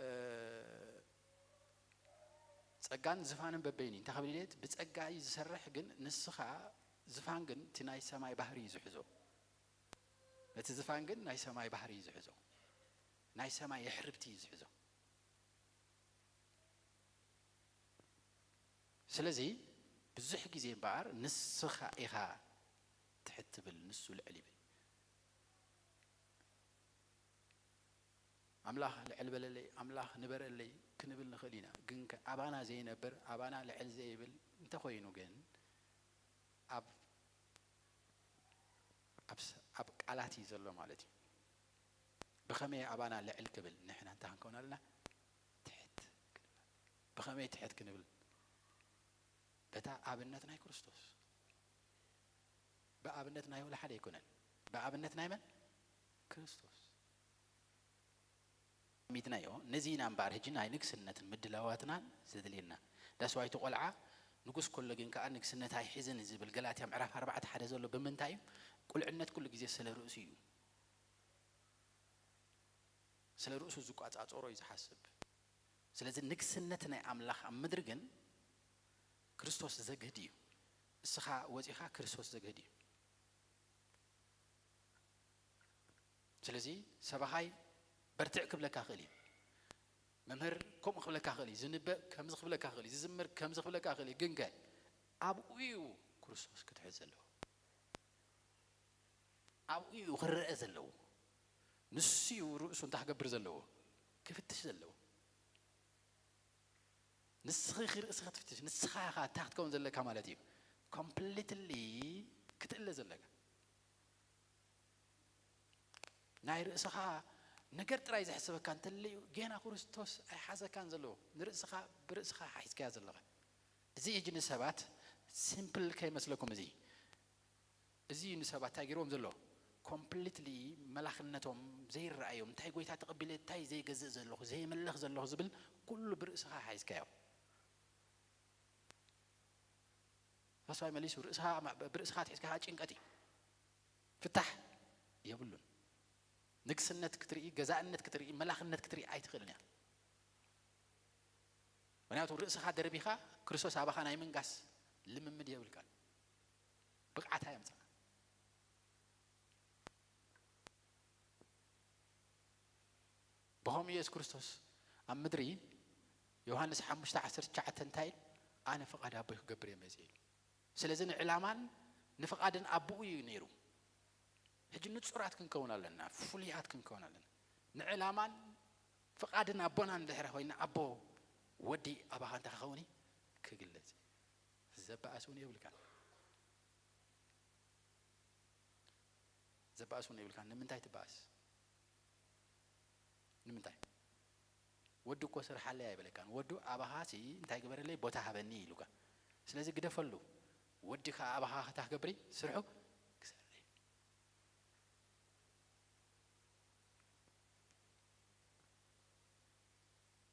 እ፣ ጸጋን ዝፋንን በበይኑ እንታይ ክብል ኢለት ብጸጋ እዩ ዝሰርሕ፣ ግን ንስኻ ዝፋን ግን እቲ ናይ ሰማይ ባህሪ እዩ ዝሕዞ። ነቲ ዝፋን ግን ናይ ሰማይ ባህሪ እዩ ዝሕዞ። ናይ ሰማይ የሕርብቲ እዩ ዝሕዞ። ስለዚ ብዙሕ ግዜ እምበኣር ንስኻ ኢኻ ትሕት ትብል፣ ንሱ ልዕል ይብል። ኣምላኽ ልዕል በለለይ፣ ኣምላኽ ንበረለይ ክንብል ንኽእል ኢና። ግን ከ ኣባና ዘይነብር፣ ኣባና ልዕል ዘይብል እንተኾይኑ ግን ኣብ ኣብ ስ-፣ ኣብ ቃላት እዩ ዘሎ ማለት እዩ። ብኸመይ ኣባና ልዕል ክብል ንሕና እንታይ ክንከውን ኣለና? ትሕት ክንብል። ብኸመይ ትሕት ክንብል? በታ ኣብነት ናይ ክርስቶስ። ብኣብነት ናይ ወላ ሓደ ኣይኮነን። ብኣብነት ናይ መን? ክርስቶስ። ሚድናዮ። ነዚ ኢና እምበኣር ሕጂ ናይ ንግስነትን ምድላዋትናን ዘድልየና። ዳስዋይቲ ቆልዓ ንጉስ ከሎ ግን ከኣ ንግስነት ኣይሕዝን ዝብል ገላትያ ምዕራፍ ኣርባዕተ ሓደ ዘሎ ብምንታይ እዩ? ቁልዕነት ኩሉ ግዜ ስለ ርእሱ እዩ። ስለ ርእሱ ዝቋጻጸሮ እዩ ዝሓስብ። ስለዚ ንግስነት ናይ ኣምላኽ ኣብ ምድሪ ግን ክርስቶስ ዘግህድ እዩ። እስኻ ወጺኻ ክርስቶስ ዘግህድ እዩ። ስለዚ ሰባኻይ በርትዕ ክብለካ ክእል እዩ። መምህር ከምኡ ክብለካ ክእል እዩ። ዝንበእ ከምዚ ክብለካ ክእል እዩ። ዝዝምር ከምዚ ክብለካ ክእል እዩ። ግን ከ ኣብኡ እዩ ክርስቶስ ክትሕዝ ዘለዎ። ኣብኡ እዩ ክረአ ዘለዎ። ንሱ እዩ ርእሱ እንታይ ክገብር ዘለዎ? ክፍትሽ ዘለዎ። ንስኺ ርእስኺ ክትፍትሽ፣ ንስኻ ኢኻ እታ ክትከውን ዘለካ ማለት እዩ። ኮምፕሊትሊ ክትእለ ዘለካ። ናይ ርእስኻ ነገር ጥራይ ዘሕስበካ እንተለዩ ጌና ክርስቶስ ኣይሓዘካን ዘለዎ። ንርእስኻ ብርእስኻ ሓሒዝካያ ዘለኻ። እዚ ሕጂ ንሰባት ሲምፕል ከይመስለኩም፣ እዚ፣ እዚ እዩ ንሰባት እንታይ ገይርዎም ዘሎ? ኮምፕሊትሊ መላኽነቶም ዘይረኣዮም። እንታይ ጎይታ ተቐቢለ፣ እንታይ ዘይገዝእ ዘለኹ፣ ዘይመለኽ ዘለኹ ዝብል ኩሉ ብርእስኻ ሓሒዝካዮ። ተስፋይ መሊሱ ርእስኻ፣ ብርእስኻ ትሒዝካ ጭንቀት እዩ። ፍታሕ የብሉን። ንግስነት ክትርኢ፣ ገዛእነት ክትርኢ፣ መላኽነት ክትርኢ ኣይትኽእልን እያ። ምክንያቱ ርእስኻ ደርቢኻ ክርስቶስ ኣባኻ ናይ ምንጋስ ልምምድ የብልካን። ብቕዓት ኣየምጽኣን። ብኸምኡ የሱስ ክርስቶስ ኣብ ምድሪ ዮሃንስ ሓሙሽተ ዓሰርተ ትሽዓተ እንታይ ኢሉ? ኣነ ፍቓድ ኣቦይ ክገብር እየ መጺእ ኢሉ። ስለዚ ንዕላማን ንፍቓድን ኣቦኡ እዩ ነይሩ። ሕጂ ንጹራት ክንከውን ኣለና፣ ፍሉያት ክንከውን ኣለና። ንዕላማን ፍቓድን ኣቦና እንድሕር ኮይና ኣቦ ወዲ ኣባኻ እንታይ ክኸውን እዩ? ክግለጽ እዩ። ዘበኣስ እውን የብልካን። ዘበኣስ እውን የብልካን። ንምንታይ ትበኣስ? ንምንታይ? ወዲ እኮ ስርሓለይ ኣይበለካን። ወዱ ኣባኻ ሲ እንታይ ግበረለይ? ቦታ ሃበኒ ኢሉካ። ስለዚ ግደፈሉ። ወዲ ከኣ ኣባኻ ክታ ክገብር እዩ? ስርሑ ክሰርሕ እዩ።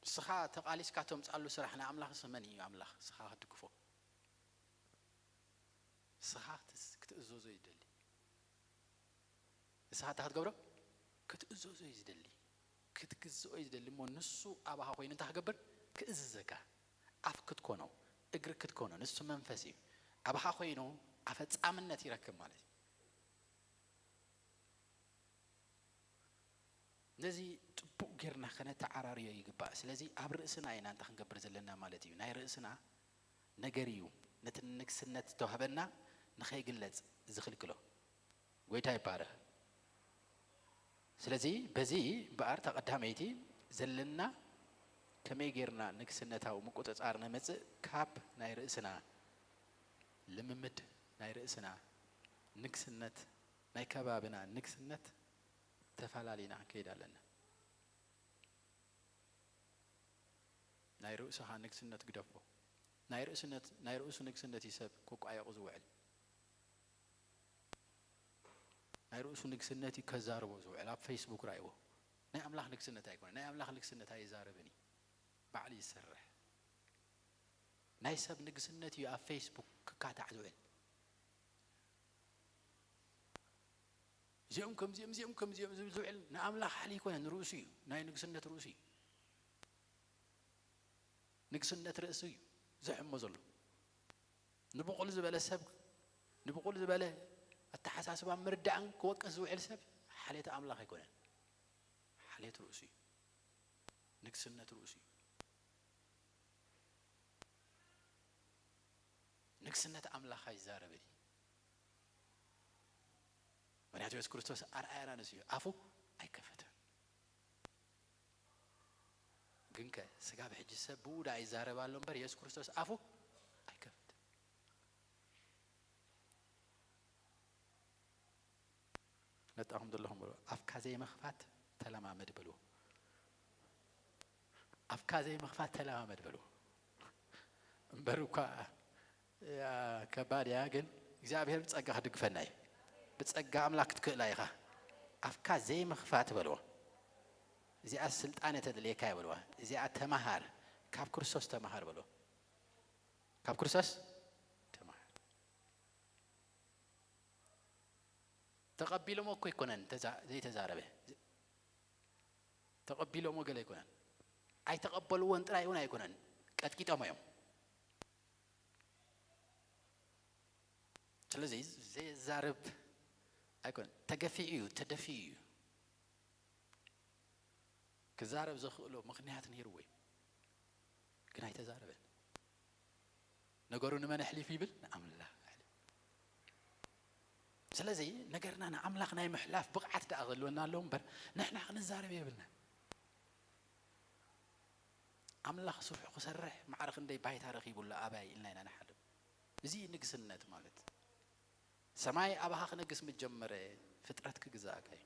ንስኻ ተቓሊስካ ተምጻሉ ስራሕ ንኣምላኽስ መን እዩ ኣምላኽ? ንስኻ ክትድግፎ። ንስኻ ክትስ-፣ ክትእዘዞ እዩ ዝደሊ። ንስኻ እንታይ ክትገብሮ? ክትእዘዞ እዩ ዝደሊ። ክትግዝኦ እዩ ዝደሊ። እሞ ንሱ ኣባኻ ኮይኑ እንታይ ክገብር? ክእዝዘካ። ኣፍ ክትኮኖ፣ እግሪ ክትኮኖ። ንሱ መንፈስ እዩ። ኣባኻ ኮይኑ ኣፈጻምነት ይረክብ ማለት እዩ። ነዚ ጽቡቕ ጌርና ከነተዓራርዮ ይግባእ። ስለዚ ኣብ ርእስና ኢና እንታይ ክንገብር ዘለና ማለት እዩ። ናይ ርእስና ነገር እዩ ነቲ ንግስነት ዝተዋህበና ንኸይግለጽ ዝኽልክሎ። ጎይታ ይባረኽ። ስለዚ በዚ እምበኣር እታ ቀዳመይቲ ዘለና ከመይ ጌርና ንግስነታዊ ምቁጽጻር ነመጽእ ካብ ናይ ርእስና ልምምድ ናይ ርእስና ንግስነት ናይ ከባብና ንግስነት ተፈላሊና ክንከይድ ኣለና። ናይ ርእስኻ ንግስነት ግደፎ። ናይ ርእስነት ናይ ርእሱ ንግስነት እዩ ሰብ ክቋየቑ ዝውዕል። ናይ ርእሱ ንግስነት እዩ ከዛርቦ ዝውዕል። ኣብ ፌስቡክ ራእይዎ። ናይ ኣምላኽ ንግስነት ኣይኮነ። ናይ ኣምላኽ ንግስነት ኣይዛረብን እዩ። ባዕሉ ይሰርሕ። ናይ ሰብ ንግስነት እዩ ኣብ ፌስቡክ ክካታዕ ዝውዕል። እዚኦም ከምዚኦም እዚኦም ከምዚኦም ዝብል ዝውዕል ንኣምላኽ ሓሊ ይኮነ ንርእሱ እዩ። ናይ ንግስነት ርእሱ እዩ። ንግስነት ርእሱ እዩ ዘሕሞ ዘሎ። ንብቑል ዝበለ ሰብ ንብቑል ዝበለ ኣተሓሳስባ ምርዳእን ክወቅስ ዝውዕል ሰብ ሓልየት ኣምላኽ ኣይኮነን። ሓልየት ርእሱ እዩ። ንግስነት ርእሱ እዩ። ንግስነት ኣምላኽ ኣይዛረብን እዩ። ምክንያቱ የሱስ ክርስቶስ ኣርኣያና ንሱ እዩ። ኣፉ ኣይከፈተን። ግንከ ስጋብ ሕጂ ሰብ ብኡ ደኣ ይዛረብ ኣሎ እምበር የሱስ ክርስቶስ ኣፉ ኣይከፈተን። ነጣኹም ዘለኹም በሉ፣ ኣፍካ ዘይምኽፋት ተለማመድ በልዎ። ኣፍካ ዘይምኽፋት ተለማመድ በልዎ። እምበር እኳ እያ ከባድ እያ፣ ግን እግዚኣብሔር ብጸጋ ክድግፈና እዩ። ብጸጋ ኣምላኽ ክትክእላ ኢኻ። ኣፍካ ዘይምኽፋት በልዎ። እዚኣ ስልጣነ ተድልየካ እያ በልዋ። እዚኣ ተመሃር፣ ካብ ክርስቶስ ተመሃር በልዎ። ካብ ክርስቶስ ተመሃር። ተቐቢሎሞ እኮ ኣይኮነን ተዛ-፣ ዘይተዛረበ። ተቐቢሎሞ ገለ ኣይኮነን። ኣይተቐበልዎን ጥራይ እውን ኣይኮነን። ቀጥቂጦሞ እዮም። ስለዚ ዘየዛርብ ኣይኮነን። ተገፊዑ እዩ፣ ተደፊኡ እዩ። ክዛረብ ዘኽእሎ ምኽንያት ነይርዎ እዩ። ግን ኣይተዛረበን። ነገሩ ንመን ኣሕሊፉ ይብል? ንኣምላኽ ኣሕሊፉ። ስለዚ ነገርና ንኣምላኽ ናይ ምሕላፍ ብቕዓት ደኣ ክህልወና ኣለዎ እምበር ንሕና ክንዛረብ የብልና። ኣምላኽ ስርሑ ክሰርሕ ማዕረ ክንደይ ባይታ ረኺቡ ኣሎ ኣባይ ኢልና ኢና ንሓልም። እዚ ንግስነት ማለት ሰማይ ኣባኻ ክነግስ ምስ ጀመረ ፍጥረት ክግዛእካ እዩ።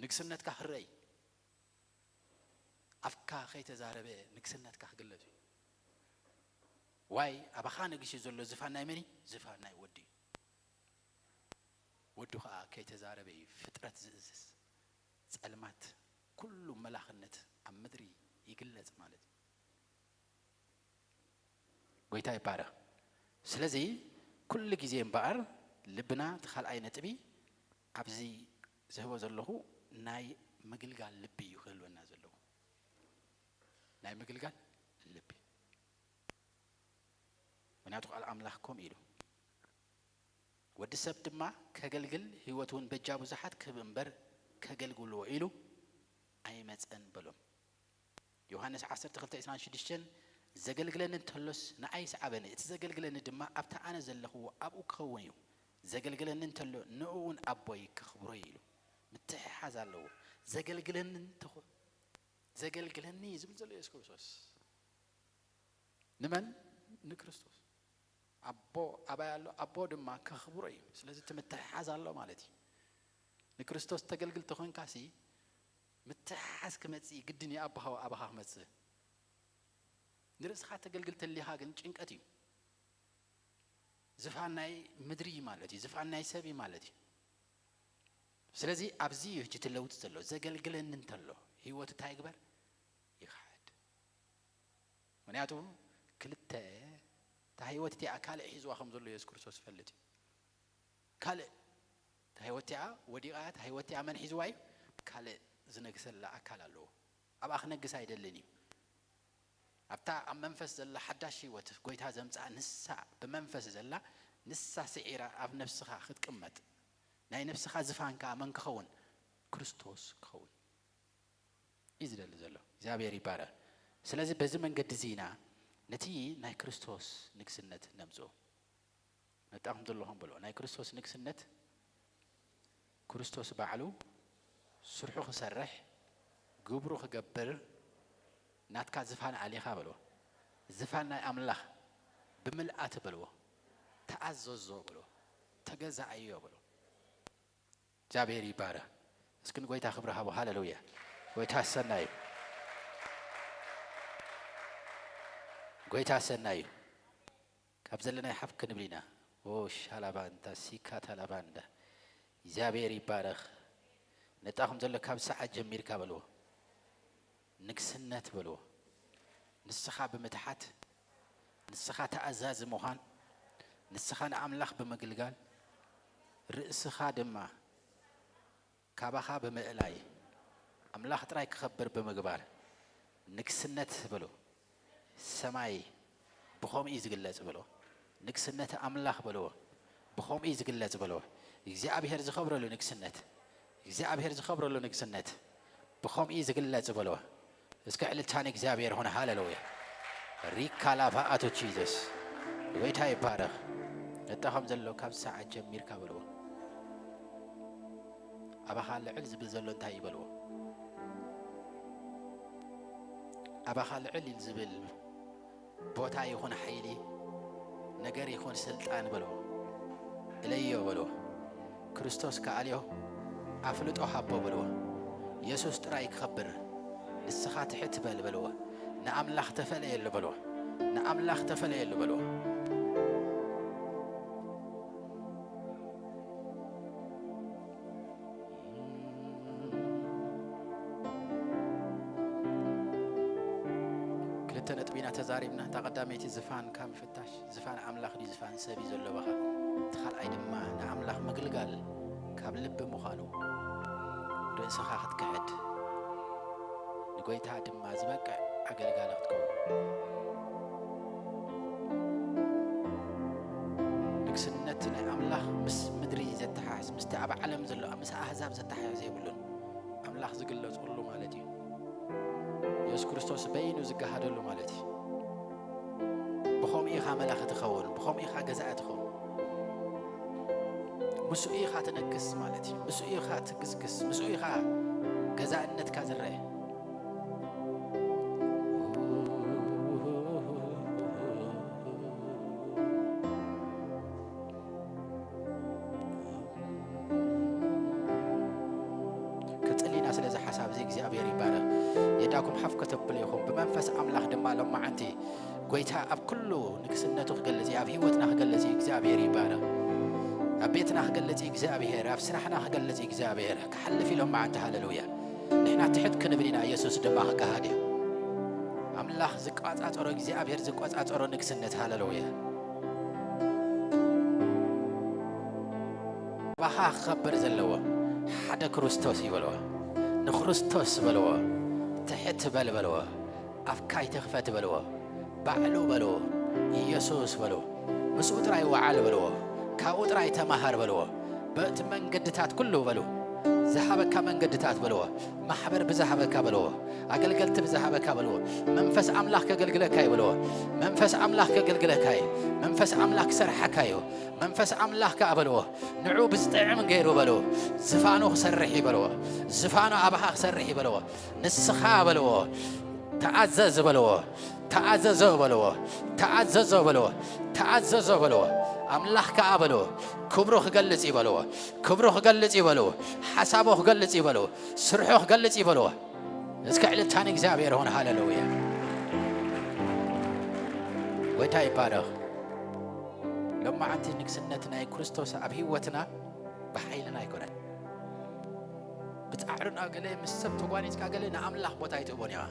ንግስነትካ ክረይ ኣፍካ ከይተዛረበ ንግስነትካ ክግለጽ እዩ። ዋይ ኣባኻ ነጊሱ ዘሎ ዝፋን ናይ መን እዩ? ዝፋን ናይ ወዲ እዩ። ወዱ ኸኣ ከይተዛረበ እዩ ፍጥረት ዝእዝዝ። ጸልማት ኩሉ መላኽነት ኣብ ምድሪ ይግለጽ ማለት እዩ። ጎይታ ይባረኽ። ስለዚ ኩሉ ግዜ እምበኣር ልብና እቲ ካልኣይ ነጥቢ ኣብዚ ዝህቦ ዘለኹ ናይ ምግልጋል ልቢ እዩ ክህልወና ዘለዎ። ናይ ምግልጋል ልቢ። ምክንያቱ ቃል ኣምላኽ ከምኡ ኢሉ፣ "ወዲ ሰብ ድማ ከገልግል ህይወቱ እውን በጃ ብዙሓት ክህብ እምበር ከገልግልዎ ኢሉ ኣይመጸን" በሎም። ዮሃንስ ዓሰርተ ክልተ ዕስራን ሽዱሽተን "ዘገልግለኒ እንተሎስ ንኣይ ይስዓበኒ፣ እቲ ዘገልግለኒ ድማ ኣብቲ ኣነ ዘለኽዎ ኣብኡ ክኸውን እዩ። ዘገልግለኒ እንተሎ ንእኡን ኣቦይ ከኽብሮ እዩ" ኢሉ። ምትሕሓዝ ኣለዎ። ዘገልግለኒ እንተኾ-፣ ዘገልግለኒ እዩ ዝብል ዘሎ የሱስ ክርስቶስ። ንመን? ንክርስቶስ። ኣቦ ኣባይ ኣሎ፣ ኣቦ ድማ ከኽብሮ እዩ። ስለዚ እቲ ምትሕሓዝ ኣሎ ማለት እዩ። ንክርስቶስ ተገልግል ተኾንካሲ ምትሕሓዝ ክመጽእ እዩ፣ ግድን እዩ ኣቦኻ ኣባኻ ክመጽእ። ንርእስኻ ተገልግል ተሊኻ ግን ጭንቀት እዩ። ዝፋን ናይ ምድሪ እዩ ማለት እዩ፣ ዝፋን ናይ ሰብ እዩ ማለት እዩ። ስለዚ ኣብዚ እዩ ሕጂ እቲ ለውጢ ዘሎ። ዘገልግለኒ እንተሎ ህይወቱ እንታይ ይግበር? ይኽሓድ። ምክንያቱ ክልተ እታ ህይወት እቲኣ ካልእ ሒዝዋ ከም ዘሎ የሱስ ክርስቶስ ይፈልጥ እዩ። ካልእ እታ ህይወት እቲኣ ወዲቓ እያ፣ እታ ህይወት እቲኣ መን ሒዝዋ እዩ? ካልእ ዝነግሰላ ኣካል ኣለዎ። ኣብኣ ክነግስ ኣይደልን እዩ። ኣብታ ኣብ መንፈስ ዘላ ሓዳሽ ህይወት ጎይታ ዘምጽኣ ንሳ ብመንፈስ ዘላ ንሳ ስዒራ ኣብ ነፍስኻ ክትቅመጥ ናይ ነፍስኻ ዝፋን ከኣ መን ክኸውን? ክርስቶስ ክኸውን እዩ ዝደሊ ዘሎ። እግዚኣብሔር ይባረኽ። ስለዚ በዚ መንገዲ እዚ ኢና ነቲ ናይ ክርስቶስ ንግስነት ነምጽኦ። ነጣኹም ዘለኹም ብሎ ናይ ክርስቶስ ንግስነት ክርስቶስ ባዕሉ ስርሑ ክሰርሕ፣ ግብሩ ክገብር፣ ናትካ ዝፋን ኣሊኻ በልዎ። ዝፋን ናይ ኣምላኽ ብምልኣት በልዎ። ተኣዘዞ በልዎ። ተገዛኣዮ በልዎ። እግዚኣብሔር ይባረኽ። እስኪ ንጎይታ ክብሪ ሃቦ። ሃሌሉያ። ጎይታ ሰናይ እዩ። ጎይታ ሰናይ እዩ። ካብ ዘለናይ ሓፍ ክንብል ኢና። ኦ ሻላባንታ ሲካ ታላባንዳ። እግዚኣብሔር ይባረኽ። ነጣኹም ዘሎ ካብ ሰዓት ጀሚርካ በልዎ። ንግስነት በልዎ። ንስኻ ብምትሓት፣ ንስኻ ተኣዛዚ ምዃን፣ ንስኻ ንኣምላኽ ብምግልጋል፣ ርእስኻ ድማ ካባኻ ብምእላይ፣ ኣምላኽ ጥራይ ክኸብር ብምግባር፣ ንግስነት በልዎ። ሰማይ ብኸምኡ እዩ ዝግለጽ በልዎ። ንግስነት ኣምላኽ በልዎ። ብኸምኡ እዩ ዝግለጽ በልዎ። እግዚኣብሔር ዝኸብረሉ ንግስነት፣ እግዚኣብሔር ዝኸብረሉ ንግስነት ብኸምኡ እዩ ዝግለጽ በልዎ። እስከ ዕልልታ ንእግዚኣብሔር ይኹን። ሃሌሉያ። ሪካ ላፋ ኣቶ ጂዘስ። ጎይታ ይባረኽ። ነጣ ከም ዘሎ ካብ ሰዓት ጀሚርካ በልዎ። ኣባኻ ልዕል ዝብል ዘሎ እንታይ እዩ በልዎ። ኣባኻ ልዕል ኢል ዝብል ቦታ ይኹን ሓይሊ፣ ነገር ይኹን ስልጣን በልዎ። እለዮ በልዎ። ክርስቶስ ከኣልዮ ኣፍልጦ ሃቦ በልዎ። የሱስ ጥራይ ክኸብር፣ ንስኻ ትሕት በል በልዎ። ንኣምላኽ ተፈለየሉ በልዎ። ንኣምላኽ ተፈለየሉ በልዎ። ክልተ ነጥቢ ኢና ተዛሪብና። እታ ቀዳመይቲ ዝፋንካ ምፍታሽ፣ ዝፋን ኣምላኽ ድዩ ዝፋን ሰብ እዩ ዘሎ በኻ። እቲ ካልኣይ ድማ ንኣምላኽ ምግልጋል ካብ ልቢ ምዃኑ፣ ርእስኻ ክትክሕድ፣ ንጎይታ ድማ ዝበቅዕ ኣገልጋሊ ክትከውን። ንግስነት ናይ ኣምላኽ ምስ ምድሪ ዘተሓሕዝ፣ ምስቲ ኣብ ዓለም ዘሎ፣ ምስ ኣህዛብ ዘተሓሕዝ የብሉን። ኣምላኽ ዝግለጸሉ ማለት እዩ። የሱስ ክርስቶስ በይኑ ዝገሃደሉ ማለት እዩ። ብኸምኡ ኢኻ መላኺ ትኸውን፣ ብኸምኡ ኢኻ ገዛኢ ትኸውን። ምስኡ ኢኻ ትነግስ ማለት እዩ። ምስኡ ኢኻ ትግስግስ፣ ምስኡ ኢኻ ገዛእነትካ ዝረአ። ክጽሊና ስለዚ ሓሳብ እዚ እግዚኣብሔር ይባረኽ። የዳኩም ሓፍ ከተብሉ ኢኹም። ብመንፈስ ኣምላኽ ድማ ሎማዓንቲ ጎይታ ኣብ ኩሉ ንግስነቱ ክገልጽ እዩ፣ ኣብ ህይወትና ክገልጽ እዩ። እግዚኣብሔር ይባረኽ። ኣብ ቤትና ክገልጽ እዩ እግዚኣብሔር፣ ኣብ ስራሕና ክገልጽ እዩ እግዚኣብሔር። ክሓልፍ እዩ ሎማዓንቲ። ሃሌሉያ። ንሕና ትሕት ክንብል ኢና፣ የሱስ ድማ ክገሃድ እዩ። ኣምላኽ ዝቆጻጸሮ፣ እግዚኣብሔር ዝቆጻጸሮ ንግስነት። ሃሌሉያ። ኣባኻ ክኸብር ዘለዎ ሓደ ክርስቶስ እዩ በልዎ። ንክርስቶስ በልዎ። ትሕት በል በልዎ። ኣፍካ ኣይትኽፈት በልዎ። ባዕሉ በልዎ። ኢየሱስ በልዎ። ምስኡ ጥራይ ወዓል በልዎ። ካብኡ ጥራይ ተማሃር በልዎ። በቲ መንገድታት ኩሉ በሉ። ዝሃበካ መንገድታት በልዎ። ማሕበር ብዝሃበካ በልዎ። ኣገልገልቲ ብዝሃበካ በልዎ። መንፈስ ኣምላኽ ከገልግለካ እዩ በልዎ። መንፈስ ኣምላኽ ከገልግለካ እዩ። መንፈስ ኣምላኽ ክሰርሓካ እዩ። መንፈስ ኣምላኽ ከኣ በልዎ። ንዑ ብዝጥዕም ገይሩ በልዎ። ዝፋኑ ክሰርሕ እዩ በልዎ። ዝፋኑ ኣባኻ ክሰርሕ እዩ በልዎ። ንስኻ በልዎ። ተኣዘዝ በልዎ። ተኣዘዞ በልዎ። ተኣዘዞ በልዎ። ተኣዘዞ በልዎ። ኣምላኽ ከኣ በልዎ። ክብሩ ክገልጽ እዩ በልዎ። ክብሩ ክገልጽ እዩ በልዎ። ሓሳቡ ክገልጽ እዩ በልዎ። ስርሑ ክገልጽ እዩ በልዎ። እስከ ዕልልታ ንእግዚኣብሔር ይኹን። ሃሌሉያ። ጎይታ ይባረኽ። ሎማዓንቲ ንግስነት ናይ ክርስቶስ ኣብ ህይወትና ብሓይልና ኣይኮነን። ብጻዕርና ገለ ምስ ሰብ ተጓኒጽካ ገለ ንኣምላኽ ቦታ ኣይትህቦን ኢኻ።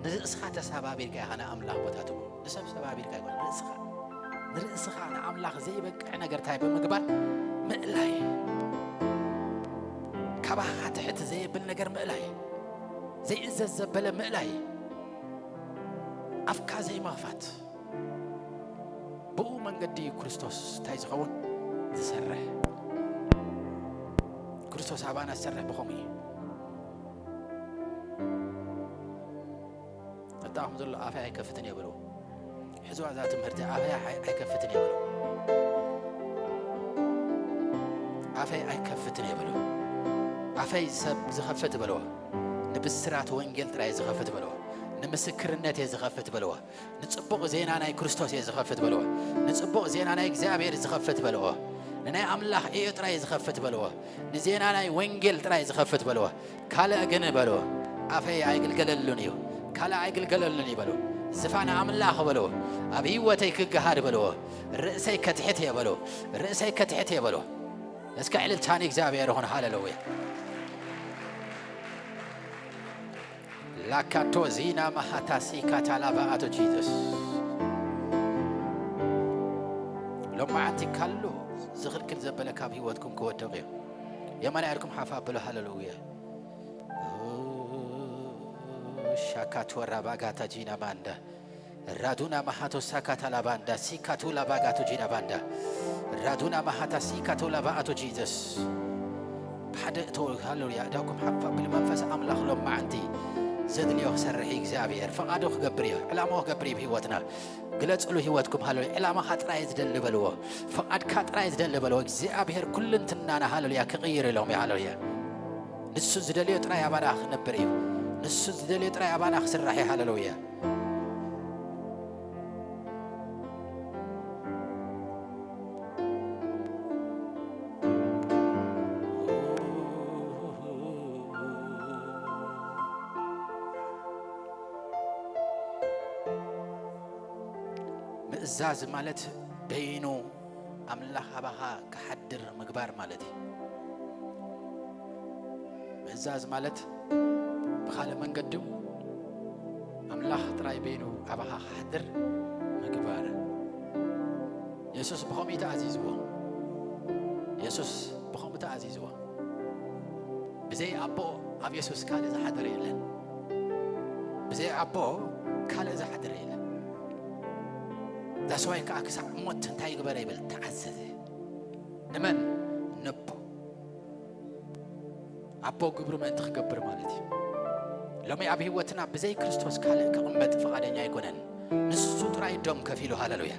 ንርእስኻ ተሰባቢርካ ኢኻ ንኣምላኽ ቦታ ትህቦ። ንሰብ ሰባቢርካ ኣይኮነን። ርእስኻ፣ ንርእስኻ ንኣምላኽ ዘይበቅዕ ነገር እንታይ ብምግባር ምእላይ። ካባኻ ትሕት ዘየብል ነገር ምእላይ። ዘይእዘዝ ዘበለ ምእላይ። ኣፍካ ዘይምኽፋት። ብኡ መንገዲ ክርስቶስ እንታይ ዝኸውን? ዝሰርሕ። ክርስቶስ ኣባና ዝሰርሕ ብኸምኡ እዩ። ነጣኹም ዘሎ ኣፈይ ኣይከፍትን እየ በልዎ። ሕዝዋ እዛ ትምህርቲ ኣፈይ ኣይ-፣ ኣይከፍትን እየ በልዎ። ኣፈይ ኣይከፍትን እየ በልዎ። ኣፈይ ሰብ ዝኸፍት በልዎ። ንብስራት ወንጌል ጥራይ ዝኸፍት በልዎ። ንምስክርነት እየ ዝኸፍት በልዎ። ንጽቡቕ ዜና ናይ ክርስቶስ እየ ዝኸፍት በልዎ። ንጽቡቕ ዜና ናይ እግዚኣብሔር ዝኸፍት በልዎ። ንናይ ኣምላኽ ዕዮ ጥራይ እየ ዝኸፍት በልዎ። ንዜና ናይ ወንጌል ጥራይ እየ ዝኸፍት በልዎ። ካልእ ግን በልዎ፣ ኣፈይ ኣይግልገለሉን እዩ። ካልእ ኣይግልገለሉን እዩ በልዎ። ዝፋን ኣምላኽ በልዎ፣ ኣብ ህይወተይ ክገሃድ በልዎ። ርእሰይ ከትሕት እየ በልዎ። ርእሰይ ከትሕት እየ በልዎ። እስከ ዕልልታ ንእግዚኣብሔር ይኹን። ሃሌሉያ። ላካቶ ዚና ማሃታሲ ካታላባ ኣቶ ጂዘስ። ሎማዓንቲ ካሉ ዝኽልክል ዘበለ ካብ ህይወትኩም ክወድቕ እዩ። የማን ኢድኩም ሓፍ ኣብሉ። ሃሌሉያ። ሻካት ወራ ባጋታ ጂና ባንዳ ራዱና ማሃቶ ሳካታ ላባንዳ ሲካቱ ላባጋቶ ጂና ባንዳ ራዱና ማሃታ ሲካቱ ላባኣቶ ጂዘስ። ብሓደ እቶ ሃሌሉያ። እዳኩም ሓፍ ኣብሉ። መንፈስ ኣምላኽ ሎማዓንቲ ዘድልዮ ክሰርሕ እዩ እግዚኣብሔር። ፈቓዱ ክገብር እዩ። ዕላማኡ ክገብር እዩ ብህይወትና። ግለጽሉ ህይወትኩም። ሃሌሉያ። ዕላማኻ ጥራይ ዝደሊ በልዎ። ፈቓድካ ጥራይ ዝደሊ በልዎ። እግዚኣብሔር ኩልንትናና ሃሌሉያ ክቕይር ኢሎም እዩ። ሃሌሉያ። ንሱ ዝደልዮ ጥራይ ኣባና ክነብር እዩ። ንሱ ዝደልዮ ጥራይ ኣባና ክስራሕ እዩ። ሃሌሉያ። ምእዛዝ ማለት በይኑ ኣምላኽ ኣባኻ ክሓድር ምግባር ማለት እዩ። ምእዛዝ ማለት ብኻልእ መንገዲ ኣምላኽ ጥራይ በይኑ ኣባኻ ክሓድር ምግባር። የሱስ ብኸምኡ እዩ ተኣዚዝዎ። የሱስ ብኸምኡ ተኣዚዝዎ። ብዘይ ኣቦ ኣብ የሱስ ካልእ ዝሓደረ የለን። ብዘይ ኣቦ ካልእ ዝሓደረ የለን። ዛስዋይ ከዓ ክሳዕ ሞት እንታይ ይግበረ ይብል፣ ተኣዘዘ። ንመን? ነቦ። ኣቦ ግብሩ ምእንቲ ክገብር ማለት እዩ። ሎሚ ኣብ ህይወትና ብዘይ ክርስቶስ ካልእ ክቕመጥ ፍቓደኛ ኣይኮነን። ንሱ ጥራይ ደም ከፊሉ። ሃሌሉያ።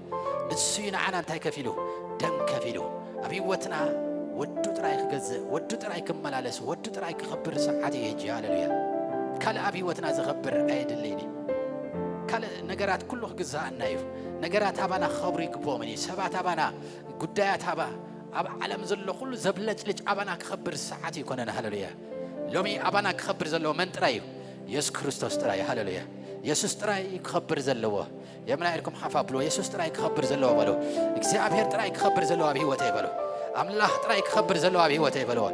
ንሱ እዩ ንዓና እንታይ ከፊሉ? ደም ከፊሉ። ኣብ ህይወትና ወዱ ጥራይ ክገዝእ፣ ወዱ ጥራይ ክመላለስ፣ ወዱ ጥራይ ክኸብር ሰዓት እዩ ሕጂ። ሃሌሉያ። ካልእ ኣብ ህይወትና ዝኸብር ኣየድልይን እዩ። ካልእ ነገራት ኩሉ ክግዛኣና እዩ። ነገራት ኣባና ክኸብሩ ይግብኦምን እዩ። ሰባት ኣባና፣ ጉዳያት ኣባ፣ ኣብ ዓለም ዘሎ ኩሉ ዘብለጭልጭ ኣባና ክኸብር ሰዓት ይኮነን። ሃሌሉያ። ሎሚ ኣባና ክኸብር ዘለዎ መን ጥራይ እዩ? የሱስ ክርስቶስ ጥራይ። ሃሌሉያ። የሱስ ጥራይ ክኸብር ዘለዎ። የምና ኢድኩም ሓፍ ኣብልዎ። የሱስ ጥራይ ክኸብር ዘለዎ በሉ። እግዚኣብሔር ጥራይ ክኸብር ዘለዎ ኣብ ህይወተይ በሉ። ኣምላኽ ጥራይ ክኸብር ዘለዎ ኣብ ህይወተይ በልዎ።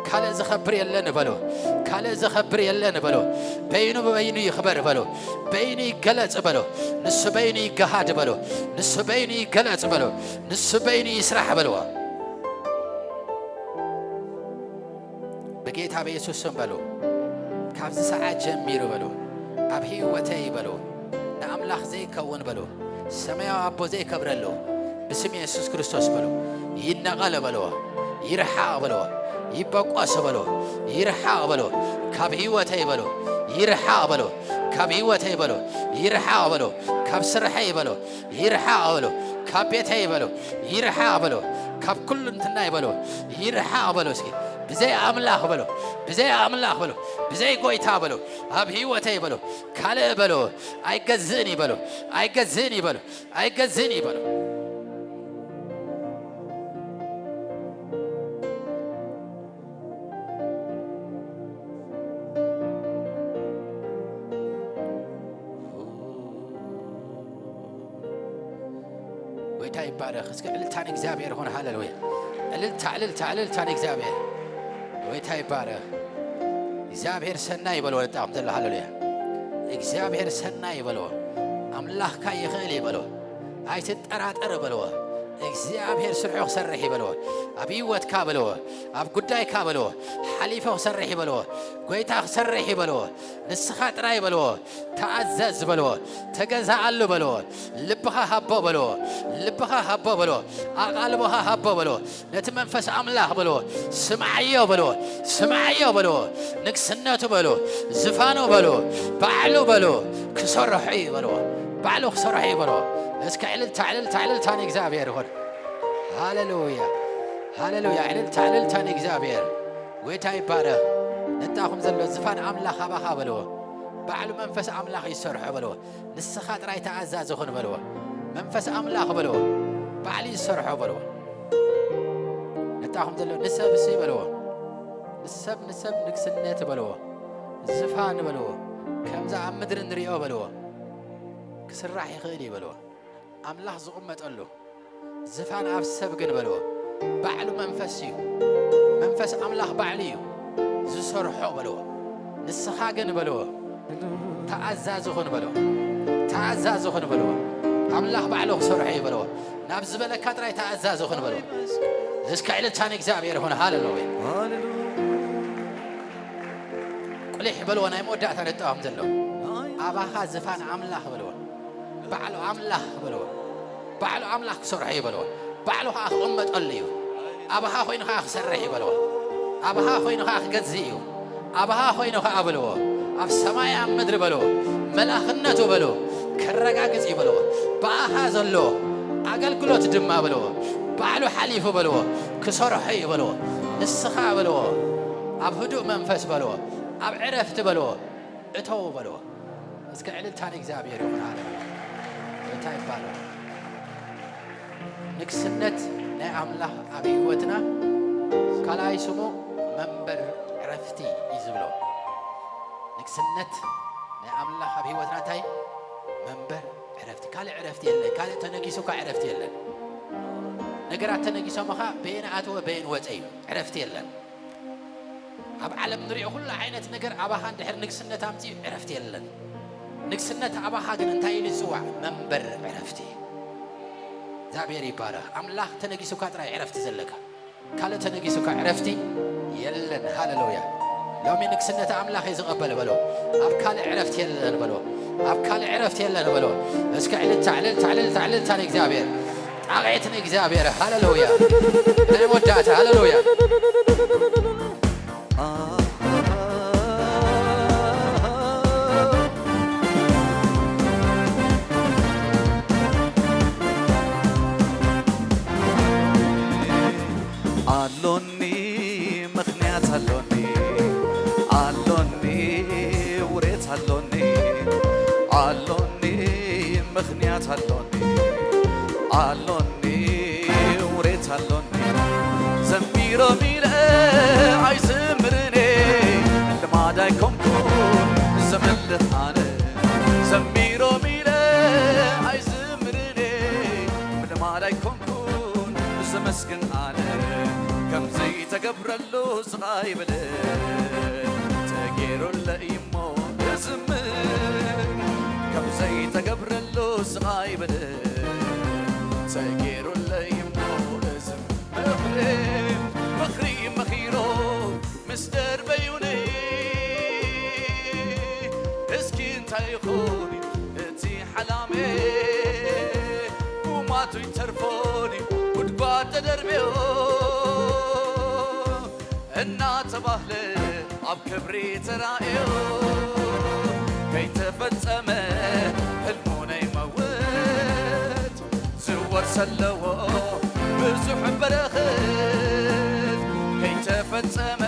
ካልእ ዝኸብር የለን በሉ። ካልእ ዝኸብር የለን በሉ። በይኑ ብበይኑ ይኽበር በሉ። በይኑ ይገለጽ በሉ። ንሱ በይኑ ይገሃድ በሉ። ንሱ በይኑ ይገለጽ በሉ። ንሱ በይኑ ይስራሕ በልዎ። ብጌታ ብየሱስ ስም በሉ። ካብዚ ሰዓት ጀሚሩ በሉ። ኣብ ህይወተይ በሉ። ንኣምላኽ ዘይከውን በሉ። ሰማያዊ ኣቦ ዘይከብረሉ። ብስም የሱስ ክርስቶስ በሉ። ይነቐል በልዎ። ይርሓቕ በልዎ። ይበቆስ በልዎ። ይርሓቕ በልዎ። ካብ ህይወተይ በሉ። ይርሓቕ በልዎ። ካብ ህይወተይ በሉ። ይርሓቕ በልዎ። ካብ ስርሐይ በሉ። ይርሓቕ በልዎ። ካብ ቤተይ በሉ። ይርሓቕ በልዎ። ካብ ኩሉ እንትናይ በልዎ። ይርሓቕ በልዎ። እስኪ ብዘይ ኣምላኽ በልዎ። ብዘይ ኣምላኽ በልዎ። ብዘይ ጎይታ በልዎ። ኣብ ህይወተይ በልዎ። ካልእ በልዎ። ኣይገዝእን እዩ በልዎ። ኣይገዝእን እዩ በልዎ። ኣይገዝእን እዩ በልዎ። ጎይታ ይባረኽ። እስኪ ዕልልታ ንእግዚኣብሔር ይኹን። ሃሌሉያ። ዕልልታ፣ ዕልልታ፣ ዕልልታ ንእግዚኣብሔር። ጎይታ ይባረኽ። እግዚኣብሔር ሰናይ ይበሎ። ወጣም ዘሎ ሃሌሉያ። እግዚኣብሔር ሰናይ ይበሎ። ኣምላኽካ ይኽእል ይበሎ። ኣይትጠራጠር በልዎ። እግዚኣብሔር ስርሑ ክሰርሕ ይበልዎ። ኣብ ህይወትካ በልዎ። ኣብ ጉዳይካ በልዎ። ሓሊፉ ክሰርሕ ይበልዎ። ጎይታ ክሰርሕ ይበልዎ። ንስኻ ጥራይ በልዎ። ተኣዘዝ በልዎ። ተገዛኣሉ በልዎ። ልብኻ ሃቦ በልዎ። ልብኻ ሃቦ በልዎ። ኣቓልቦኻ ሃቦ በልዎ። ነቲ መንፈስ ኣምላኽ በልዎ። ስምዓዮ በልዎ። ስምዓዮ በልዎ። ንግስነቱ በልዎ። ዝፋኑ በልዎ። ባዕሉ በልዎ። ክሰርሖ እዩ በልዎ። ባዕሉ ክሰርሖ እዩ በልዎ። እስከ ዕልልታ፣ ዕልልታ፣ ዕልልታ ንእግዚኣብሔር ይኹን። ሃሌሉያ። ሃሌሉያ! ዕልልታ፣ ዕልልታ ንእግዚኣብሔር። ጎይታ ይባረኽ። ነጣኹም ዘሎ ዝፋን ኣምላኽ ኣባኻ በልዎ። ባዕሉ መንፈስ ኣምላኽ ይሰርሖ በልዎ። ንስኻ ጥራይ ተኣዛዚ ኹን በልዎ። መንፈስ ኣምላኽ በልዎ። ባዕሉ ይሰርሖ በልዎ። ነጣኹም ዘሎ ንሰብ እሲ በልዎ። ንሰብ፣ ንሰብ ንግስነት በልዎ። ዝፋን በልዎ። ከምዛ ኣብ ምድሪ ንሪኦ በልዎ። ክስራሕ ይኽእል እዩ በልዎ። ኣምላኽ ዝቕመጠሉ ዝፋን ኣብ ሰብ ግን በልዎ። ባዕሉ መንፈስ እዩ። መንፈስ ኣምላኽ ባዕሉ እዩ ዝሰርሖ በልዎ። ንስኻ ግን በልዎ። ተኣዛዚ ኹን በልዎ። ተኣዛዚ ኹን በልዎ። ኣምላኽ ባዕሉ ክሰርሖ እዩ በልዎ። ናብ ዝበለካ ጥራይ ተኣዛዚ ኹን በልዎ። እስከ ዕልልታ ንእግዚኣብሔር ይኹን። ሃሌሉያ። ቁሊሕ በልዎ። ናይ መወዳእታ ነጣኹም ዘሎ ኣባኻ ዝፋን ኣምላኽ በልዎ። ባዕሉ ኣምላኽ በልዎ። ባዕሉ ኣምላኽ ክሰርሖ እዩ በልዎ። ባዕሉ ኸዓ ክቕመጠሉ እዩ። ኣባኻ ኮይኑ ኸዓ ክሰርሕ እዩ በልዎ። ኣባኻ ኮይኑ ኸዓ ክገዝእ እዩ። ኣባኻ ኮይኑ ኸዓ በልዎ። ኣብ ሰማይ ኣብ ምድሪ በልዎ። መላኽነቱ በልዎ። ከረጋግጽ እዩ በልዎ። ብኣኻ ዘሎ ኣገልግሎት ድማ በልዎ። ባዕሉ ሓሊፉ በልዎ። ክሰርሖ እዩ በልዎ። ንስኻ በልዎ። ኣብ ህዱእ መንፈስ በልዎ። ኣብ ዕረፍቲ በልዎ። እተው በልዎ። እስከ ዕልልታ ንእግዚኣብሔር ይኹን። ሃሌሉያ። እንታይ ይባላል? ንግስነት ናይ ኣምላኽ ኣብ ህይወትና ካልኣይ ስሙ መንበር ዕረፍቲ እዩ ዝብሎ። ንግስነት ናይ ኣምላኽ ኣብ ህይወትና እንታይ? መንበር ዕረፍቲ። ካልእ ዕረፍቲ የለን። ካልእ ተነጊሱካ ዕረፍቲ የለን። ነገራት ተነጊሶምኻ በየን ኣተወ በየን ወፀ እዩ። ዕረፍቲ የለን። ኣብ ዓለም ንሪኦ ኩሉ ዓይነት ነገር ኣባኻ እንድሕር ንግስነት ኣምፂኡ ዕረፍቲ የለን። ንግስነት ኣባኻ ግን እንታይ ኢሉ ይፅዋዕ? መንበር ዕረፍቲ። እግዚኣብሔር ይባረኽ። ኣምላኽ ተነጊሱካ ጥራይ ዕረፍቲ ዘለካ። ካልእ ተነጊሱካ ዕረፍቲ የለን። ሃሌሉያ። ሎሚ ንግስነት ኣምላኽ እየ ዝቐበል በሎ። ኣብ ካልእ ዕረፍቲ የለን በሎ። ኣብ ካልእ ዕረፍቲ የለን በሎ። እስከ ዕልልታ፣ ዕልልታ፣ ዕልልታ፣ ዕልልታ ንእግዚኣብሔር። ጣቕዒት ንእግዚኣብሔር። ሃሌሉያ። ናይ መወዳእታ። ሃሌሉያ። ኣሎኒ ምኽንያት ኣሎኒ፣ ኣሎኒ ውሬት ኣሎኒ፣ ኣሎኒ ምኽንያት ኣሎኒ፣ ኣሎኒ ውሬት ኣሎኒ። ዘሚሮም ኢለ ኣይዝምርኔ፣ ልማድ ኣይኮንኩን ዘምልኽ ኣነ። ዘሚሮም ኢለ ኣይዝምርኔ፣ ልማድ ኣይኮንኩን ዘመስግን ኣነ። ከምዘይተገብረሉ ስቓይ በለ፣ ተጌሩለይ እሞ እዝምር። ከምዘይተገብረሉ ስቓይ በለ፣ ተጌሩለይ እሞ እዝምር። ምኽሪ፣ ምኽሪ መኺሮ ምስ ደርበዩኒ፣ እስኪ እንታይ ይኾን እቲ ሓላሜ? ቁማቱ ይተርፎኒ ጉድጓድ ተደርብዮ እናተባህለ ኣብ ክብሪ ተራእዮ። ከይተፈጸመ ሕልሙ ናይ መውት ዝወርስ ኣለዎ ብዙሕ በረኸት። ከይተፈጸመ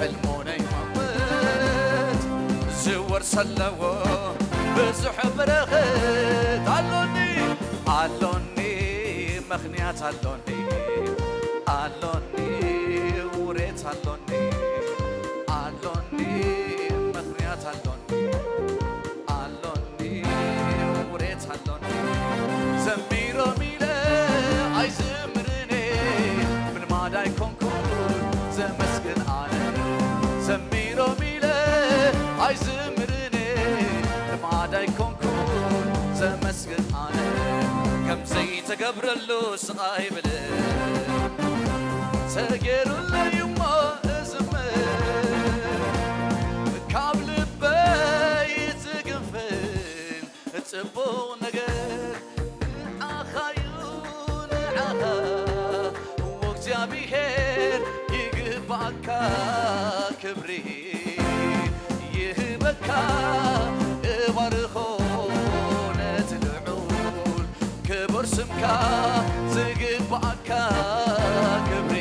ሕልሙ ናይ መውት ዝወርስ ኣለዎ ብዙሕ በረኸት። ኣሎኒ፣ ኣሎኒ፣ ምኽንያት ኣሎኒ፣ ኣሎኒ፣ ውሬት ኣሎኒ፣ ኣሎኒ፣ ምኽንያት ኣሎኒ፣ ኣሎኒ፣ ውሬት ኣሎኒ። ዘሚሮም ኢለ ኣይዝምርኔ፣ ምልማድ ኣይኮንኩን ዘመስግን ኣነ። ዘሚሮም ኢለ ኣይዝምርኔ፣ ልማድ ኣይኮንኩን ዘመስግን ኣነ። ከም ዘይተገብረሉ ስቓይ በለ፣ ተጌሩለይ እሞ እዝምር። ካብ ልበይ ዝግንፍል ጽቡቕ ነገር ንዓኻዩ፣ ንዓኻ። እዎ እግዚኣብሔር ይግባእካ ክብሪ፣ ይህበካ እባርኾ ነቲ ልዑል ክቡር ስምካ። ዝግባእካ ክብሪ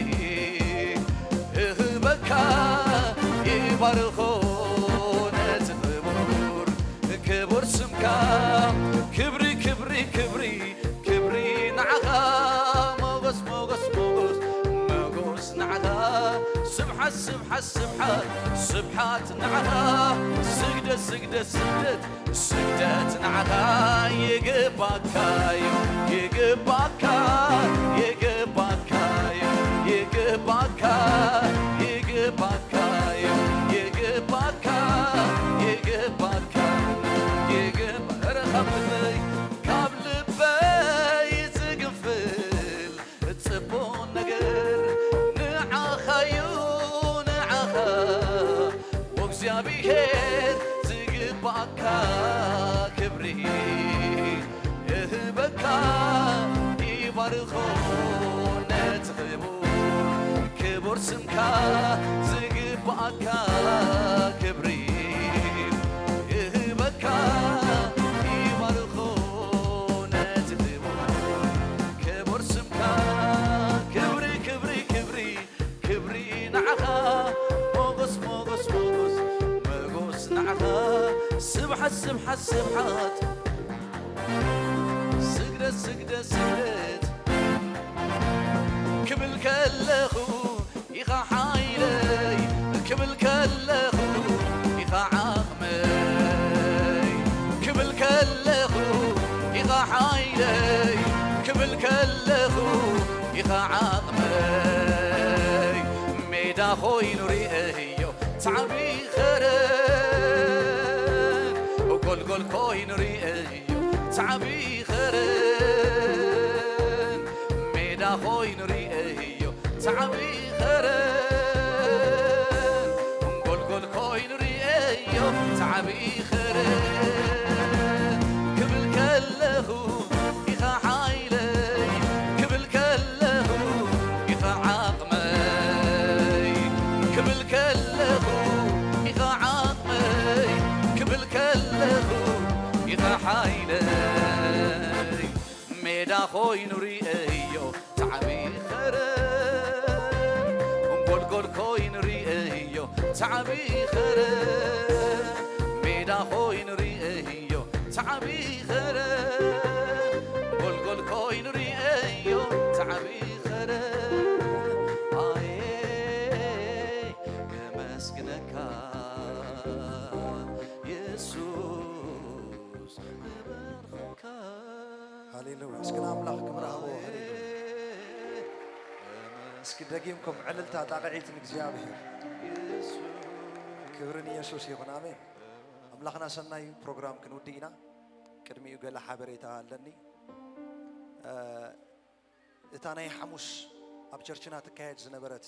ስብሓት ስብሓት ንዓኻ፣ ስግደት ስግደት ስግደት ስግደት ንዓኻ ይግባካ እዩ፣ ይግባካ፣ ይግባካ እዩ፣ ይግባካ፣ ይግባካ እዩ፣ ይግባካ፣ ይግባካ፣ ይግባ-፣ ኧረ ካብ ልበይ፣ ካብ ልበይ ዝግንፍል ጽቡቕ ነገር ንዓኻዩ፣ ንዓኻ ወእግዚኣብሔር ዝግባእካ ክብሪ እህበካ፣ ይባርኾ ነቲ ክቡር፣ ክቡር ስምካ፣ ዝግባእካ ክብሪ እህበካ፣ ይባርኾ ነቲ ክቡር፣ ክቡር ስምካ። ክብሪ፣ ክብሪ፣ ክብሪ፣ ክብሪ ንዓኻ። ሞጎስ፣ ሞጎስ፣ ሞጎስ፣ ሞጎስ ንዓኻ። ስብሓት፣ ስብሓት፣ ስብሓት። ስግደት፣ ስግደት፣ ስግደት ክብል ከለኹ ኢኻ ሓይለይ ክብል ከለኹ ኢኻ ዓቕመይ ክብል ከለኹ ኢኻ ሓይለይ ክብል ከለኹ ኢኻ ዓቕመይ ሜዳ ኮይኑ ርእየዮ ጻዕቢ ኸረን ጎልጎል ኮይኑ ርእየዮ ጻዕቢ ኸረን ሜዳ ኮይኑ ርእየዮ ጻዕቢ ኸረን ጎልጎል ኮይኑ ርእየዮ ጻዕቢ ኸረን ክብል ከለኹ ኢኻ ሓይለይ ክብል ከለኹ ኢኻ ዓቕመይ ክብል ከለኹ ኢኻ ዓቕመይ ክብል ከለኹ ኢኻ ሓይለይ ሜዳ ኮይኑ ርእየዮ ጻዕቢ ኸረን ጎልጎል ኮይኑ ርእየዮ ጻዕቢ ኸረን ሜዳ ኮይኑ ርእየዮ ጻዕቢ ኸረን ጎልጎል ኮይኑ ርእየዮ ጻዕቢ ኸረን ኣየ ከመስግነካ የሱስ ሃሌሉያ። እስኪ ንኣምላኽ ክብሪ ሃቦ። ሃሌሉያ። እስኪ ደጊምኩም ዕልልታ ጣቕዒት ንእግዚኣብሔር። ክብሪ ንየሱስ ይኹን። ኣሜን። ኣምላኽና ሰናይ ፕሮግራም ክንውድእ ኢና። ቅድሚኡ ገለ ሓበሬታ ኣለኒ። እ፣ እታ ናይ ሓሙስ ኣብ ቸርችና ትካየድ ዝነበረት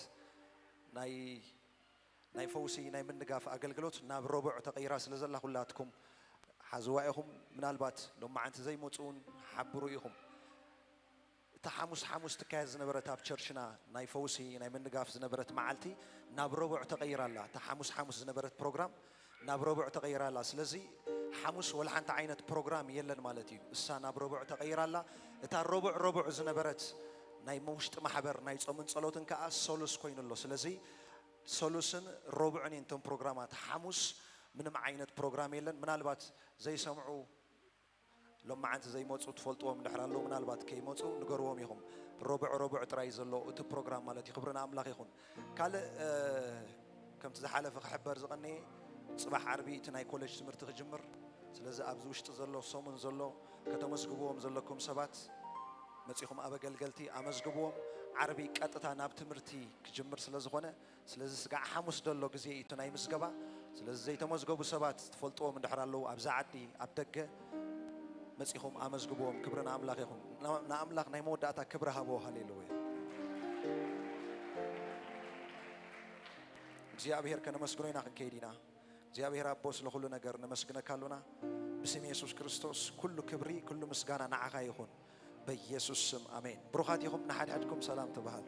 ናይ ናይ ፈውሲ ናይ ምንጋፍ ኣገልግሎት ናብ ረቡዕ ተቐይራ ስለ ዘላ ኩላትኩም ሓዝዋ ኢኹም። ምናልባት ሎማዓንቲ ዘይመፁ እውን ሓብሩ ኢኹም። እታ ሓሙስ ሓሙስ ትካየድ ዝነበረት ኣብ ቸርችና ናይ ፈውሲ ናይ ምንጋፍ ዝነበረት መዓልቲ ናብ ረቡዕ ተቐይራ ኣላ። እታ ሓሙስ ሓሙስ ዝነበረት ፕሮግራም ናብ ረቡዕ ተቐይራ ኣላ። ስለዚ ሓሙስ ወላ ሓንቲ ዓይነት ፕሮግራም የለን ማለት እዩ። እሳ ናብ ረቡዕ ተቐይራ ኣላ። እታ ረቡዕ ረቡዕ ዝነበረት ናይ ውሽጢ ማሕበር ናይ ጾምን ጸሎትን ከኣ ሰሉስ ኮይኑ ኣሎ። ስለዚ ሰሉስን ረቡዕን እየን እቶም ፕሮግራማት። ሓሙስ ምንም ዓይነት ፕሮግራም የለን። ምናልባት ዘይሰምዑ ሎማዓንቲ ዘይመፁ ትፈልጥዎም እንድሕር ኣለዉ ምናልባት ከይመፁ ንገርዎም ኢኹም። ረቡዕ ረቡዕ ጥራይ ዘሎ እቲ ፕሮግራም ማለት እዩ። ክብሪ ንኣምላኽ ይኹን። ካልእ እ፣ ከምቲ ዝሓለፈ ክሕበር ዝቐነየ ጽባሕ ዓርቢ እቲ ናይ ኮሌጅ ትምህርቲ ክጅምር። ስለዚ ኣብዚ ውሽጢ ዘሎ ሰሙን ዘሎ ከተመስግብዎም ዘለኩም ሰባት መጺኹም ኣብ ኣገልገልቲ ኣመዝግብዎም። ዓርቢ ቀጥታ ናብ ትምህርቲ ክጅምር ስለ ዝኾነ ስለዚ ስጋዕ ሓሙስ ዘሎ ግዜ እዩ እቲ ናይ ምዝገባ። ስለዚ ዘይተመዝገቡ ሰባት ትፈልጥዎም እንድሕር ኣለዉ፣ ኣብዚ ዓዲ፣ ኣብ ደገ መጺኹም ኣመዝግብዎም። ክብሪ ንኣምላኽ ይኹን። ና-፣ ንኣምላኽ ናይ መወዳእታ ክብሪ ሃቦ። ሃሌሉያ። እግዚኣብሔር ከነመስግኖ ኢና ክንከይድ ኢና። እግዚኣብሔር ኣቦ ስለ ኩሉ ነገር ነመስግነካ ኣሉና። ብስም የሱስ ክርስቶስ ኩሉ ክብሪ፣ ኩሉ ምስጋና ንዓኻ ይኹን። በኢየሱስ ስም ኣሜን። ብሩኻት ኢኹም። ንሓድሕድኩም ሰላም ተባሃሉ።